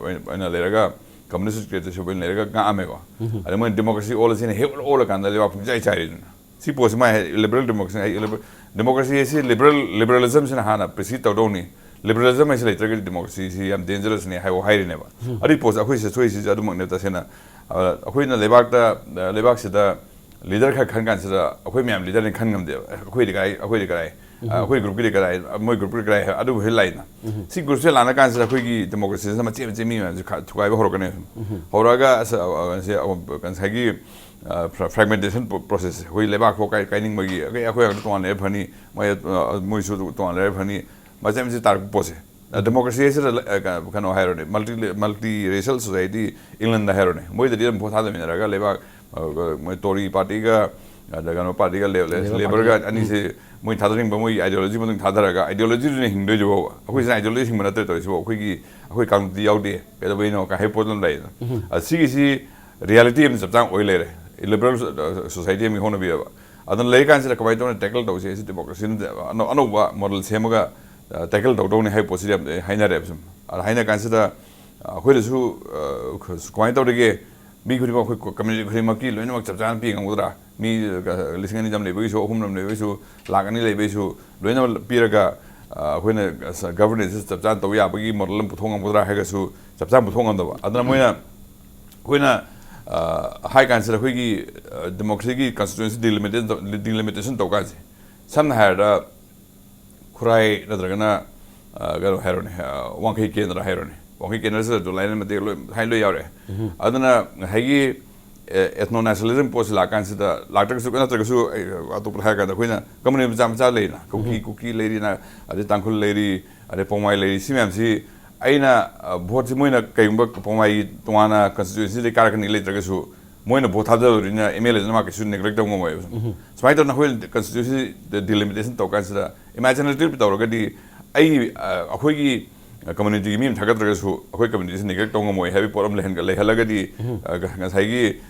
ꯑꯣꯏꯅ ꯂꯩꯔꯒ, ꯀꯝꯌꯨꯅꯤꯁ ꯗꯤꯛꯇꯦꯇꯔꯁꯤꯞ ꯑꯣꯏꯅ ꯂꯩꯔꯒ ꯉꯥꯛꯑꯝꯃꯦꯀꯣ꯫ ꯑꯗꯩ ꯃꯣꯏꯅ ꯗꯦꯃꯣꯀ꯭ꯔꯦꯁꯤ ꯑꯣꯜꯂꯁꯤꯅ ꯍꯦꯛ ꯑꯣꯜꯂꯀꯥꯟꯗ ꯂꯩꯕꯥꯛ ꯄꯨꯡꯆꯥꯏ ꯆꯥꯏꯔꯤꯗꯨꯅ꯫ ꯁꯤ ꯄꯣꯠꯁꯤ ꯃꯥꯏ ꯂꯤꯕꯔꯦꯜ ꯗꯦꯃꯣꯀ꯭ꯔꯦꯁꯤ ꯍꯥꯏ, ꯂꯤꯕꯔ-, ꯗꯦꯃꯣꯀ꯭ꯔꯦꯁꯤ ꯍꯥꯏꯁꯤ ꯂꯤꯕꯔꯦꯜ, ꯂꯤꯕꯔꯦꯂꯤꯖꯝꯁꯤꯅ ꯍꯥꯟꯅ ꯄ꯭ꯔꯤꯁꯤꯠ ꯇꯧꯗꯧꯅꯤ꯫ ꯂꯤꯕꯔꯦꯂꯤꯖꯝ ꯍꯥꯏꯁꯤ ꯂꯩꯇ꯭ꯔꯒꯗꯤ ꯗꯦꯃꯣꯀ꯭ꯔꯦꯁꯤꯁꯤ ꯌꯥꯝ ꯗꯦꯟꯖꯔꯁꯅꯤ ꯍꯥꯏꯕ ꯍꯥꯏꯔꯤꯅꯦꯕ꯫ ꯑꯗꯨꯒꯤ ꯄꯣꯠꯁꯦ ꯑꯩꯈꯣꯏ ꯁꯤꯗ ꯊꯣꯛꯏꯁꯤꯁꯨ ꯑꯗꯨꯃꯛꯅꯦꯕ ꯇꯁꯦꯡꯅ꯫ ꯑ, ꯑꯩꯈꯣꯏꯅ ꯂꯩꯕꯥꯛꯇ, ꯑ, ꯂꯩꯕꯥꯛꯁꯤꯗ ꯂꯤꯗꯔ ꯈꯔ ꯈꯟ ꯀꯥꯟꯁꯤꯗ ꯑꯩꯈꯣꯏ ꯃꯌꯥꯝ ꯂꯤꯗꯔꯅꯤ ꯈꯟ ꯉꯝꯗꯦꯕ꯫ ꯑꯦ, ꯑꯩꯈꯣꯏꯗꯤ ꯀꯥꯏ, ꯑꯩꯈꯣꯏꯗꯤ ꯀꯗꯥꯏ? ꯑ, ꯑꯩꯈꯣꯏ ꯒ꯭ꯔꯨꯞꯀꯤꯗꯤ ꯀꯗꯥꯏ? ꯃꯣꯏ ꯒ꯭ꯔꯨꯞꯀꯤꯗꯤ ꯀꯗꯥꯏ? ꯑꯗꯨꯕꯨ ꯍꯦꯛ ꯂꯥꯛꯏꯅ꯫ ꯁꯤ ꯒ꯭ꯔꯨꯞꯁꯦ ꯂꯥꯛꯅ ꯀꯥꯟꯁꯤꯗ ꯑꯩꯈꯣꯏꯒꯤ ꯗꯦꯃꯣꯀ꯭ꯔꯦꯁꯤꯁꯤꯅ ꯃꯆꯦꯠ ꯃꯆꯦꯠ ꯃꯤ ꯃꯌꯥꯝꯁꯦ ꯈ-, ꯊꯨꯒꯥꯏꯕ ꯍꯧꯔꯛꯀꯅꯦꯕ꯫ ꯍꯧꯔꯛꯑꯒ ꯑꯁ, ꯑ, ꯑ, ꯁꯤ, ꯑ, ꯉꯁꯥꯏꯒꯤ, ꯑ, ꯐ꯭ꯔ-, ꯐ꯭ꯔꯦꯒꯃꯦꯟꯇꯦꯁꯟ ꯄ꯭ꯔꯣ-, ꯄ꯭ꯔꯣꯁꯦꯁꯁꯦ꯫ ꯑꯩꯈꯣꯏ ꯂꯩꯕꯥꯛ ꯐꯥꯎ ꯀꯥꯏ-, ꯀꯥꯏꯅꯤꯡꯕꯒꯤ, ꯑꯩꯈꯣꯏ, ꯑꯩꯈꯣꯏ ꯉꯥꯛꯇ ꯇꯣꯉꯥꯟꯅ ꯂꯩꯔ ꯐꯅꯤ, ꯃꯣꯏ, ꯑ, ꯃꯣꯏꯁꯨ ꯇꯣꯉꯥꯟꯅ ꯂꯩꯔ ꯐꯅꯤ꯫ ꯃꯆꯦꯠ ꯃꯆꯦꯠ ꯇꯥꯔꯛꯄ ꯄꯣꯠꯁꯦ꯫ ꯑ, ꯗꯦꯃꯣꯀ꯭ꯔꯦꯁꯤ ꯍꯥꯏꯁꯤꯗ ꯂ-, ꯑ, ꯀ-, ꯀꯩꯅꯣ ꯍꯥꯏꯔꯣꯅꯦ, ꯃꯜꯇꯤ, ꯃꯜꯇꯤ ꯔꯦꯁꯤꯌꯦꯜ ꯁꯣꯁꯥꯏꯇꯤ ꯏꯪꯂꯦꯟꯗ ꯍꯥꯏꯔꯣꯅꯦ꯫ ꯃꯣꯏꯗꯗꯤ ꯑꯗꯨꯝ ꯚꯣꯠ ꯊꯥꯗꯃꯤꯟꯅꯔꯒ ꯂꯩꯕꯥꯛ, ꯑ, ꯃꯣꯏ ꯇꯣꯔꯤ ꯄꯥꯔꯇꯤꯒ, ꯑꯗ ꯀꯩꯅꯣ ꯄꯥꯔꯇꯤꯒ, ꯂꯦ-, ꯂꯦ-, ꯂꯦꯕꯔ ꯂꯦꯕꯔꯒ ꯄꯥꯔꯇꯤꯒ꯫ ꯑꯅꯤꯁꯦ ꯃꯣꯏ ꯊꯥꯗꯅꯤꯡꯕ ꯃꯣꯏ ꯑꯥꯏꯗꯤꯌꯣꯂꯣꯖꯤ ꯃꯇꯨꯡ ꯊꯥꯗꯔꯒ, ꯑꯥꯏꯗꯤꯌꯣꯂꯣꯖꯤꯗꯨꯅ ꯍꯤꯡꯗꯣꯏꯁꯤꯕꯣ꯫ ꯑꯩꯈꯣꯏꯁꯤꯅ ꯑꯥꯏꯗꯤꯌꯣꯂꯣꯖꯤ ꯍꯤꯡꯕ ꯅꯠꯇ꯭ꯔꯦ ꯇꯧꯔꯤꯁꯤꯕꯣ꯫ ꯑꯩꯈꯣꯏꯒꯤ, ꯑꯩꯈꯣꯏ ꯀꯥꯡꯂꯨꯞꯇꯤ ꯌꯥꯎꯗꯦ꯫ ꯀꯩꯗꯧꯕꯩꯅꯣ ꯀ ꯍꯥꯏꯕ ꯄꯣꯠ ꯑꯃ ꯂꯩꯗꯅ꯫ ꯑ, ꯁꯤꯒꯤꯁꯤ ꯔꯤꯌꯦꯂꯤꯇꯤ ꯑꯃ ꯆꯞ ꯆꯥꯅ ꯑꯣꯏ ꯂꯩꯔꯦ꯫ ꯏꯂꯤꯕꯔꯦꯜ ꯁꯣꯁꯥꯏꯇꯤ ꯑꯃꯒꯤ ꯍꯧꯅꯕꯤꯌꯦꯕ꯫ ꯑꯗꯨꯅ ꯂꯩꯔꯀꯥꯟꯁꯤꯗ ꯀꯃꯥꯏꯅ ꯇꯧꯅ ꯇꯦꯀꯜ ꯇꯧꯁꯦ? ꯁꯤ ꯗꯦꯃꯣꯀ꯭ꯔꯦꯁꯤ ꯑꯅꯧꯕ ꯃꯣꯗꯦꯜ ꯁꯦꯝꯃꯒ ꯇꯦꯀꯜ ꯇꯧꯗꯧꯅꯤ ꯍꯥꯏꯕ ꯄꯣꯠꯁꯤꯗꯤ ꯌꯥꯝ ꯍꯥꯏꯅꯔꯦꯕ꯫ ꯁꯨꯝ ꯑꯗ ꯍꯥꯏꯅ ꯀꯥꯟꯁꯤꯗ ꯑꯩꯈꯣꯏꯗꯁꯨ ꯀꯃꯥꯏꯅ ꯇꯧꯔꯤꯒꯦ? ꯃꯤ ꯈꯨꯗꯤꯡꯃꯛ, ꯑꯩꯈꯣꯏ ꯀꯝꯃ꯭ꯌꯨꯅꯤꯇꯤ ꯈꯨꯗꯤꯡꯃꯛꯀꯤ ꯂꯣꯏꯅꯃꯛ ꯆꯞ ꯆꯥꯅ ꯄꯤ ꯉꯝꯒꯗ꯭ꯔꯥ? ꯃꯤ ꯂꯤꯁꯤꯡ ꯑꯅꯤ ꯆꯥꯝ ꯂꯩꯕꯒꯤꯁꯨ, ꯑꯍꯨꯝ ꯂꯩꯕꯒꯤꯁꯨ, ꯂꯥꯛ ꯑꯅꯤ ꯂꯩꯕꯒꯤꯁꯨ ꯂꯣꯏꯅꯃꯛ ꯄꯤꯔꯒ ꯑꯩꯈꯣꯏꯅ ꯒꯕꯔꯅꯦꯟꯁꯁꯦ ꯆꯞ ꯆꯥꯅ ꯇꯧ ꯌꯥꯕꯒꯤ ꯃꯣꯗꯦꯜ ꯑꯃ ꯄꯨꯊꯣꯛ ꯉꯝꯒꯗ꯭ꯔꯥ ꯍꯥꯏꯔꯒꯁꯨ ꯆꯞ ꯆꯥꯅ ꯄꯨꯊꯣꯛ ꯉꯝꯗꯕ꯫ ꯑꯗꯨꯅ ꯃꯣꯏꯅ, ꯑꯩꯈꯣꯏꯅ ꯍꯥꯏ ꯀꯥꯟꯁꯤꯗ ꯑꯩꯈꯣꯏꯒꯤ ꯗꯦꯃꯣꯀ꯭ꯔꯦꯁꯤꯒꯤ ꯀꯟꯁꯇꯤꯇ꯭ꯌꯨꯑꯦꯟꯁꯤ ꯗꯤꯂꯤꯃꯤꯇꯦꯁꯟ ꯗꯤꯂꯤꯃꯤꯇꯦꯁꯟ ꯇꯧ ꯀꯥꯟꯁꯦ, ꯁꯝꯅ ꯍꯥꯏꯔꯕꯗ ꯈꯨꯔꯥꯏ ꯅꯠꯇ꯭ꯔꯒꯅ ꯀꯩꯅꯣ ꯍꯥꯏꯔꯣꯅꯦ, ꯋꯥꯡꯈꯩ ꯀꯦꯟꯗ꯭ꯔ ꯍꯥꯏꯔꯣꯅꯦ꯫ ꯋꯥꯡꯈꯩ ꯀꯦꯟꯗ꯭ꯔꯁꯤꯗ ꯂꯥꯏꯔꯦꯟ ꯃꯇꯦꯛ ꯂꯣꯏ ꯍꯥꯏ ꯂꯣꯏ ꯌꯥꯎꯔꯦ꯫ ꯑꯗꯨꯅ ꯉꯁꯥꯏꯒꯤ ꯑꯦꯊꯅꯣ ꯅꯦꯁꯅꯦꯂꯤꯖꯝ ꯄꯣꯠꯁꯤ ꯂꯥꯛꯀꯥꯟꯁꯤꯗ, ꯂꯥꯛꯇ꯭ꯔꯒꯁꯨ, ꯅꯠꯇ꯭ꯔꯒꯁꯨ ꯑꯩ ꯑꯇꯣꯞꯄꯗ ꯍꯥꯏꯔꯀꯥꯟꯗ ꯑꯩꯈꯣꯏꯅ ꯀꯝꯃꯨꯅꯤꯇꯤ ꯃꯆꯥ ꯃꯆꯥ ꯂꯩꯔꯤꯅ, ꯀꯨꯀꯤ ꯀꯨꯀꯤ ꯂꯩꯔꯤꯅ, ꯑꯗꯩ ꯇꯥꯡꯈꯨꯜ ꯂꯩꯔꯤ, ꯑꯗꯩ ꯄꯣꯡꯃꯥꯏ ꯂꯩꯔꯤ, ꯁꯤ ꯃꯌꯥꯝꯁꯤ ꯑꯩꯅ ꯚꯣꯠꯁꯤ ꯃꯣꯏꯅ ꯀꯩꯒꯨꯝꯕ ꯄꯣꯡꯃꯥꯏꯒꯤ ꯇꯣꯉꯥꯟꯅ ꯀꯟꯁꯇꯤꯇ꯭ꯌꯨꯑꯦꯟꯁꯤꯗꯒꯤ ꯀꯥꯔꯛꯀꯅꯤ ꯂꯩꯇ꯭ꯔꯒꯁꯨ, ꯃꯣꯏꯅ ꯚꯣꯠ ꯊꯥꯗꯕꯅꯤꯅ ꯑꯦꯝ ꯑꯦꯜ ꯑꯦꯗꯨꯅ ꯃꯥ ꯀꯩꯁꯨ ꯅꯦꯒ꯭ꯂꯦꯛ ꯇꯧꯕ ꯉꯝꯃꯣꯏꯕ꯫ ꯁꯨꯃꯥꯏꯅ ꯇꯧꯗꯅ ꯑꯩꯈꯣꯏ ꯀꯟꯁꯇꯤꯇ꯭ꯌꯨꯑꯦꯟꯁꯤ ꯗꯤꯂꯤꯃꯤꯇꯦꯁꯟ ꯇꯧꯔ ꯀꯥꯟꯁꯤꯗ, ꯏꯃꯦꯖꯤꯅꯦꯇꯤꯚ ꯇꯧꯔꯒꯗꯤ, ꯑꯩ ꯑꯩꯈꯣꯏꯒꯤ ꯀꯝꯃꯨꯅꯤꯇꯤꯒꯤ ꯃꯤ ꯑꯃ ꯊꯥꯒꯠꯇ꯭ꯔꯒꯁꯨ ꯑꯩꯈꯣꯏ ꯀꯝꯃꯨꯅꯤꯇꯤꯁꯤ ꯅꯦꯒ꯭ꯂꯦꯛ ꯇꯧꯕ ꯉꯝꯃꯣꯏ ꯍꯥꯏꯕꯒꯤ ꯄꯣꯠ ꯑꯃ ꯂꯩꯍꯟꯒ ꯂꯩꯍꯜꯂꯒꯗꯤ, ꯉꯁꯥꯏꯒꯤ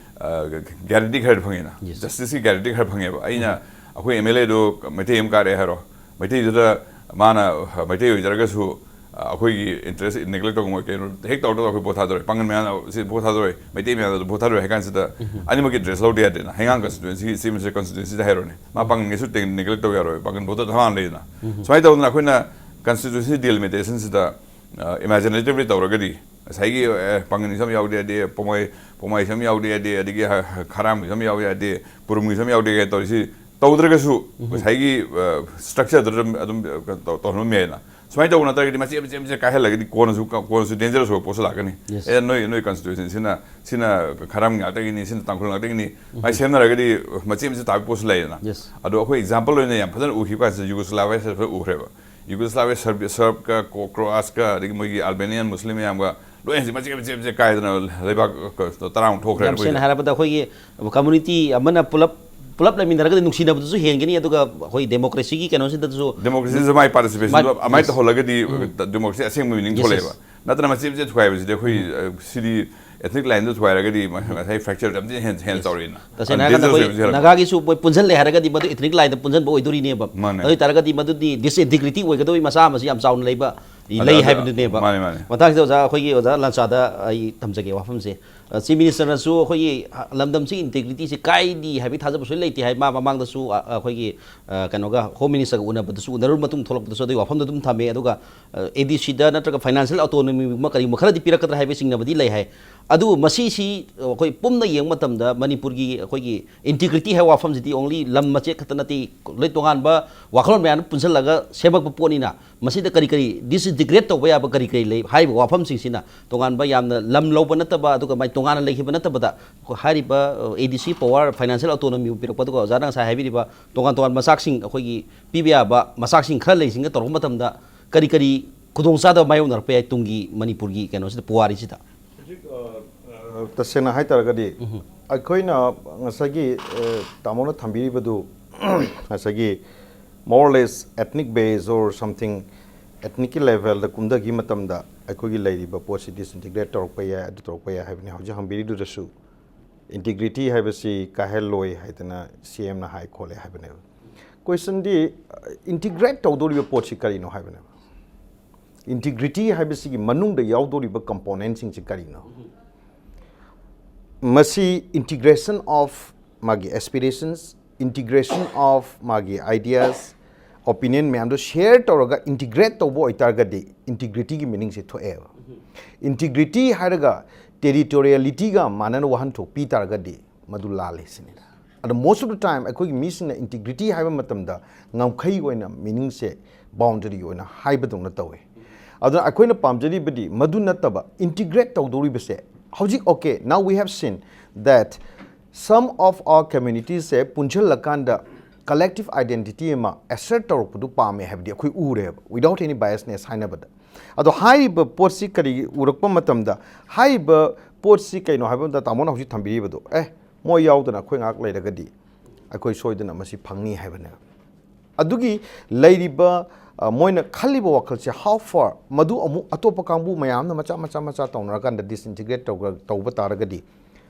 ꯒꯦꯔꯦꯟꯇꯤ ꯈꯔ ꯐꯪꯉꯤꯅ, ꯖꯁꯇꯤꯁꯀꯤ ꯒꯦꯔꯦꯟꯇꯤ ꯈꯔ ꯐꯪꯉꯦꯕ꯫ ꯑꯩꯅ ꯑꯩꯈꯣꯏ ꯑꯦꯝ ꯑꯦꯜ ꯑꯦꯗꯣ ꯃꯩꯇꯩ ꯑꯃ ꯀꯥꯔꯦ ꯍꯥꯏꯔꯣ, ꯃꯩꯇꯩꯗꯨꯗ ꯃꯥꯅ ꯃꯩꯇꯩ ꯑꯣꯏꯖꯔꯒꯁꯨ ꯑꯩꯈꯣꯏꯒꯤ ꯏꯟꯇꯔꯦꯁ ꯅꯦꯒ꯭ꯂꯦꯛ ꯇꯧꯕ ꯉꯝꯃꯣꯏ꯫ ꯀꯩꯅꯣ ꯍꯦꯛ ꯇꯧꯔ ꯇꯧꯔ ꯑꯩꯈꯣꯏ ꯚꯣꯠ ꯊꯥꯗꯣꯔꯦ, ꯄꯥꯡꯒꯟ ꯃꯌꯥꯝꯅ ꯁꯤ ꯚꯣꯠ ꯊꯥꯗꯣꯔꯦ, ꯃꯩꯇꯩ ꯃꯌꯥꯝꯅ ꯚꯣꯠ ꯊꯥꯗꯣꯔꯦ ꯍꯥꯏ ꯀꯥꯟꯁꯤꯗ ꯑꯅꯤꯃꯛꯀꯤ ꯏꯟꯇꯔꯦꯁ ꯂꯧꯗ ꯌꯥꯗꯦꯅ꯫ ꯍꯩꯉꯥꯡ ꯀꯟꯁꯇꯤꯇ꯭ꯌꯨꯑꯦꯟꯁꯤ, ꯁꯤ ꯃꯁꯦ ꯀꯟꯁꯇꯤꯇ꯭ꯌꯨꯑꯦꯟꯁꯤꯗ ꯍꯥꯏꯔꯣꯅꯦ, ꯃꯥ ꯄꯥꯡꯒꯟꯒꯤꯁꯨ ꯅꯦꯒ꯭ꯂꯦꯛ ꯇꯧ ꯌꯥꯔꯣꯏ, ꯄꯥꯡꯒꯟ ꯚꯣꯠꯇ ꯊꯋꯥ ꯂꯩꯗꯅ꯫ ꯁꯨꯃꯥꯏꯅ ꯇꯧꯗꯅ ꯑꯩꯈꯣꯏꯅ ꯀꯟꯁꯇꯤꯇ꯭ꯌꯨꯑꯦꯟꯁꯤ ꯗꯤꯂꯤꯃꯤꯇꯦꯁꯟꯁꯤꯗ ꯏꯃꯦꯖꯤꯅꯦꯇꯤꯚꯂꯤ ꯇꯧꯔꯒꯗꯤ, ꯉꯁꯥꯏꯒꯤ ꯄꯥꯡꯒꯟꯒꯤꯁꯨ ꯑꯃ ꯌꯥꯎꯗ ꯌꯥꯗꯦ, ꯄꯣꯃꯥꯏ ꯄꯣꯃꯥꯏꯁꯨ ꯑꯃ ꯌꯥꯎꯗ ꯌꯥꯗꯦ, ꯑꯗꯒꯤ ꯈꯔꯥꯝꯒꯤꯁꯨ ꯑꯃ ꯌꯥꯎꯗ ꯌꯥꯗꯦ, ꯄꯨꯔꯨꯝꯒꯤꯁꯨ ꯑꯃ ꯌꯥꯎꯗ ꯌꯥꯗꯦ ꯇꯧꯔꯤꯁꯤ ꯇꯧꯗ꯭ꯔꯒꯁꯨ, ꯉꯁꯥꯏꯒꯤ ꯁ꯭ꯇ꯭ꯔꯛꯆꯔꯗꯨꯗ ꯑꯗꯨꯝ ꯇꯧꯍꯟꯕ ꯌꯥꯏꯅ꯫ ꯁꯨꯃꯥꯏꯅ ꯇꯧꯕ ꯅꯠꯇ꯭ꯔꯒꯗꯤ ꯃꯆꯦꯠ ꯃꯆꯦꯠ ꯃꯆꯦꯠ ꯀꯥꯏꯍꯜꯂꯒꯗꯤ ꯀꯣꯟꯅꯁꯨ ꯀꯣꯟꯅꯁꯨ ꯗꯦꯟꯖꯔꯁ ꯑꯣꯏꯕ ꯄꯣꯠꯁꯨ ꯂꯥꯛꯀꯅꯤ꯫ ꯑꯦ, ꯅꯣꯏ ꯅꯣꯏ ꯀꯟꯁꯇꯤꯇ꯭ꯌꯨꯑꯦꯟꯁꯤꯅ ꯁꯤꯅ ꯈꯔꯝ ꯉꯥꯛꯇꯒꯤꯅꯤ, ꯁꯤꯅ ꯇꯥꯡꯈꯨꯜ ꯉꯥꯛꯇꯒꯤꯅꯤ꯫ ꯃꯥꯏ ꯁꯦꯝꯅꯔꯒꯗꯤ ꯃꯆꯦꯠ ꯃꯆꯦꯠ ꯇꯥꯕꯒꯤ ꯄꯣꯠꯁꯨ ꯂꯩꯗꯅ꯫ ꯑꯗꯣ ꯑꯩꯈꯣꯏ ꯑꯦꯛꯖꯥꯝꯄꯜ ꯑꯣꯏꯅ ꯌꯥꯝ ꯐꯖꯅ ꯎꯈꯤꯕ ꯀꯥꯟꯁꯤꯗ ꯌꯨꯒꯣꯁ꯭ꯂꯥꯚꯤꯌꯥ ꯁꯔꯨꯛ ꯎꯈ꯭ꯔꯦꯕ꯫ ꯌꯨꯒꯣꯁ꯭ꯂꯥꯚꯤꯌꯥ ꯁꯔꯕ ꯁꯔꯕꯀ ꯀ꯭ꯔꯣ ꯀ꯭ꯔꯣꯑꯥꯁꯀ, ꯑꯗꯒꯤ ꯃꯣꯏꯒꯤ ꯑꯜꯕꯦꯅꯤꯌꯥꯟ ꯃꯨꯁꯂꯤꯝ ꯃꯌꯥꯝꯒ ꯂꯣꯏ ꯍꯧꯖꯤꯛ ꯃꯆꯦꯠ ꯃꯆꯦꯠ ꯃꯆꯦꯠ ꯀꯥꯏꯗꯅ ꯂꯩꯕꯥꯛ ꯇꯔꯥꯃꯨꯛ ꯊꯣꯛꯈ꯭ꯔꯦ ꯌꯥꯝ ꯁꯦꯡꯅ ꯑꯩꯈꯣꯏꯗ꯫ ꯍꯥꯏꯔꯕꯗ ꯑꯩꯈꯣꯏꯒꯤ ꯀꯝꯃꯨꯅꯤꯇꯤ ꯑꯃꯅ ꯄꯨꯂꯞ ꯄꯨꯂꯞ ꯂꯩꯃꯤꯟꯅꯔꯒꯗꯤ ꯅꯨꯡꯁꯤꯅꯕꯗꯨꯁꯨ ꯍꯦꯟꯒꯅꯤ, ꯑꯗꯨꯒ ꯑꯩꯈꯣꯏ ꯗꯦꯃꯣꯀ꯭ꯔꯦꯁꯤꯒꯤ ꯀꯩꯅꯣꯁꯤꯗꯁꯨ ꯗꯦꯃꯣꯀ꯭ꯔꯦꯁꯤꯁꯨ ꯃꯥꯏ ꯄꯥꯔꯇꯤꯁꯤꯄꯦꯁꯟꯗꯣ ꯃꯥꯏ ꯑꯗꯨꯃꯥꯏꯅ ꯇꯧꯍꯜꯂꯒꯗꯤ ꯗꯦꯃꯣꯀ꯭ꯔꯦꯁꯤ ꯑꯁꯦꯡꯕ ꯃꯤꯅꯤꯡ ꯊꯣꯛꯂꯛꯑꯦꯕ꯫ ꯅꯠꯇ꯭ꯔ ꯃꯆꯦꯠ ꯃꯆꯦꯠ ꯊꯨꯒꯥꯏꯕꯁꯤꯗꯤ ꯑꯩꯈꯣꯏ ꯁꯤꯗꯤ Ethnic line ꯗ ꯊꯨꯒꯥꯏꯔꯒꯗꯤ ꯉꯁꯥꯏ fracture ꯌꯥꯝ ꯊꯤꯅ ꯍꯦꯟꯅ ꯍꯦꯟꯅ ꯆꯥꯎꯔꯛꯏꯅ꯫ ꯇꯁꯦꯡꯅ ꯍꯥꯏꯔꯀꯥꯟꯗ ꯑꯩꯈꯣꯏ ꯅꯥꯒꯥꯒꯤꯁꯨ ꯃꯣꯏ ꯄꯨꯟꯁꯤꯜꯂꯦ ꯍꯥꯏꯔꯒꯗꯤ ꯃꯗꯨ ethnic line ꯗ ꯄꯨꯟꯁꯤꯟꯕ ꯑꯣꯏꯗꯣꯔꯤꯅꯦꯕ꯫ ꯃꯥꯅꯦ꯫ ꯑꯗꯨ ꯑꯣꯏꯇꯥꯔꯒꯗꯤ ꯃꯗꯨꯗꯤ disintegrity ꯑꯣꯏꯒꯗꯕꯒꯤ ꯃꯆꯥꯛ ꯑꯃꯁꯨ ꯌꯥꯝ ꯆꯥꯎꯅ ꯂꯩꯕ ꯂꯩ ꯑꯗ- ꯍꯥꯏꯕꯗꯨꯅꯦꯕ꯫ ꯃꯥꯅꯦ, ꯃꯥꯅꯦ꯫ ꯃꯇꯥꯡꯁꯤꯗ ꯑꯣꯖꯥ, ꯑꯩꯈꯣꯏꯒꯤ ꯑꯣꯖꯥ ꯂꯥꯟꯆꯥꯗ ꯑꯩ ꯊꯝꯖꯒꯦ ꯋꯥꯐꯝꯁꯦ꯫ ꯑ, Chief Minister ꯅꯁꯨ ꯑꯩꯈꯣꯏꯒꯤ ꯂꯝꯗꯝꯁꯤ integrity ꯁꯤ ꯀꯥꯏꯅꯤ ꯍꯥꯏꯕꯒꯤ ꯊꯥꯖꯕ ꯁꯣꯏ ꯂꯩꯇꯦ ꯍꯥꯏ꯫ ꯃꯥ ꯃꯃꯥꯡꯗꯁꯨ, ꯑ, ꯑꯩꯈꯣꯏꯒꯤ, ꯑ, ꯀꯩꯅꯣꯒ Home Minister ꯒ ꯎꯅꯕꯗꯁꯨ, ꯎꯅꯔꯕ ꯃꯇꯨꯡ ꯊꯣꯛꯂꯛꯄꯗꯁꯨ ꯑꯗꯨꯒꯤ ꯋꯥꯐꯝꯗꯣ ꯑꯗꯨꯝ ꯊꯝꯃꯦ꯫ ꯑꯗꯨꯒ, ꯑ, A D C ꯗ ꯅꯠꯇ꯭ꯔꯒ financial autonomy ꯒꯨꯝꯕ ꯀꯔꯤꯒꯨꯝꯕ ꯈꯔꯗꯤ ꯄꯤꯔꯛꯀꯗ꯭ꯔꯥ ꯍꯥꯏꯕꯒꯤ ꯆꯤꯡꯅꯕꯗꯤ ꯂꯩ ꯍꯥꯏ꯫ ꯑꯗꯨꯕꯨ ꯃꯁꯤꯁꯤ ꯑꯩꯈꯣꯏ ꯄꯨꯝꯅ ꯌꯦꯡꯕ ꯃꯇꯝꯗ ꯃꯅꯤꯄꯨꯔꯒꯤ ꯑꯩꯈꯣꯏꯒꯤ integrity ꯍꯥꯏꯕ ꯋꯥꯐꯝꯁꯤꯗꯤ only ꯂꯝ ꯃꯆꯦꯠ ꯈꯛꯇ ꯅꯠꯇꯦ, ꯂꯣꯏ ꯇꯣꯉꯥꯟꯕ ꯋꯥꯈꯜꯂꯣꯟ ꯃꯌꯥꯝ ꯄꯨꯟꯁꯤꯜꯂꯒ ꯁꯦꯝꯃꯛꯄ ꯄꯣꯠꯅꯤꯅ, ꯃꯁꯤꯗ ꯀꯔꯤ ꯀꯔꯤ disintegrate ꯇꯧꯕ ꯌꯥꯕ ꯀꯔꯤ ꯀꯔꯤ ꯂꯩ ꯍꯥꯏꯔꯤꯕ ꯋꯥꯐꯝꯁꯤꯡꯁꯤꯅ ꯇꯣꯉꯥꯟꯕ ꯌꯥꯝꯅ ꯂꯝ ꯂꯧꯕ ꯅꯠꯇꯕ, ꯑꯗꯨꯒ ꯃꯥꯏ ꯇꯣꯉꯥꯟꯅ ꯂꯩꯈꯤꯕ ꯅꯠꯇꯕꯗ, ꯑꯩꯈꯣꯏ ꯍꯥꯏꯔꯤꯕ, ꯑ, A D C power, financial autonomy ꯄꯤꯔꯛꯄ, ꯑꯗꯨꯒ ꯑꯣꯖꯥꯅ ꯉꯁꯥꯏ ꯍꯥꯏꯕꯤꯔꯤꯕ ꯇꯣꯉꯥꯟ ꯇꯣꯉꯥꯟꯕ ꯃꯆꯥꯛꯁꯤꯡ, ꯑꯩꯈꯣꯏꯒꯤ ꯄꯤꯕ ꯌꯥꯕ ꯃꯆꯥꯛꯁꯤꯡ ꯈꯔ ꯂꯩꯁꯤꯡꯒ ꯇꯧꯔꯛꯄ ꯃꯇꯝꯗ ꯀꯔꯤ ꯀꯔꯤ ꯈꯨꯗꯣꯡꯆꯥꯗꯕ ꯃꯥꯌꯣꯛꯅꯔꯛꯄ ꯌꯥꯏ ꯇꯨꯡꯒꯤ ꯃꯅꯤꯄꯨꯔꯒꯤ ꯀꯩꯅꯣꯁꯤꯗ, ꯄꯨꯋꯥꯔꯤꯁꯤꯗ? ꯍꯧꯖꯤꯛ, ꯑ, ꯑ, ꯇꯁꯦꯡꯅ ꯍꯥꯏꯇꯥꯔꯒꯗꯤ, ꯑꯩꯈꯣꯏꯅ ꯉꯁꯥꯏꯒꯤ, ꯑ, ꯇꯥꯃꯣꯅ ꯊꯝꯕꯤꯔꯤꯕꯗꯨ, ꯉꯁꯥꯏꯒꯤ more or less ethnic base or something, ethnic ꯀꯤ level ꯗ ꯀꯨꯝꯊꯈꯤꯕ ꯃꯇꯝꯗ ꯑꯩꯈꯣꯏꯒꯤ ꯂꯩꯔꯤꯕ ꯄꯣꯠꯁꯤ disintegrate ꯇꯧꯔꯛꯄ ꯌꯥꯏ, ꯑꯗꯨ ꯇꯧꯔꯛꯄ ꯌꯥꯏ ꯍꯥꯏꯕꯅꯤ꯫ ꯍꯧꯖꯤꯛ ꯍꯪꯕꯤꯔꯤꯗꯨꯗꯁꯨ integrity ꯍꯥꯏꯕꯁꯤ ꯀꯥꯏꯍꯜꯂꯣꯏ ꯍꯥꯏꯗꯅ C M ꯅ ꯍꯥꯏ ꯈꯣꯠꯂꯦ ꯍꯥꯏꯕꯅꯦꯕ꯫ Question ꯗꯤ, ꯑ, integrate ꯇꯧꯗꯧꯔꯤꯕ ꯄꯣꯠꯁꯤ ꯀꯔꯤꯅꯣ ꯍꯥꯏꯕꯅꯦꯕ꯫ Integrity ꯍꯥꯏꯕꯁꯤꯒꯤ ꯃꯅꯨꯡꯗ ꯌꯥꯎꯗꯧꯔꯤꯕ component ꯁꯤꯡꯁꯤ ꯀꯔꯤꯅꯣ? ꯃꯁꯤ integration of ꯃꯥꯒꯤ aspirations, integration of ꯃꯥꯒꯤ ideas, opinion ꯃꯌꯥꯝꯗꯣ share ꯇꯧꯔꯒ integrate ꯇꯧꯕ ꯑꯣꯏꯇꯥꯔꯒꯗꯤ integrity ꯒꯤ meaning ꯁꯦ ꯊꯣꯛꯑꯦꯕ꯫ Integrity ꯍꯥꯏꯔꯒ territoriality ꯒ ꯃꯥꯟꯅꯅ ꯋꯥꯍꯟꯊꯣꯛ ꯄꯤ ꯇꯥꯔꯒꯗꯤ ꯃꯗꯨ ꯂꯥꯜꯂꯦ ꯁꯤꯅꯤꯗ꯫ ꯑꯗꯣ most of the time ꯑꯩꯈꯣꯏꯒꯤ ꯃꯤꯁꯤꯡꯅ integrity ꯍꯥꯏꯕ ꯃꯇꯝꯗ ꯉꯝꯈꯩ ꯑꯣꯏꯅ meaning ꯁꯦ, boundary ꯑꯣꯏꯅ ꯍꯥꯏꯕꯗꯧꯅ ꯇꯧꯋꯦ꯫ ꯑꯗꯨꯅ ꯑꯩꯈꯣꯏꯅ ꯄꯥꯝꯖꯔꯤꯕꯗꯤ ꯃꯗꯨ ꯅꯠꯇꯕ, integrate ꯇꯧꯗꯧꯔꯤꯕꯁꯦ ꯍꯧꯖꯤꯛ, okay, now we have seen that some of our communities say ꯄꯨꯟꯁꯤꯜꯂꯀꯥꯟꯗ collective identity ꯑꯃ assert ꯇꯧꯔꯛꯄꯗꯨ ꯄꯥꯝꯃꯦ ꯍꯥꯏꯕꯗꯤ ꯑꯩꯈꯣꯏ ꯎꯔꯦꯕ, without any biasness ꯍꯥꯏꯅꯕꯗ꯫ ꯑꯗꯣ ꯍꯥꯏꯔꯤꯕ ꯄꯣꯠꯁꯤ ꯀꯔꯤ ꯎꯔꯛꯄ ꯃꯇꯝꯗ, ꯍꯥꯏꯔꯤꯕ ꯄꯣꯠꯁꯤ ꯀꯩꯅꯣ ꯍꯥꯏꯕ ꯃꯇꯝꯗ ꯇꯥꯃꯣꯅ ꯍꯧꯖꯤꯛ ꯊꯝꯕꯤꯔꯤꯕꯗꯣ, ꯑꯦ, ꯃꯣꯏ ꯌꯥꯎꯗꯅ ꯑꯩꯈꯣꯏ ꯉꯥꯏꯍꯥꯛ ꯂꯩꯔꯒꯗꯤ ꯑꯩꯈꯣꯏ ꯁꯣꯏꯗꯅ ꯃꯁꯤ ꯐꯪꯅꯤ ꯍꯥꯏꯕꯅꯦꯕ꯫ ꯑꯗꯨꯒꯤ ꯂꯩꯔꯤꯕ ꯑ, ꯃꯣꯏꯅ ꯈꯜꯂꯤꯕ ꯋꯥꯈꯜꯁꯦ, how far, ꯃꯗꯨ ꯑꯃꯨꯛ ꯑꯇꯣꯞꯄ ꯀꯥꯡꯕꯨ ꯃꯌꯥꯝꯅ ꯃꯆꯥ ꯃꯆꯥ ꯃꯆꯥ ꯇꯧꯅꯔꯀꯥꯟꯗ disintegrate ꯇꯧꯒ-, ꯇꯧꯕ ꯇꯥꯔꯒꯗꯤ,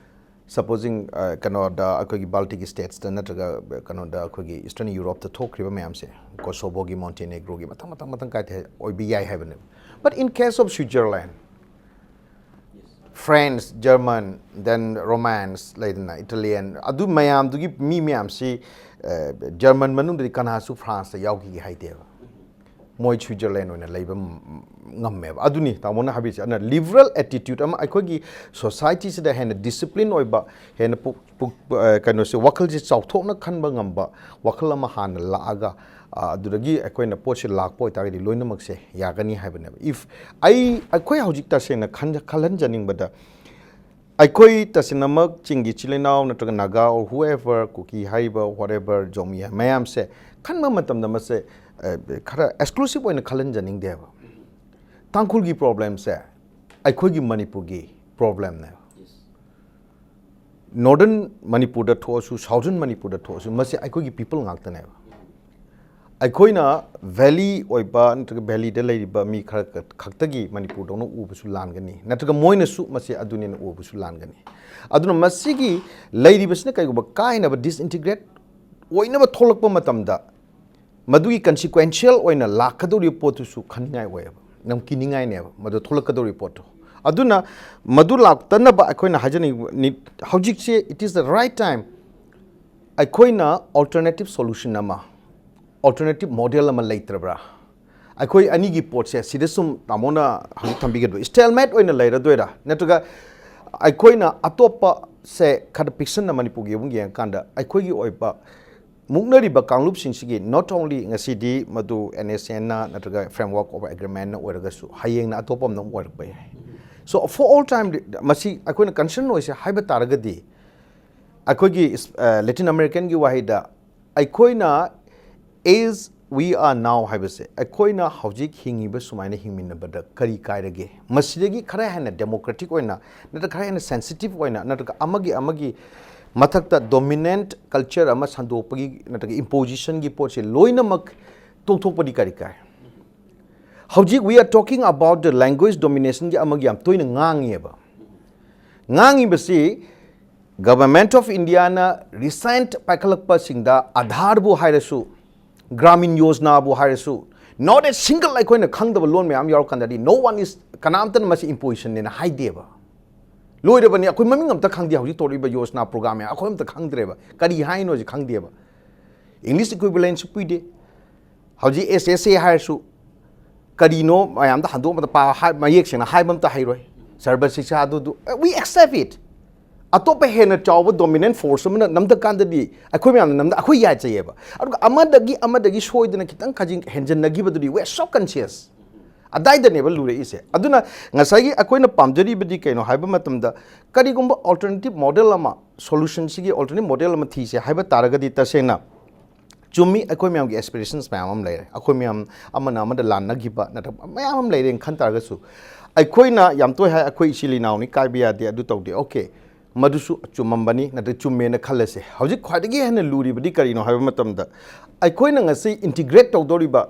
supposing, ꯑ, ꯀꯩꯅꯣꯗ, ꯑꯩꯈꯣꯏꯒꯤ Baltic states ꯇ ꯅꯠꯇ꯭ꯔꯒ, ꯑ, ꯀꯩꯅꯣꯗ, ꯑꯩꯈꯣꯏꯒꯤ Eastern Europe ꯇ ꯊꯣꯛꯈ꯭ꯔꯤꯕ ꯃꯌꯥꯝꯁꯦ, Kosovo ꯒꯤ, Montenegro ꯒꯤ, ꯃꯊꯪ ꯃꯊꯪ ꯃꯊꯪ ꯀꯥꯏꯗ ꯑꯣꯏꯕ ꯌꯥꯏ ꯍꯥꯏꯕꯅꯦꯕ꯫ But in case of Switzerland, France, German, then Romance ꯂꯩꯗꯅ, Italian, ꯑꯗꯨ ꯃꯌꯥꯝꯗꯨꯒꯤ ꯃꯤ ꯃꯌꯥꯝꯁꯤ, ꯑ, German ꯃꯅꯨꯡꯗꯗꯤ ꯀꯅꯥꯁꯨ France ꯇ ꯌꯥꯎꯈꯤꯒꯦ ꯍꯥꯏꯗꯦꯕ꯫ ꯃꯣꯏ Switzerland ꯑꯣꯏꯅ ꯂꯩꯕ ꯉꯝꯃꯦꯕ꯫ ꯑꯗꯨꯅꯤ ꯇꯥꯃꯣꯅ ꯍꯥꯏꯕꯤꯔꯤꯁꯦ꯫ ꯑꯗꯨꯅ liberal attitude ꯑꯃ, ꯑꯩꯈꯣꯏꯒꯤ society ꯁꯤꯗ ꯍꯦꯟꯅ discipline ꯑꯣꯏꯕ, ꯍꯦꯟꯅ ꯄꯨꯛ-, ꯄꯨꯛ-, ꯑ, ꯀꯩꯅꯣꯁꯦ, ꯋꯥꯈꯜꯁꯦ ꯆꯥꯎꯊꯣꯛꯅ ꯈꯟꯕ ꯉꯝꯕ ꯋꯥꯈꯜ ꯑꯃ ꯍꯥꯟꯅ ꯂꯥꯛꯑꯒ, ꯑ, ꯑꯗꯨꯗꯒꯤ ꯑꯩꯈꯣꯏꯅ ꯄꯣꯠꯁꯦ ꯂꯥꯛꯄ ꯑꯣꯏꯇꯥꯔꯒꯗꯤ ꯂꯣꯏꯅꯃꯛꯁꯦ ꯌꯥꯒꯅꯤ ꯍꯥꯏꯕꯅꯦꯕ꯫ If ꯑꯩ, ꯑꯩꯈꯣꯏ ꯍꯧꯖꯤꯛ ꯇꯁꯦꯡꯅ ꯈꯟꯖ-, ꯈꯜꯍꯟꯖꯅꯤꯡꯕꯗ, ꯑꯩꯈꯣꯏ ꯇꯁꯦꯡꯅꯃꯛ ꯆꯤꯡꯒꯤ ꯏꯆꯤꯜ ꯏꯅꯥꯎ ꯅꯠꯇ꯭ꯔꯒ ꯅꯥꯒꯥ or whoever, ꯀꯨꯀꯤ ꯍꯥꯏꯔꯤꯕ, whatever, ꯖꯣꯃꯤ ꯃꯌꯥꯝꯁꯦ ꯈꯟꯕ ꯃꯇꯝꯗ ꯃꯁꯦ, ꯑ, ꯈꯔ exclusive ꯑꯣꯏꯅ ꯈꯜꯍꯟꯖꯅꯤꯡꯗꯦꯕ꯫ ꯇꯥꯡꯈꯨꯜꯒꯤ problem ꯁꯦ ꯑꯩꯈꯣꯏꯒꯤ ꯃꯅꯤꯄꯨꯔꯒꯤ problem ꯅꯦꯕ꯫ Northern ꯃꯅꯤꯄꯨꯔꯗ ꯊꯣꯛꯑꯁꯨ, Southern ꯃꯅꯤꯄꯨꯔꯗ ꯊꯣꯛꯑꯁꯨ, ꯃꯁꯤ ꯑꯩꯈꯣꯏꯒꯤ people ꯉꯥꯛꯇꯅꯦꯕ꯫ ꯑꯩꯈꯣꯏꯅ valley ꯑꯣꯏꯕ ꯅꯠꯇ꯭ꯔꯒ valley ꯗ ꯂꯩꯔꯤꯕ ꯃꯤ ꯈꯔ ꯈꯛ-, ꯈꯛꯇꯒꯤ ꯃꯅꯤꯄꯨꯔꯗꯧꯅ ꯎꯕꯁꯨ ꯂꯥꯟꯒꯅꯤ, ꯅꯠꯇ꯭ꯔꯒ ꯃꯣꯏꯅꯁꯨ ꯃꯁꯤ ꯑꯗꯨꯅꯦꯅ ꯎꯕꯁꯨ ꯂꯥꯟꯒꯅꯤ꯫ ꯑꯗꯨꯅ ꯃꯁꯤꯒꯤ ꯂꯩꯔꯤꯕꯁꯤꯅ ꯀꯩꯒꯨꯝꯕ ꯀꯥꯏꯅꯕ, disintegrate ꯑꯣꯏꯅꯕ ꯊꯣꯛꯂꯛꯄ ꯃꯇꯝꯗ, ꯃꯗꯨꯒꯤ consequential ꯑꯣꯏꯅ ꯂꯥꯛꯀꯗꯧꯔꯤꯕ ꯄꯣꯠꯇꯨꯁꯨ ꯈꯟꯅꯤꯡꯉꯥꯏ ꯑꯣꯏꯌꯦꯕ, ꯌꯥꯝ ꯀꯤꯅꯤꯡꯉꯥꯏꯅꯦꯕ ꯃꯗꯨ ꯊꯣꯛꯂꯛꯀꯗꯧꯔꯤꯕ ꯄꯣꯠꯇꯨ꯫ ꯑꯗꯨꯅ ꯃꯗꯨ ꯂꯥꯛꯇꯅꯕ ꯑꯩꯈꯣꯏꯅ ꯍꯥꯏꯖꯅꯤꯡꯕ ꯍꯧꯖꯤꯛꯁꯦ, it is the right time ꯑꯩꯈꯣꯏꯅ alternative solution ꯑꯃ, alternative model ꯑꯃ ꯂꯩꯇ꯭ꯔꯕ꯭ꯔꯥ? ꯑꯩꯈꯣꯏ ꯑꯅꯤꯒꯤ ꯄꯣꯠꯁꯦ ꯁꯤꯗ ꯁꯨꯝ ꯇꯥꯃꯣꯅ ꯍꯧꯖꯤꯛ ꯊꯝꯕꯤꯒꯗꯕ stalemate ꯑꯣꯏꯅ ꯂꯩꯔꯗꯣꯏꯔꯥ? ꯅꯠꯇ꯭ꯔꯒ ꯑꯩꯈꯣꯏꯅ ꯑꯇꯣꯞꯄꯁꯦ ꯈꯔ ꯄꯤꯛꯁꯟꯅ ꯃꯅꯤꯄꯨꯔꯒꯤ ꯑꯃꯨꯛ ꯌꯦꯡꯉꯀꯥꯟꯗ ꯑꯩꯈꯣꯏꯒꯤ ꯑꯣꯏꯕ ꯃꯨꯛꯅꯔꯤꯕ ꯀꯥꯡꯂꯨꯞꯁꯤꯡꯁꯤꯒꯤ, not only ꯉꯁꯤꯗꯤ ꯃꯗꯨ NSCN ꯅ ꯅꯠꯇ꯭ꯔꯒ Framework of Agreement ꯅ ꯑꯣꯏꯔꯒꯁꯨ, ꯍꯌꯦꯡꯅ ꯑꯇꯣꯞꯄ ꯑꯃꯅ ꯑꯃꯨꯛ ꯑꯣꯏꯔꯛꯄ ꯌꯥꯏ꯫ So for all time, ꯃꯁꯤ ꯑꯩꯈꯣꯏꯅ concern ꯑꯣꯏꯁꯦ ꯍꯥꯏꯕ ꯇꯥꯔꯒꯗꯤ, ꯑꯩꯈꯣꯏꯒꯤ ꯏꯁ-, ꯑ, Latin American ꯒꯤ ꯋꯥꯍꯩꯗ, ꯑꯩꯈꯣꯏꯅ as we are now ꯍꯥꯏꯕꯁꯦ, ꯑꯩꯈꯣꯏꯅ ꯍꯧꯖꯤꯛ ꯍꯤꯡꯉꯤꯕ ꯁꯨꯃꯥꯏꯅ ꯍꯤꯡꯃꯤꯟꯅꯕꯗ ꯀꯔꯤ ꯀꯥꯏꯔꯒꯦ? ꯃꯁꯤꯗꯒꯤ ꯈꯔ ꯍꯦꯟꯅ democratic ꯑꯣꯏꯅ, ꯅꯠꯇ꯭ꯔꯒ ꯈꯔ ꯍꯦꯟꯅ sensitive ꯑꯣꯏꯅ, ꯅꯠꯇ꯭ꯔꯒ ꯑꯃꯒꯤ ꯑꯃꯒꯤ ꯃꯊꯛꯇ dominant culture ꯑꯃ ꯁꯟꯗꯣꯛꯄꯒꯤ ꯅꯠꯇ꯭ꯔꯒ imposition ꯒꯤ ꯄꯣꯠꯁꯦ ꯂꯣꯏꯅꯃꯛ ꯇꯣꯛꯊꯣꯛꯄꯗꯤ ꯀꯔꯤ ꯀꯥꯏ? ꯍꯧꯖꯤꯛ we are talking about the language domination ꯒꯤ ꯑꯃꯒꯤ ꯌꯥꯝ ꯇꯣꯏꯅ ꯉꯥꯡꯉꯤꯑꯕ꯫ ꯉꯥꯡꯉꯤꯕꯁꯤ Government of Indiaꯅ recent ꯄꯥꯏꯈꯠꯂꯛꯄꯁꯤꯡꯗ ꯑꯥꯙꯥꯔꯕꯨ ꯍꯥꯏꯔꯁꯨ, ꯒ꯭ꯔꯥꯃꯤꯟ ꯌꯣꯖꯅꯥꯕꯨ ꯍꯥꯏꯔꯁꯨ, not a single ꯑꯩꯈꯣꯏꯅ ꯈꯪꯗꯕ ꯂꯣꯟ ꯃꯌꯥꯝ ꯌꯥꯎꯔꯀꯥꯟꯗꯗꯤ no one is, ꯀꯅꯥꯝꯇꯅ ꯃꯁꯤ impositionꯅꯦꯅ ꯍꯥꯏꯗꯦꯕ꯫ ꯂꯣꯏꯔꯕꯅꯤ, ꯑꯩꯈꯣꯏ ꯃꯃꯤꯡ ꯑꯝꯇ ꯈꯪꯗꯦ꯫ ꯍꯧꯖꯤꯛ ꯇꯧꯔꯛꯏꯕ ꯌꯣꯖꯅꯥ program ꯃꯌꯥꯝ ꯑꯩꯈꯣꯏ ꯑꯝꯇ ꯈꯪꯗ꯭ꯔꯦꯕ, ꯀꯔꯤ ꯍꯥꯏꯅꯣꯁꯤ ꯈꯪꯗꯦꯕ꯫ English equivalentꯁꯨ ꯄꯤꯗꯦ꯫ ꯍꯧꯖꯤꯛ S S A ꯍꯥꯏꯔꯁꯨ ꯀꯔꯤꯅꯣ ꯃꯌꯥꯝꯗ ꯍꯟꯗꯣꯛ ꯑꯃꯗ ꯄꯥ-, ꯍꯥꯏ-, ꯃꯌꯦꯛ ꯁꯦꯡꯅ ꯍꯥꯏꯕ ꯑꯝꯇ ꯍꯩꯔꯣꯏ꯫ ꯁꯔꯕ ꯁꯤꯛꯁꯥ ꯑꯗꯨꯗꯨ, we accept it꯫ ꯑꯇꯣꯞꯄ ꯍꯦꯟꯅ ꯆꯥꯎꯕ dominant force ꯑꯃꯅ ꯅꯝꯗꯀꯥꯟꯗꯗꯤ ꯑꯩꯈꯣꯏ ꯃꯌꯥꯝꯅ ꯅꯝꯗ ꯑꯩꯈꯣꯏ ꯌꯥꯏꯆꯩꯌꯦꯕ꯫ ꯑꯗꯨꯒ ꯑꯃꯗꯒꯤ ꯑꯃꯗꯒꯤ ꯁꯣꯏꯗꯅ ꯈꯤꯇꯪ ꯈꯖꯤꯛ ꯍꯦꯟꯖꯟꯅꯈꯤꯕꯗꯨꯗꯤ we are so conscious꯫ ꯑꯗꯥꯏꯗꯅꯦꯕ ꯂꯨꯔꯛꯏꯁꯦ꯫ ꯑꯗꯨꯅ ꯉꯁꯥꯏꯒꯤ ꯑꯩꯈꯣꯏꯅ ꯄꯥꯝꯖꯔꯤꯕꯗꯤ ꯀꯩꯅꯣ ꯍꯥꯏꯕ ꯃꯇꯝꯗ, ꯀꯔꯤꯒꯨꯝꯕ alternative model ꯑꯃ, solutionꯁꯤꯒꯤ alternative model ꯑꯃ ꯊꯤꯁꯦ ꯍꯥꯏꯕ ꯇꯥꯔꯒꯗꯤ, ꯇꯁꯦꯡꯅ ꯆꯨꯝꯃꯤ, ꯑꯩꯈꯣꯏ ꯃꯌꯥꯝꯒꯤ aspirations ꯃꯌꯥꯝ ꯑꯃ ꯂꯩꯔꯦ꯫ ꯑꯩꯈꯣꯏ ꯃꯌꯥꯝ ꯑꯃꯅ ꯑꯃꯗ ꯂꯥꯟꯅꯈꯤꯕ ꯅꯠꯇ꯭ꯔꯒ ꯃꯌꯥꯝ ꯑꯃ ꯂꯩꯔꯦꯅ ꯈꯟ ꯇꯥꯔꯒꯁꯨ, ꯑꯩꯈꯣꯏꯅ ꯌꯥꯝ ꯇꯣꯏ ꯍꯥꯏ, "ꯑꯩꯈꯣꯏ ꯏꯆꯤꯜ ꯏꯅꯥꯎꯅꯤ, ꯀꯥꯏꯕ ꯌꯥꯗꯦ, ꯑꯗꯨ ꯇꯧꯗꯦ"꯫ Okay, ꯃꯗꯨꯁꯨ ꯆꯨꯝꯃꯝꯕꯅꯤ, ꯅꯠꯇ꯭ꯔꯒ ꯆꯨꯝꯃꯦꯅ ꯈꯜꯂꯁꯦ꯫ ꯍꯧꯖꯤꯛ ꯈ꯭ꯋꯥꯏꯗꯒꯤ ꯍꯦꯟꯅ ꯂꯨꯔꯤꯕꯗꯤ ꯀꯔꯤꯅꯣ ꯍꯥꯏꯕ ꯃꯇꯝꯗ, ꯑꯩꯈꯣꯏꯅ ꯉꯁꯤ integrate ꯇꯧꯗꯧꯔꯤꯕ,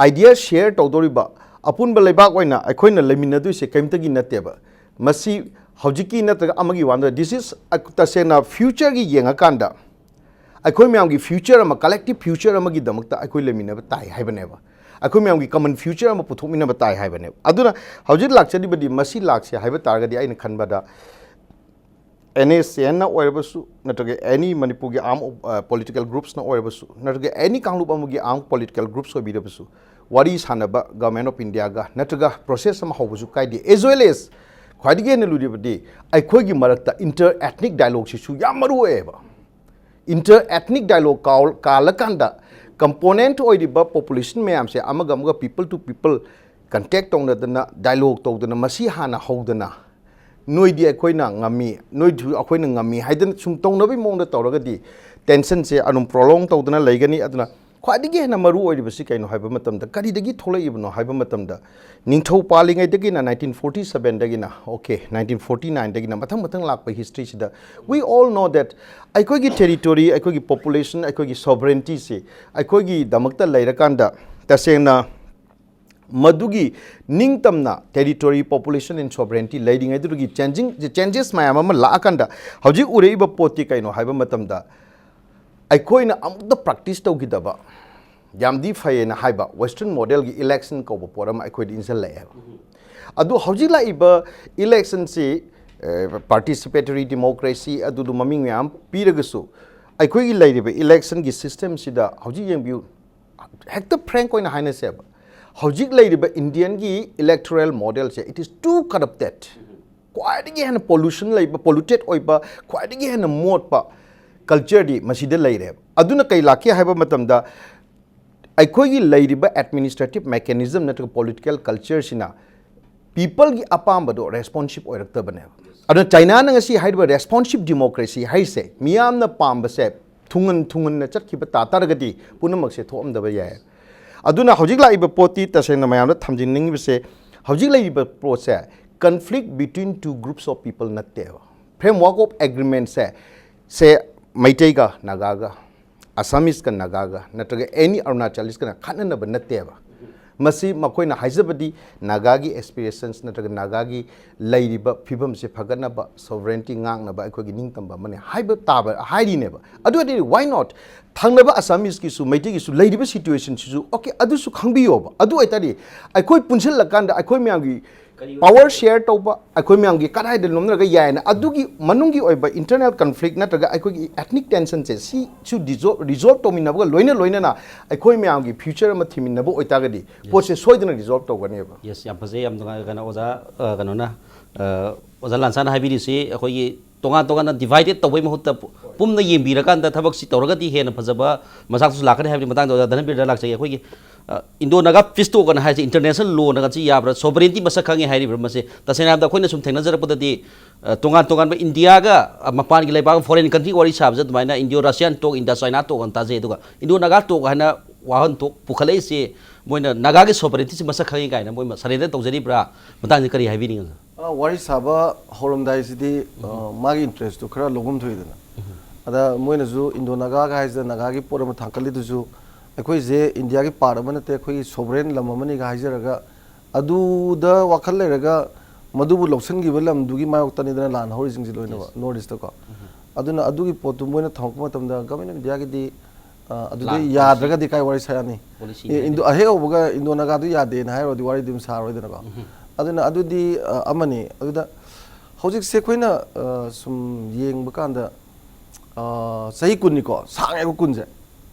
idea share ꯇꯧꯗꯧꯔꯤꯕ, ꯑꯄꯨꯟꯕ ꯂꯩꯕꯥꯛ ꯑꯣꯏꯅ ꯑꯩꯈꯣꯏꯅ ꯂꯩꯃꯤꯟꯅꯗꯣꯏꯁꯦ ꯀꯔꯤꯝꯇꯒꯤ ꯅꯠꯇꯦꯕ꯫ ꯃꯁꯤ ꯍꯧꯖꯤꯛꯀꯤ ꯅꯠꯇ꯭ꯔꯒ ꯑꯃꯒꯤ ꯋꯥ ꯅꯠꯇꯦ꯫ This is a, ꯇꯁꯦꯡꯅ futureꯒꯤ ꯌꯦꯡꯉꯀꯥꯟꯗ, ꯑꯩꯈꯣꯏ ꯃꯌꯥꯝꯒꯤ future ꯑꯃ, collective future ꯑꯃꯒꯤꯗꯃꯛꯇ ꯑꯩꯈꯣꯏ ꯂꯩꯃꯤꯟꯅꯕ ꯇꯥꯏ ꯍꯥꯏꯕꯅꯦꯕ꯫ ꯑꯩꯈꯣꯏ ꯃꯌꯥꯝꯒꯤ common future ꯑꯃ ꯄꯨꯊꯣꯛꯃꯤꯟꯅꯕ ꯇꯥꯏ ꯍꯥꯏꯕꯅꯦꯕ꯫ ꯑꯗꯨꯅ ꯍꯧꯖꯤꯛ ꯂꯥꯛꯆꯔꯤꯕꯗꯤ, ꯃꯁꯤ ꯂꯥꯛꯁꯦ ꯍꯥꯏꯕ ꯇꯥꯔꯒꯗꯤ, ꯑꯩꯅ ꯈꯟꯕꯗ NSCNꯅ ꯑꯣꯏꯔꯕꯁꯨ, ꯅꯠꯇ꯭ꯔꯒ any ꯃꯅꯤꯄꯨꯔꯒꯤ arm, ꯑ, political groupsꯅ ꯑꯣꯏꯔꯕꯁꯨ, ꯅꯠꯇ꯭ꯔꯒ any ꯀꯥꯡꯂꯨꯞ ꯑꯃꯒꯤ arm political groups ꯑꯣꯏꯕꯤꯔꯕꯁꯨ, ꯋꯥꯔꯤ ꯁꯥꯟꯅꯕ Government of Indiaꯒ ꯅꯠꯇ꯭ꯔꯒ process ꯑꯃ ꯍꯧꯕꯁꯨ ꯀꯥꯏꯗꯦ꯫ As well as ꯈ꯭ꯋꯥꯏꯗꯒꯤ ꯍꯦꯟꯅ ꯂꯨꯔꯤꯕꯗꯤ, ꯑꯩꯈꯣꯏꯒꯤ ꯃꯔꯛꯇ inter ethnic dialogueꯁꯤꯁꯨ ꯌꯥꯝ ꯃꯔꯨ ꯑꯣꯏꯌꯦꯕ꯫ Inter ethnic dialogue ꯀꯥꯎ-, ꯀꯥꯜꯂꯀꯥꯟꯗ, component ꯑꯣꯏꯔꯤꯕ population ꯃꯌꯥꯝꯁꯦ ꯑꯃꯒ ꯑꯃꯒ people to people contact ꯇꯧꯅꯗꯅ, dialogue ꯇꯧꯗꯅ, ꯃꯁꯤ ꯍꯥꯟꯅ ꯍꯧꯗꯅ, "ꯅꯣꯏꯗꯤ ꯑꯩꯈꯣꯏꯅ ꯉꯝꯃꯤ, ꯅꯣꯏꯗꯨ ꯑꯩꯈꯣꯏꯅ ꯉꯝꯃꯤ" ꯍꯥꯏꯗꯅ ꯁꯨꯝ ꯇꯧꯅꯕꯒꯤ ꯃꯑꯣꯡꯗ ꯇꯧꯔꯒꯗꯤ, tensionꯁꯦ ꯑꯗꯨꯝ prolong ꯇꯧꯗꯅ ꯂꯩꯒꯅꯤ꯫ ꯑꯗꯨꯅ ꯈ꯭ꯋꯥꯏꯗꯒꯤ ꯍꯦꯟꯅ ꯃꯔꯨ ꯑꯣꯏꯔꯤꯕꯁꯤ ꯀꯩꯅꯣ ꯍꯥꯏꯕ ꯃꯇꯝꯗ, ꯀꯔꯤꯗꯒꯤ ꯊꯣꯛꯂꯛꯏꯕꯅꯣ ꯍꯥꯏꯕ ꯃꯇꯝꯗ, ꯅꯤꯡꯊꯧ ꯄꯥꯜꯂꯤꯉꯩꯗꯒꯤꯅ, ꯅꯥꯏꯟꯇꯤꯟ ꯐꯣꯔꯇꯤ ꯁꯕꯦꯟꯗꯒꯤꯅ, okay, ꯅꯥꯏꯟꯇꯤꯟ ꯐꯣꯔꯇꯤ ꯅꯥꯏꯟꯗꯒꯤꯅ ꯃꯊꯪ ꯃꯊꯪ ꯂꯥꯛꯄ historyꯁꯤꯗ, we all know that ꯑꯩꯈꯣꯏꯒꯤ territory, ꯑꯩꯈꯣꯏꯒꯤ population, ꯑꯩꯈꯣꯏꯒꯤ sovereigntyꯁꯤ ꯑꯩꯈꯣꯏꯒꯤꯗꯃꯛꯇ ꯂꯩꯔꯀꯥꯟꯗ, ꯇꯁꯦꯡꯅ ꯃꯗꯨꯒꯤ ꯅꯤꯡꯇꯝꯅ territory, population and sovereignty ꯂꯩꯔꯤꯉꯩꯗꯨꯗꯒꯤ changing, changes ꯃꯌꯥꯝ ꯑꯃ ꯂꯥꯛꯑꯀꯥꯟꯗ, ꯍꯧꯖꯤꯛ ꯎꯔꯛꯏꯕ ꯄꯣꯠꯇꯤ ꯀꯩꯅꯣ ꯍꯥꯏꯕ ꯃꯇꯝꯗ, ꯑꯩꯈꯣꯏꯅ ꯑꯃꯨꯛꯇ practice ꯇꯧꯈꯤꯗꯕ, ꯌꯥꯝꯗꯤ ꯐꯩꯌꯦꯅ ꯍꯥꯏꯕ western modelꯒꯤ election ꯀꯧꯕ ꯄꯣꯠ ꯑꯃ ꯑꯩꯈꯣꯏꯗ ꯏꯟꯁꯤꯜꯂꯛꯑꯦꯕ꯫ ꯑꯗꯨ ꯍꯧꯖꯤꯛ ꯂꯥꯛꯏꯕ electionꯁꯤ, ꯑꯦ, participatory democracy ꯑꯗꯨꯗꯨ ꯃꯃꯤꯡ ꯃꯌꯥꯝ ꯄꯤꯔꯒꯁꯨ, ꯑꯩꯈꯣꯏꯒꯤ ꯂꯩꯔꯤꯕ electionꯒꯤ systemꯁꯤꯗ ꯍꯧꯖꯤꯛ ꯌꯦꯡꯕꯤꯌꯨ, ꯍꯦꯛꯇ frank ꯑꯣꯏꯅ ꯍꯥꯏꯅꯁꯦꯕ, ꯍꯧꯖꯤꯛ ꯂꯩꯔꯤꯕ Indiaꯒꯤ electoral modelꯁꯦ, it is too corrupted꯫ ꯈ꯭ꯋꯥꯏꯗꯒꯤ ꯍꯦꯟꯅ pollution ꯂꯩꯕ, polluted ꯑꯣꯏꯕ, ꯈ꯭ꯋꯥꯏꯗꯒꯤ ꯍꯦꯟꯅ ꯃꯣꯠꯄ cultureꯗꯤ ꯃꯁꯤꯗ ꯂꯩꯔꯦꯕ꯫ ꯑꯗꯨꯅ ꯀꯩ ꯂꯥꯛꯀꯦ ꯍꯥꯏꯕ ꯃꯇꯝꯗ, ꯑꯩꯈꯣꯏꯒꯤ ꯂꯩꯔꯤꯕ administrative mechanism ꯅꯠꯇ꯭ꯔꯒ political cultureꯁꯤꯅ peopleꯒꯤ ꯑꯄꯥꯝꯕꯗꯣ responsive ꯑꯣꯏꯔꯛꯇꯕꯅꯦꯕ꯫ ꯑꯗꯨꯅ Chinaꯅ ꯉꯁꯤ ꯍꯥꯏꯔꯤꯕ responsive democracy ꯍꯥꯏꯔꯤꯁꯦ, ꯃꯤꯌꯥꯝꯅ ꯄꯥꯝꯕꯁꯦ ꯊꯨꯡꯍꯟ ꯊꯨꯡꯍꯟꯅ ꯆꯠꯈꯤꯕ ꯇꯥ ꯇꯥꯔꯒꯗꯤ ꯄꯨꯝꯅꯃꯛꯁꯦ ꯊꯣꯛꯑꯝꯗꯕ ꯌꯥꯏ꯫ ꯑꯗꯨꯅ ꯍꯧꯖꯤꯛ ꯂꯥꯛꯏꯕ ꯄꯣꯠꯇꯤ ꯇꯁꯦꯡꯅ ꯃꯌꯥꯝꯗ ꯊꯝꯖꯤꯟꯅꯤꯡꯉꯤꯕꯁꯦ, ꯍꯧꯖꯤꯛ ꯂꯩꯔꯤꯕ ꯄꯣꯠꯁꯦ conflict between two groups of people ꯅꯠꯇꯦꯕ꯫ Framework of agreementꯁꯦ, ꯁꯦ ꯃꯩꯇꯩꯒ ꯅꯥꯒꯥꯒ, Assamese ꯀ ꯅꯥꯒꯥꯒ, ꯅꯠꯇ꯭ꯔꯒ any Arunachaliesꯀꯅ ꯈꯠꯅꯅꯕ ꯅꯠꯇꯦꯕ꯫ ꯃꯁꯤ ꯃꯈꯣꯏꯅ ꯍꯥꯏꯖꯕꯗꯤ ꯅꯥꯒꯥꯒꯤ aspirations ꯅꯠꯇ꯭ꯔꯒ ꯅꯥꯒꯥꯒꯤ ꯂꯩꯔꯤꯕ ꯐꯤꯕꯝꯁꯦ ꯐꯒꯠꯅꯕ, sovereignty ꯉꯥꯛꯅꯕ, ꯑꯩꯈꯣꯏꯒꯤ ꯅꯤꯡꯇꯝꯕ ꯑꯃꯅꯤ ꯍꯥꯏꯕ ꯇꯥꯕ ꯍꯥꯏꯔꯤꯅꯦꯕ꯫ ꯑꯗꯨ ꯑꯣꯏꯔꯗꯤ why not ꯊꯪꯅꯕ Assameseꯀꯤꯁꯨ, ꯃꯩꯇꯩꯒꯤꯁꯨ ꯂꯩꯔꯤꯕ situationꯁꯤꯁꯨ, okay, ꯑꯗꯨꯁꯨ ꯈꯪꯕꯤꯌꯣꯕ꯫ ꯑꯗꯨ ꯑꯣꯏꯇꯥꯔꯗꯤ ꯑꯩꯈꯣꯏ ꯄꯨꯟꯁꯤꯜꯂꯀꯥꯟꯗ ꯑꯩꯈꯣꯏ ꯃꯌꯥꯝꯒꯤ power share ꯇꯧꯕ, ꯑꯩꯈꯣꯏ ꯃꯌꯥꯝꯒꯤ ꯀꯗꯥꯏꯗ ꯅꯣꯝꯅꯔꯒ ꯌꯥꯏꯅ, ꯑꯗꯨꯒꯤ ꯃꯅꯨꯡꯒꯤ ꯑꯣꯏꯕ internal conflict ꯅꯠꯇ꯭ꯔꯒ ꯑꯩꯈꯣꯏꯒꯤ ethnic tensionꯁꯦ ꯁꯤꯁꯨ dissolve, resolve ꯇꯧꯃꯤꯟꯅꯕꯒ ꯂꯣꯏꯅ ꯂꯣꯏꯅꯅ ꯑꯩꯈꯣꯏ ꯃꯌꯥꯝꯒꯤ future ꯑꯃ ꯊꯤꯃꯤꯟꯅꯕ ꯑꯣꯏꯇꯥꯔꯒꯗꯤ ꯄꯣꯠꯁꯦ ꯁꯣꯏꯗꯅ resolve ꯇꯧꯒꯅꯦꯕ꯫ Yes, ꯌꯥꯝ ꯐꯖꯩ, ꯌꯥꯝ ꯅꯨꯡꯉꯥꯏ꯫ ꯀꯩꯅꯣ ꯑꯣꯖꯥ, ꯑ, ꯀꯩꯅꯣꯅ, ꯑ, ꯑꯣꯖꯥ ꯂꯥꯟꯁꯥꯅ ꯍꯥꯏꯕꯤꯔꯤꯁꯤ ꯑꯩꯈꯣꯏꯒꯤ ꯇꯣꯉꯥꯟ ꯇꯣꯉꯥꯟꯅ divided ꯇꯧꯕꯩ ꯃꯍꯨꯠꯇ ꯄꯨ-, ꯄꯨꯝꯅ ꯌꯦꯡꯕꯤꯔꯀꯥꯟꯗ ꯊꯕꯛꯁꯤ ꯇꯧꯔꯒꯗꯤ ꯍꯦꯟꯅ ꯐꯖꯕ ꯃꯆꯥꯛꯁꯨ ꯂꯥꯛꯀꯅꯤ ꯍꯥꯏꯕꯒꯤ ꯃꯇꯥꯡꯗ ꯑꯣꯖꯥ ꯙꯅꯕꯤꯔꯗ ꯂꯥꯛꯆꯒꯦ꯫ ꯑꯩꯈꯣꯏꯒꯤ ꯏꯟꯗꯣ ꯅꯥꯒꯥ ꯄꯤꯁ ꯇꯣꯛ ꯑꯅ ꯍꯥꯏꯁꯦ ꯏꯟꯇꯔꯅꯦꯁꯅꯦꯜ ꯂꯣꯅꯒꯁꯤ ꯌꯥꯕ꯭ꯔꯥ? ꯁꯣꯕꯔꯦꯟꯇꯤ ꯃꯁꯛ ꯈꯪꯉꯦ ꯍꯥꯏꯔꯤꯕ꯭ꯔꯥ? ꯃꯁꯤ ꯇꯁꯦꯡꯅ ꯍꯥꯏꯔꯕꯗ ꯑꯩꯈꯣꯏꯅ ꯁꯨꯝ ꯊꯦꯡꯅꯖꯔꯛꯄꯗꯗꯤ, ꯑ, ꯇꯣꯉꯥꯟ ꯇꯣꯉꯥꯟꯕ ꯏꯟꯗꯤꯌꯥꯒ, ꯑ, ꯃꯄꯥꯟꯒꯤ ꯂꯩꯕꯥꯛ, ꯐꯣꯔꯦꯟ ꯀꯟꯇ꯭ꯔꯤ ꯋꯥꯔꯤ ꯁꯥꯕꯁꯦ ꯑꯗꯨꯃꯥꯏꯅ ꯏꯟꯗꯤꯌꯣ ꯔꯁꯤꯌꯥꯟ ꯇꯣꯛ, ꯏꯟꯗꯤꯌꯥ ꯆꯥꯏꯅꯥ ꯇꯣꯛ ꯑꯅ ꯇꯥꯖꯩ꯫ ꯑꯗꯨꯒ ꯏꯟꯗꯣ ꯅꯥꯒꯥ ꯇꯣꯛ ꯍꯥꯏꯅ ꯋꯥꯍꯟꯊꯣꯛ ꯄꯨꯈꯠꯂꯛꯏꯁꯦ, ꯃꯣꯏꯅ ꯅꯥꯒꯥꯒꯤ ꯁꯣꯕꯔꯦꯟꯇꯤꯁꯤ ꯃꯁꯛ ꯈꯪꯉꯤ ꯀꯥꯏꯅ ꯃꯣꯏ ꯁꯔꯦꯟꯗꯔ ꯇꯧꯖꯔꯤꯕ꯭ꯔꯥ? ꯃꯇꯥꯡꯁꯤ ꯀꯔꯤ ꯍꯥꯏꯕꯤꯅꯤꯡꯉꯤ? ꯑ, ꯋꯥꯔꯤ ꯁꯥꯕ ꯍꯧꯔꯝꯗꯥꯏꯁꯤꯗꯤ, ꯑ, ꯃꯥꯒꯤ ꯏꯟꯇꯔꯦꯁꯇꯨ ꯈꯔ ꯂꯧꯐꯝ ꯊꯣꯛꯏꯗꯅ꯫ ꯑꯗ ꯃꯣꯏꯅꯁꯨ ꯏꯟꯗꯣ ꯅꯥꯒꯥꯒ ꯍꯥꯏꯁꯤꯗ ꯅꯥꯒꯥꯒꯤ ꯄꯣꯠ ꯑꯃ ꯊꯥꯡꯀꯠꯂꯤꯗꯨꯁꯨ ꯑꯩꯈꯣꯏꯁꯦ ꯏꯟꯗꯤꯌꯥꯒꯤ ꯄꯥꯔꯠ ꯑꯃ ꯅꯠꯇꯦ, ꯑꯩꯈꯣꯏꯒꯤ ꯁꯣꯕꯔꯦꯟ ꯂꯝ ꯑꯃꯅꯤꯒ ꯍꯥꯏꯖꯔꯒ, ꯑꯗꯨꯗ ꯋꯥꯈꯜ ꯂꯩꯔꯒ ꯃꯗꯨꯕꯨ ꯂꯧꯁꯤꯟꯈꯤꯕ ꯂꯝꯗꯨꯒꯤ ꯃꯥꯌꯣꯛꯇꯅꯤꯗꯅ ꯂꯥꯟ ꯍꯧꯔꯤꯁꯤꯡꯁꯦ ꯂꯣꯏꯅꯃꯛ, ꯅꯣꯔꯠ ꯏꯁꯇꯀꯣ꯫ ꯑꯗꯨꯅ ꯑꯗꯨꯒꯤ ꯄꯣꯠꯇꯨ ꯃꯣꯏꯅ ꯊꯝꯃꯛꯄ ꯃꯇꯝꯗ ꯒꯚꯔꯟꯃꯦꯟ ꯑꯣꯐ ꯏꯟꯗꯤꯌꯥꯒꯤꯗꯤ, ꯑ, ꯑꯗꯨꯗ ꯂꯥꯟ ꯌꯥꯗ꯭ꯔꯒꯗꯤ ꯀꯥꯏ ꯋꯥꯔꯤ ꯁꯥ ꯌꯥꯅꯤ? ꯄꯣꯂꯤꯁꯤꯅꯤ ꯑꯦ, ꯍꯥꯏꯗꯤ꯫ ꯏꯟꯗꯣ-, ꯑꯍꯦꯛ ꯍꯧꯕꯒ ꯏꯟꯗꯣ ꯅꯥꯒꯥꯗꯨ ꯌꯥꯗꯦꯅ ꯍꯥꯏꯔꯨꯔꯗꯤ ꯋꯥꯔꯤꯗꯨ ꯑꯗꯨꯝ ꯁꯥꯔꯣꯏꯗꯅꯀꯣ꯫ ꯑꯗꯨꯅ ꯑꯗꯨꯗꯤ, ꯑ, ꯑꯃꯅꯤ꯫ ꯑꯗꯨꯗ ꯍꯧꯖꯤꯛꯁꯦ ꯑꯩꯈꯣꯏꯅ, ꯑ, ꯁꯨꯝ ꯌꯦꯡꯕ ꯀꯥꯟꯗ, ꯑ, ꯆꯍꯤ ꯀꯨꯟꯅꯤꯀꯣ, ꯁꯥꯡꯉꯦꯕ ꯀꯨꯟꯁꯦ꯫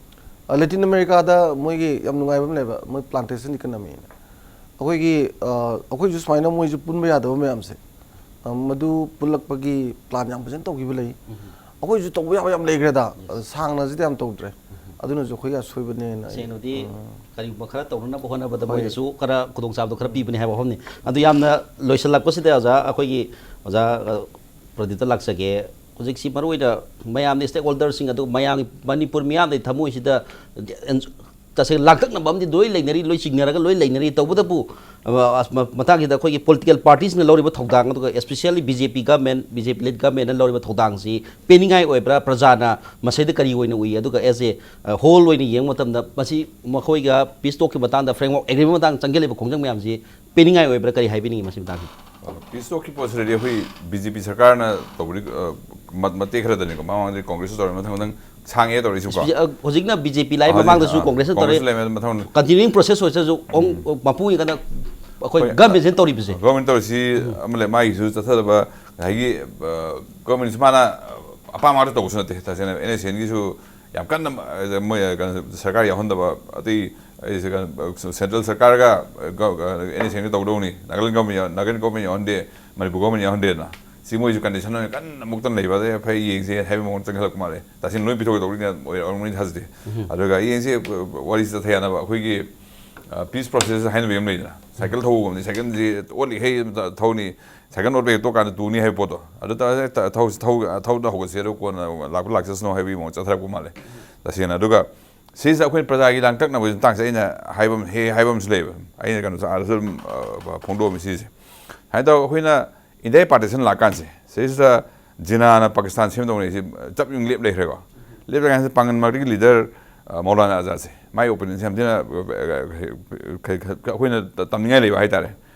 ꯑ, ꯂꯦꯇꯤꯟ ꯑꯃꯦꯔꯤꯀꯥꯗ ꯃꯣꯏꯒꯤ ꯌꯥꯝ ꯅꯨꯡꯉꯥꯏꯕ ꯑꯃ ꯂꯩꯕ, ꯃꯣꯏ ꯄ꯭ꯂꯥꯟꯇꯦꯁꯟ ꯏꯀꯅꯃꯤꯅ꯫ ꯑꯩꯈꯣꯏꯒꯤ, ꯑ, ꯑꯩꯈꯣꯏꯁꯨ ꯁꯨꯃꯥꯏꯅ ꯃꯣꯏꯁꯨ ꯄꯨꯟꯕ ꯌꯥꯗꯕ ꯃꯌꯥꯝꯁꯦ, ꯑ, ꯃꯗꯨ ꯄꯨꯜꯂꯛꯄꯒꯤ ꯄ꯭ꯂꯥꯟ ꯌꯥꯝ ꯐꯖꯅ ꯇꯧꯈꯤꯕ ꯂꯩ꯫ ꯑꯩꯈꯣꯏꯁꯨ ꯇꯧꯕ ꯌꯥꯕ ꯌꯥꯝ ꯂꯩꯈ꯭ꯔꯦꯗ꯫ ꯑ, ꯁꯥꯡꯅꯁꯤꯗꯤ ꯌꯥꯝ ꯇꯧꯗ꯭ꯔꯦ꯫ ꯑꯗꯨꯅꯁꯨ ꯑꯩꯈꯣꯏꯒꯤ ꯑꯁꯣꯏꯕꯅꯦꯅ ꯑꯩ, ꯇꯁꯦꯡꯅꯗꯤ ꯎꯝ꯫ ꯀꯔꯤꯒꯨꯝꯕ ꯈꯔ ꯇꯧꯅꯅꯕ ꯍꯣꯠꯅꯕꯗ ꯍꯣꯏ꯫ ꯃꯣꯏꯗꯁꯨ ꯈꯔ ꯈꯨꯗꯣꯡꯆꯥꯕꯗꯣ ꯈꯔ ꯄꯤꯕꯅꯤ ꯍꯥꯏꯕ ꯋꯥꯐꯝꯅꯤ꯫ ꯑꯗꯨ ꯌꯥꯝꯅ ꯂꯣꯏꯁꯤꯜꯂꯛꯄꯁꯤꯗ ꯑꯣꯖꯥ, ꯑꯩꯈꯣꯏꯒꯤ ꯑꯣꯖꯥ, ꯑ, ꯄ꯭ꯔꯗꯤꯞꯇ ꯂꯥꯛꯆꯒꯦ꯫ ꯍꯧꯖꯤꯛꯁꯤ ꯃꯔꯨꯑꯣꯏꯅ ꯃꯌꯥꯝꯗ, ꯁ꯭ꯇꯦꯛ ꯍꯣꯜꯗꯔꯁꯤꯡ, ꯑꯗꯨꯒ ꯃꯌꯥꯝꯒꯤ, ꯃꯅꯤꯄꯨꯔ ꯃꯤꯌꯥꯝꯗꯒꯤ ꯊꯃꯣꯏꯁꯤꯗ ꯇꯁꯦꯡꯅ ꯂꯥꯡꯇꯛꯅꯕ ꯑꯃꯗꯤ ꯂꯣꯏ ꯂꯩꯅꯔꯤ, ꯂꯣꯏ ꯆꯤꯡꯅꯔꯒ ꯂꯣꯏ ꯂꯩꯅꯔꯤ꯫ ꯇꯧꯕꯇꯕꯨ, ꯑ, ꯑ, ꯃ-, ꯃꯇꯥꯡꯁꯤꯗ ꯑꯩꯈꯣꯏꯒꯤ ꯄꯣꯂꯤꯇꯤꯀꯦꯜ ꯄꯥꯔꯇꯤꯁꯤꯡꯅ ꯂꯧꯔꯤꯕ ꯊꯧꯗꯥꯡ, ꯑꯗꯨꯒ especially ꯕꯤ ꯖꯦ ꯄꯤ ꯒꯚꯔꯟꯃꯦꯟ, ꯕꯤ ꯖꯦ ꯄꯤ ꯂꯤꯗ ꯒꯚꯔꯟꯃꯦꯟꯅ ꯂꯧꯔꯤꯕ ꯊꯧꯗꯥꯡꯁꯤ ꯄꯦꯟꯅꯤꯡꯉꯥꯏ ꯑꯣꯏꯕ꯭ꯔꯥ? ꯄ꯭ꯔꯖꯥꯅ ꯃꯁꯤꯗ ꯀꯔꯤ ꯑꯣꯏꯅ ꯎꯏ? ꯑꯗꯨꯒ as a, ꯑ, whole ꯑꯣꯏꯅ ꯌꯦꯡꯕ ꯃꯇꯝꯗ ꯃꯁꯤ ꯃꯈꯣꯏꯒ ꯄꯤꯁ ꯇꯣꯛꯀꯤ ꯃꯇꯥꯡꯗ, ꯐ꯭ꯔꯦꯝꯋꯥꯔꯛ ꯑꯦꯒ꯭ꯔꯤꯃꯦꯟ ꯃꯇꯥꯡꯗ ꯆꯪꯁꯤꯜꯂꯤꯕ ꯈꯣꯡꯖꯪ ꯃꯌꯥꯝꯁꯤ ꯄꯦꯟꯅꯤꯡꯉꯥꯏ ꯑꯣꯏꯕ꯭ꯔꯥ? ꯀꯔꯤ ꯍꯥꯏꯕꯤꯅꯤꯡꯉꯤ ꯃꯁꯤ ꯃꯇꯥꯡꯗ? ꯄꯤꯁ ꯇꯣꯛꯀꯤ ꯄꯣꯠꯁꯤꯗꯗꯤ ꯑꯩꯈꯣꯏ ꯕꯤ ꯖꯦ ꯄꯤ ꯁꯔꯀꯥꯔꯅ ꯇꯧꯕꯗꯤ, ꯑ, ꯃ-, ꯃꯇꯦꯛ ꯈꯔꯗꯅꯤꯀꯣ, ꯃꯃꯥꯡꯗꯗꯤ ꯀꯣꯡꯒ꯭ꯔꯦꯁꯅ ꯇꯧꯔꯦ, ꯃꯊꯪ ꯃꯊꯪ ꯁꯥꯡꯉꯦ ꯇꯧꯔꯛꯏꯁꯤꯀꯣ꯫ ꯍꯧꯖꯤꯛ-, ꯑ, ꯍꯧꯖꯤꯛꯅ ꯕꯤ ꯖꯦ ꯄꯤ ꯂꯥꯛꯑꯦ, ꯍꯧꯖꯤꯛ, ꯃꯃꯥꯡꯗꯁꯨ ꯑ, ꯀꯣꯡꯒ꯭ꯔꯦꯁꯅ ꯇꯧꯔꯦ꯫ ꯀꯣꯡꯒ꯭ꯔꯦꯁꯅ ꯂꯩꯔꯝꯃꯦ, ꯃꯊꯪ ꯀꯟꯇꯤꯅ꯭ꯌꯨꯌꯤꯡ ꯄ꯭ꯔꯣꯁꯦꯁ ꯑꯣꯏꯔꯁꯨ ꯑꯣꯡ-, ꯃꯄꯨꯡ ꯑꯣꯏꯅ ꯑꯩꯈꯣꯏ ꯍꯣꯏ, ꯒꯚꯔꯟꯃꯦꯟꯁꯤꯅ ꯇꯧꯔꯤꯕꯁꯦ꯫ ꯒꯚꯔꯟꯃꯦꯟ ꯇꯧꯔꯤꯁꯤ ꯑꯃ ꯂꯩ, ꯃꯥꯒꯤꯁꯨ ꯆꯠꯊꯗꯕ ꯉꯁꯥꯏꯒꯤ, ꯑ, ꯒꯚꯔꯟꯃꯦꯟꯁꯤ ꯃꯥꯅ ꯑꯄꯥꯝꯕ ꯉꯥꯛꯇ ꯇꯧꯕꯁꯨ ꯅꯠꯇꯦ꯫ ꯇꯁꯦꯡꯅ ꯑꯦꯟ ꯑꯦꯁ ꯑꯦꯟꯒꯤꯁꯨ ꯌꯥꯝ ꯀꯟꯅ, ꯑ, ꯃꯣꯏ, ꯑ, ꯀꯩꯅꯣ, ꯁꯔꯀꯥꯔ ꯌꯥꯎꯍꯟꯗꯕ, ꯑꯇꯩ, ꯑꯩꯁꯦ ꯀꯩꯅꯣ, ꯁꯦꯟꯇ꯭ꯔꯦꯜ ꯁꯔꯀꯥꯔꯒ, ꯑ, ꯒ-, ꯑ, ꯑꯦꯟ ꯑꯦꯁ ꯑꯦꯟꯒ ꯇꯧꯗꯧꯅꯤ, ꯅꯥꯒꯥꯂꯦꯟ ꯒꯚꯔꯟꯃꯦꯟ ꯌꯥꯎ-, ꯅꯥꯒꯥꯂꯦꯟ ꯒꯚꯔꯟꯃꯦꯟ ꯌꯥꯎꯍꯟꯗꯦ, ꯃꯅꯤꯄꯨꯔ ꯒꯚꯔꯟꯃꯦꯟ ꯌꯥꯎꯍꯟꯗꯦꯅ꯫ ꯁꯤ ꯃꯣꯏꯁꯨ ꯀꯟꯗꯤꯁꯟ ꯑꯣꯏꯅ ꯀꯟꯅ ꯑꯃꯨꯛꯇꯪ ꯂꯩꯕ, ꯑꯗꯩ ꯐꯩ ꯌꯦꯡꯁꯦ ꯍꯥꯏꯕꯒꯤ ꯃꯑꯣꯡꯗ ꯆꯪꯁꯤꯜꯂꯛꯄ ꯃꯥꯜꯂꯦ꯫ ꯇꯁꯦꯡꯅ ꯂꯣꯏ ꯄꯤꯊꯣꯛꯀꯦ ꯇꯧꯕꯗꯤ ꯑꯣꯏꯔꯝꯒꯅꯤ ꯊꯥꯖꯗꯦ꯫ ꯑꯗꯨꯒ ꯌꯦꯡꯁꯦ, ꯋꯥꯔꯤꯁꯤ ꯆꯠꯊ ꯌꯥꯅꯕ ꯑꯩꯈꯣꯏꯒꯤ ꯄꯤꯁ ꯄ꯭ꯔꯣꯁꯦꯁ ꯍꯥꯏꯅꯕ ꯑꯃ ꯂꯩꯗꯅ, ꯁꯥꯏꯀꯜ ꯊꯧꯕꯒꯨꯝꯕꯅꯤ, ꯁꯥꯏꯀꯜꯁꯤ ꯑꯣꯠꯂꯤꯈꯩ ꯊꯧꯅꯤ, ꯁꯥꯏꯀꯜ ꯑꯣꯠꯄ ꯍꯦꯛ ꯇꯣꯛꯀꯥꯟꯗ ꯇꯨꯅꯤ ꯍꯥꯏꯕ ꯄꯣꯠꯇꯣ, ꯑꯗꯨ ꯇꯧꯔꯒ ꯍꯦꯛꯇ ꯊꯧꯁꯤ, ꯊꯧ-, ꯊꯧꯗ ꯍꯧꯒꯠꯁꯤ, ꯑꯗꯨ ꯀꯣꯟꯅ ꯂꯥꯛꯄ ꯂꯥꯛꯆꯁꯅꯨ ꯍꯥꯏꯕꯒꯤ ꯃꯑꯣꯡ ꯆꯠꯊꯔꯛꯄ ꯃꯥꯜꯂꯦ, ꯇꯁꯦꯡꯅ꯫ ꯑꯗꯨꯒ ꯁꯤꯁꯤꯗ ꯑꯩꯈꯣꯏꯅ ꯄ꯭ꯔꯖꯥꯒꯤ ꯂꯥꯡꯇꯛꯅꯕꯒꯤ ꯃꯇꯥꯡꯁꯦ ꯑꯩꯅ ꯍꯥꯏꯕ ꯑꯃ, ꯍꯦꯛ ꯍꯥꯏꯕ ꯑꯃꯁꯨ ꯂꯩꯌꯦꯕ, ꯑꯩꯅ ꯀꯩꯅꯣꯁꯨ ꯑꯥꯗꯁꯨ ꯑꯗꯨꯝ, ꯑ, ꯐꯣꯡꯗꯣꯛꯑꯝꯃꯤ ꯁꯤꯁꯦ꯫ ꯍꯥꯏꯅ ꯇꯧꯔꯒ ꯑꯩꯈꯣꯏꯅ ꯏꯟꯗꯤꯌꯥꯒꯤ ꯄꯥꯔꯇꯤꯁꯟ ꯂꯥꯛꯀꯥꯟꯁꯦ, ꯁꯤꯁꯤꯗ ꯖꯤꯅꯥꯅ ꯄꯥꯀꯤꯁꯇꯥꯟ ꯁꯦꯝꯗꯧꯅꯦ, ꯁꯤ ꯆꯞ ꯌꯨꯡ ꯂꯦꯞ ꯂꯩꯈ꯭ꯔꯦꯀꯣ꯫ ꯂꯦꯞ ꯂꯩꯀꯥꯟꯁꯤꯗ ꯄꯥꯡꯒꯟ ꯃꯔꯛꯇꯒꯤ ꯂꯤꯗꯔ, ꯑ, ꯃꯧꯂꯥꯅꯥ ꯑꯖꯥꯗꯁꯦ, ꯃꯥꯏ ꯑꯣꯄꯤꯅꯤꯌꯟꯁꯦ ꯌꯥꯝ ꯊꯤꯅ, ꯑ, ꯑ, ꯑꯩꯈꯣꯏꯅ ꯇꯝꯅꯤꯡꯉꯥꯏ ꯂꯩꯕ ꯍꯥꯏꯇꯥꯔꯦ꯫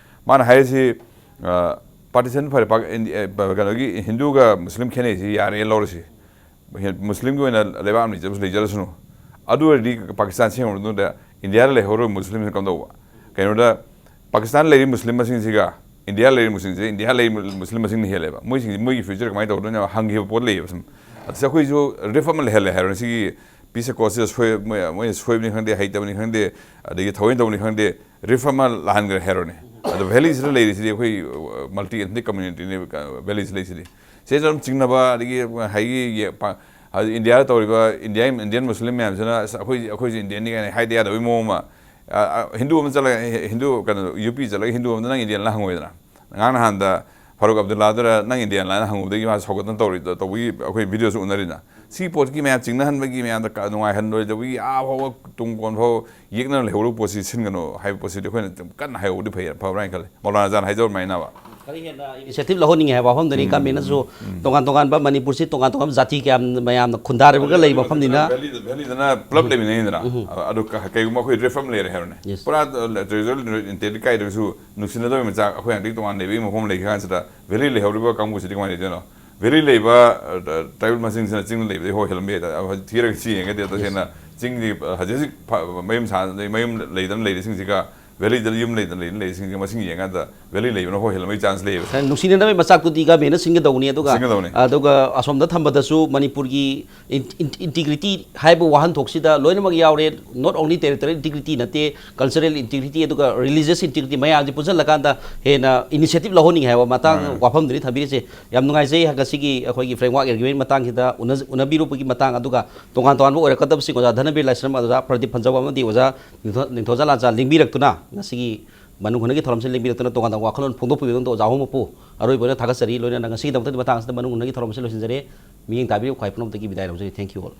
ꯃꯥꯅ ꯍꯥꯏꯔꯤꯁꯤ, ꯑ, ꯄꯥꯔꯇꯤꯁꯟ ꯐꯔꯦ, ꯄꯥꯛ-, ꯏꯟꯗꯤ-, ꯑ, ꯀꯩꯅꯣꯒꯤ ꯍꯤꯟꯗꯨꯒ ꯃꯨꯁꯂꯤꯝ ꯈꯦꯠꯅꯩꯁꯤ ꯌꯥꯔꯦ, ꯂꯧꯔꯁꯤ꯫ ꯃꯨꯁꯂꯤꯝꯒꯤ ꯑꯣꯏꯅ ꯂꯩꯕꯥꯛ ꯑꯃ ꯂꯩꯖꯔꯁꯨ, ꯂꯩꯖꯔꯁꯅꯨ꯫ ꯑꯗꯨ ꯑꯣꯏꯔꯗꯤ ꯄꯥꯀꯤꯁꯇꯥꯟ ꯁꯦꯝꯈ꯭ꯔ ꯃꯇꯨꯡꯗ ꯏꯟꯗꯤꯌꯥꯗ ꯂꯩꯍꯧꯔꯤꯕ ꯃꯨꯁꯂꯤꯝꯁꯤꯅ ꯀꯝꯗꯧꯕ? ꯀꯩꯅꯣꯗ, ꯄꯥꯀꯤꯁꯇꯥꯟ ꯂꯩꯔꯤꯕ ꯃꯨꯁꯂꯤꯝ ꯃꯁꯤꯡꯁꯤꯒ ꯏꯟꯗꯤꯌꯥ ꯂꯩꯔꯤꯕ ꯃꯨꯁꯂꯤꯝꯁꯦ, ꯏꯟꯗꯤꯌꯥ ꯂꯩꯔꯤꯕ ꯃꯨꯁꯂꯤꯝ ꯃꯁꯤꯡꯅ ꯍꯦꯜꯂꯦꯕ꯫ ꯃꯣꯏꯁꯤꯡꯁꯦ, ꯃꯣꯏꯒꯤ ꯐ꯭ꯌꯨꯆꯔ ꯀꯃꯥꯏꯅ ꯇꯧꯗꯣꯏꯅꯣ ꯍꯪꯈꯤꯕ ꯄꯣꯠ ꯂꯩꯌꯦꯕ ꯁꯨꯝ꯫ ꯑꯗꯨꯗ ꯑꯩꯈꯣꯏꯁꯨ ꯔꯤꯐ ꯑꯃ ꯂꯩꯍꯜꯂꯦ ꯍꯥꯏꯔꯣꯅꯦ꯫ ꯁꯤꯒꯤ ꯄꯤꯁ ꯑꯦꯀꯣꯔꯗꯁꯤꯗ ꯁꯣꯏ-, ꯃꯣꯏ, ꯃꯣꯏꯅ ꯁꯣꯏꯕꯅꯤ ꯈꯪꯗꯦ, ꯍꯩꯇꯕꯅꯤ ꯈꯪꯗꯦ, ꯑꯗꯒꯤ ꯊꯑꯣꯏꯅ ꯇꯧꯕꯅꯤ ꯈꯪꯗꯦ, ꯔꯤꯐ ꯑꯃ ꯂꯥꯛꯍꯟꯈ꯭ꯔꯦ ꯍꯥꯏꯔꯣꯅꯦ꯫ ꯑꯗꯣ ꯚꯦꯂꯤꯁꯤꯗ ꯂꯩꯔꯤꯁꯤꯗꯤ ꯑꯩꯈꯣꯏ, ꯑ, ꯃꯜꯇꯤ ꯑꯦꯊꯅꯤꯛ ꯀꯝꯃ꯭ꯌꯨꯅꯤꯇꯤꯅꯦ, ꯑ, ꯚꯦꯂꯤꯁꯤ ꯂꯩꯁꯤꯗꯤ꯫ ꯁꯤꯗ ꯑꯗꯨꯝ ꯆꯤꯡꯅꯕ, ꯑꯗꯒꯤ ꯍꯥꯏꯒꯤ ꯌꯦ-, ꯄ-, ꯍꯥꯏꯗꯤ ꯏꯟꯗꯤꯌꯥꯗ ꯇꯧꯔꯤꯕ ꯏꯟꯗꯤꯌꯥ, ꯏꯟꯗꯤꯌꯟ ꯃꯨꯁꯂꯤꯝ ꯃꯌꯥꯝꯁꯤꯅ, "ꯑꯁ, ꯑꯩꯈꯣꯏ, ꯑꯩꯈꯣꯏꯁꯨ ꯏꯟꯗꯤꯌꯟꯅꯤ" ꯀꯥꯏꯅ ꯍꯥꯏꯗ ꯌꯥꯗꯕꯒꯤ ꯃꯑꯣꯡ ꯑꯃ, ꯑ, ꯑ, ꯍꯤꯟꯗꯨ ꯑꯃ ꯆꯠꯂꯒ, ꯍꯤ-, ꯍꯤꯟꯗꯨ, ꯀꯩꯅꯣ, ꯌꯨ ꯄꯤ ꯆꯠꯂꯒ ꯍꯤꯟꯗꯨ ꯑꯃꯗ "ꯅꯪ ꯏꯟꯗꯤꯌꯟꯂ?" ꯍꯪꯉꯣꯏꯗꯅ꯫ ꯉꯔꯥꯡ ꯅꯍꯥꯟꯗ ꯐꯥꯔꯨꯛ ꯑꯕꯗꯨꯜꯂꯥꯗꯨꯔ "ꯅꯪ ꯏꯟꯗꯤꯌꯟꯂ?" ꯍꯥꯏꯅ ꯍꯪꯉꯨꯕꯗꯒꯤ ꯃꯥ ꯁꯧꯒꯠꯇꯅ ꯇꯧꯔꯤ, ꯇꯧꯕꯒꯤ ꯑꯩꯈꯣꯏ ꯚꯤꯗꯤꯑꯣꯁꯨ ꯎꯅꯔꯤꯅ꯫ ꯁꯤ ꯄꯣꯠꯀꯤ ꯃꯌꯥꯝ ꯆꯤꯡꯅꯍꯟꯕꯒꯤ, ꯃꯌꯥꯝꯗ ꯀ-, ꯅꯨꯡꯉꯥꯏꯍꯟꯂꯣꯏꯗꯕꯒꯤ, ꯑꯥ ꯐꯥꯎꯕ ꯇꯨꯡ ꯀꯣꯟ ꯐꯥꯎ ꯌꯦꯛꯅꯅ ꯂꯩꯍꯧꯔꯕ ꯄꯣꯠꯁꯤ ꯁꯤꯟꯒꯅꯨ ꯍꯥꯏꯕ ꯄꯣꯠꯁꯤꯗꯤ ꯑꯩꯈꯣꯏꯅ ꯀꯟꯅ ꯍꯥꯏꯍꯧꯕꯗꯤ ꯐꯩ, ꯐꯕ꯭ꯔꯥ ꯍꯥꯏꯅ ꯈꯜꯂꯤ꯫ ꯃꯧꯂꯥꯅꯥ ꯑꯖꯥꯗꯅ ꯍꯥꯏꯖꯧꯔ ꯑꯗꯨꯃꯥꯏꯅ꯫ ꯈꯔ ꯍꯦꯟꯅ ꯏꯅꯤꯁꯤꯌꯦꯇꯤꯚ ꯂꯧꯍꯟꯅꯤꯡꯉꯦ ꯍꯥꯏꯕ ꯋꯥꯐꯝꯗꯨꯅꯤ꯫ ꯎꯝ, ꯒꯃꯦꯟꯅꯁꯨ ꯎꯝ, ꯎꯝ꯫ ꯇꯣꯉꯥꯟ ꯇꯣꯉꯥꯟꯕ ꯃꯅꯤꯄꯨꯔꯁꯤ ꯇꯣꯉꯥꯟ ꯇꯣꯉꯥꯟꯕ ꯖꯥꯇꯤ ꯀꯌꯥꯝ ꯃꯌꯥꯝꯅ ꯈꯨꯟꯗꯥꯔꯤꯕꯒ ꯂꯩꯕ ꯃꯐꯝꯅꯤꯅ꯫ ꯚꯦꯂꯤꯗ-, ꯚꯦꯂꯤꯗꯅ ꯄꯨꯂꯞ ꯎꯝ꯫ ꯂꯩꯃꯤꯟꯅꯩꯗꯅ꯫ ꯎꯝ꯫ ꯑꯗꯨ ꯀ-, ꯀꯩꯒꯨꯝꯕ ꯑꯩꯈꯣꯏ ꯔꯤꯐ ꯑꯃ ꯂꯩꯔꯦ ꯍꯥꯏꯔꯣꯅꯦ꯫ Yes꯫ ꯄꯨꯔꯥ, ꯑ, ꯇꯦꯔꯤꯇꯣꯔꯤꯌꯦꯜ ꯏꯟꯇꯦꯒ꯭ꯔꯤꯇꯤ ꯀꯥꯏꯗ꯭ꯔꯒꯁꯨ ꯅꯨꯡꯁꯤꯅꯗꯕꯒꯤ ꯃꯆꯥꯛ ꯑꯩꯈꯣꯏ ꯉꯥꯛꯇꯒꯤ ꯇꯣꯉꯥꯟ ꯂꯩꯕꯒꯤ ꯃꯐꯝ ꯂꯩꯈꯤ ꯀꯥꯟꯁꯤꯗ ꯚꯦꯂꯤ ꯂꯩꯍꯧꯔꯤꯕ ꯀꯥꯡꯕꯨꯁꯤꯗꯤ ꯀꯃꯥꯏꯅ ꯂꯩꯗꯣꯏꯅꯣ? ꯚꯦꯂꯤ ꯂꯩꯕ, ꯑ, ꯇ꯭ꯔꯥꯏꯕꯦꯜ ꯃꯁꯤꯡꯁꯤꯅ ꯆꯤꯡꯗ ꯂꯩꯕꯗꯒꯤ ꯍꯣꯏ ꯍꯦꯜꯂꯝꯕ ꯌꯥꯏ꯫ ꯑꯗ ꯍꯧꯖꯤꯛ ꯊꯤꯔꯒ ꯁꯤ ꯌꯦꯡꯉꯒꯗꯤ ꯇꯁꯦꯡꯅ ꯆꯤꯡꯒꯤ, ꯑ, ꯍꯧꯖꯤꯛ ꯍꯧꯖꯤꯛ ꯐ-, ꯃꯌꯨꯝ ꯁꯥ-, ꯃꯌꯨꯝ ꯂꯩꯗꯅ ꯂꯩꯔꯤꯁꯤꯡꯁꯤꯒ ꯚꯦꯂꯤꯗ ꯌꯨꯝ ꯂꯩꯗꯅ ꯂꯩꯔꯤꯁꯤꯡꯁꯦ ꯃꯁꯤꯡ ꯌꯦꯡꯀꯥꯟꯗ ꯚꯦꯂꯤ ꯂꯩꯕꯅ ꯍꯣꯏ ꯍꯦꯜꯂꯝꯕꯒꯤ ꯆꯥꯟꯁ ꯂꯩꯌꯦꯕ꯫ ꯅꯨꯡꯁꯤꯅꯅꯕꯒꯤ ꯃꯆꯥꯛꯇꯨꯗꯤ ꯒꯃꯦꯟꯅ ꯁꯤꯟꯒꯗꯧꯅꯤ꯫ ꯑꯗꯨꯒ ꯁꯤꯟꯒꯗꯧꯅꯤ꯫ ꯑꯗꯨꯒ ꯑꯁꯣꯝꯗ ꯊꯝꯕꯗꯁꯨ ꯃꯅꯤꯄꯨꯔꯒꯤ ꯏꯟꯇꯤꯒ꯭ꯔꯤꯇꯤ ꯍꯥꯏꯕ ꯋꯥꯍꯟꯊꯣꯛꯁꯤꯗ ꯂꯣꯏꯅꯃꯛ ꯌꯥꯎꯔꯦ꯫ Not only territorial integrity ꯅꯠꯇꯦ, ꯀꯜꯆꯔꯦꯜ ꯏꯟꯇꯤꯒ꯭ꯔꯤꯇꯤ ꯑꯗꯨꯒ ꯔꯤꯂꯤꯖꯤꯌꯁ ꯏꯟꯇꯤꯒ꯭ꯔꯤꯇꯤ ꯃꯌꯥꯝꯁꯤ ꯄꯨꯟꯁꯤꯜꯂꯀꯥꯟꯗ ꯍꯦꯟꯅ ꯏꯅꯤꯁꯤꯌꯦꯇꯤꯞ ꯂꯧꯍꯟꯅꯤꯡꯉꯦ ꯍꯥꯏꯕ ꯃꯇꯥꯡ ꯋꯥꯐꯝꯗꯨꯅꯤ ꯊꯝꯕꯤꯔꯤꯁꯦ꯫ ꯌꯥꯝ ꯅꯨꯡꯉꯥꯏꯖꯩ ꯉꯁꯤꯒꯤ ꯑꯩꯈꯣꯏꯒꯤ ꯐ꯭ꯔꯦꯝꯋꯥꯔꯛ ꯑꯦꯒ꯭ꯔꯤꯃꯦꯟ ꯃꯇꯥꯡꯁꯤꯗ ꯎꯅ- ꯎꯅꯕꯤꯔꯨꯕꯒꯤ ꯃꯇꯥꯡ, ꯑꯗꯨꯒ ꯇꯣꯉꯥꯟ ꯇꯣꯉꯥꯟꯕ ꯑꯣꯏꯔꯛꯀꯗꯕꯁꯤꯡ ꯑꯣꯖꯥ ꯙꯅꯕꯤꯔ ꯂꯥꯏꯁ꯭ꯔꯝ, ꯑꯣꯖꯥ ꯄ꯭ꯔꯗꯤꯞ ꯐꯟꯖꯧ ꯑꯃꯗꯤ ꯑꯣꯖꯥ ꯅꯤꯡꯊꯧ- ꯅꯤꯡꯊꯧꯖꯥ ꯂꯥꯟꯆꯥ ꯂꯦꯡꯕꯤꯔꯛꯇꯨꯅ ꯉꯁꯤꯒꯤ ꯃꯅꯨꯡ ꯍꯨꯠꯅꯒꯤ ꯊꯧꯔꯝꯁꯤ ꯂꯦꯡꯕꯤꯔꯛꯇꯨꯅ ꯇꯣꯉꯥꯟ ꯇꯣꯉꯥꯟꯕ ꯋꯥꯈꯜꯂꯣꯟ ꯐꯣꯡꯗꯣꯛꯄꯤꯕꯗꯣ ꯑꯣꯖꯥ ꯑꯍꯨꯝꯃꯛꯄꯨ ꯑꯔꯣꯏꯕ ꯑꯣꯏꯅ ꯊꯥꯒꯠꯆꯔꯤ꯫ ꯂꯣꯏꯅꯅ ꯉꯁꯤꯒꯤꯗꯃꯛꯇꯗꯤ ꯃꯇꯥꯡ ꯑꯁꯤꯗ ꯃꯅꯨꯡ ꯍꯨꯠꯅꯒꯤ ꯊꯧꯔꯝ ꯑꯁꯤ ꯂꯣꯏꯁꯤꯟꯖꯔꯦ꯫ ꯃꯤꯠꯌꯦꯡ ꯇꯥꯕꯤꯔꯤꯕ ꯈ꯭ꯋꯥꯏ ꯄꯨꯝꯅꯃꯛꯇꯒꯤ ꯕꯤꯗꯥꯏ ꯂꯧꯖꯔꯤ꯫ Thank you all꯫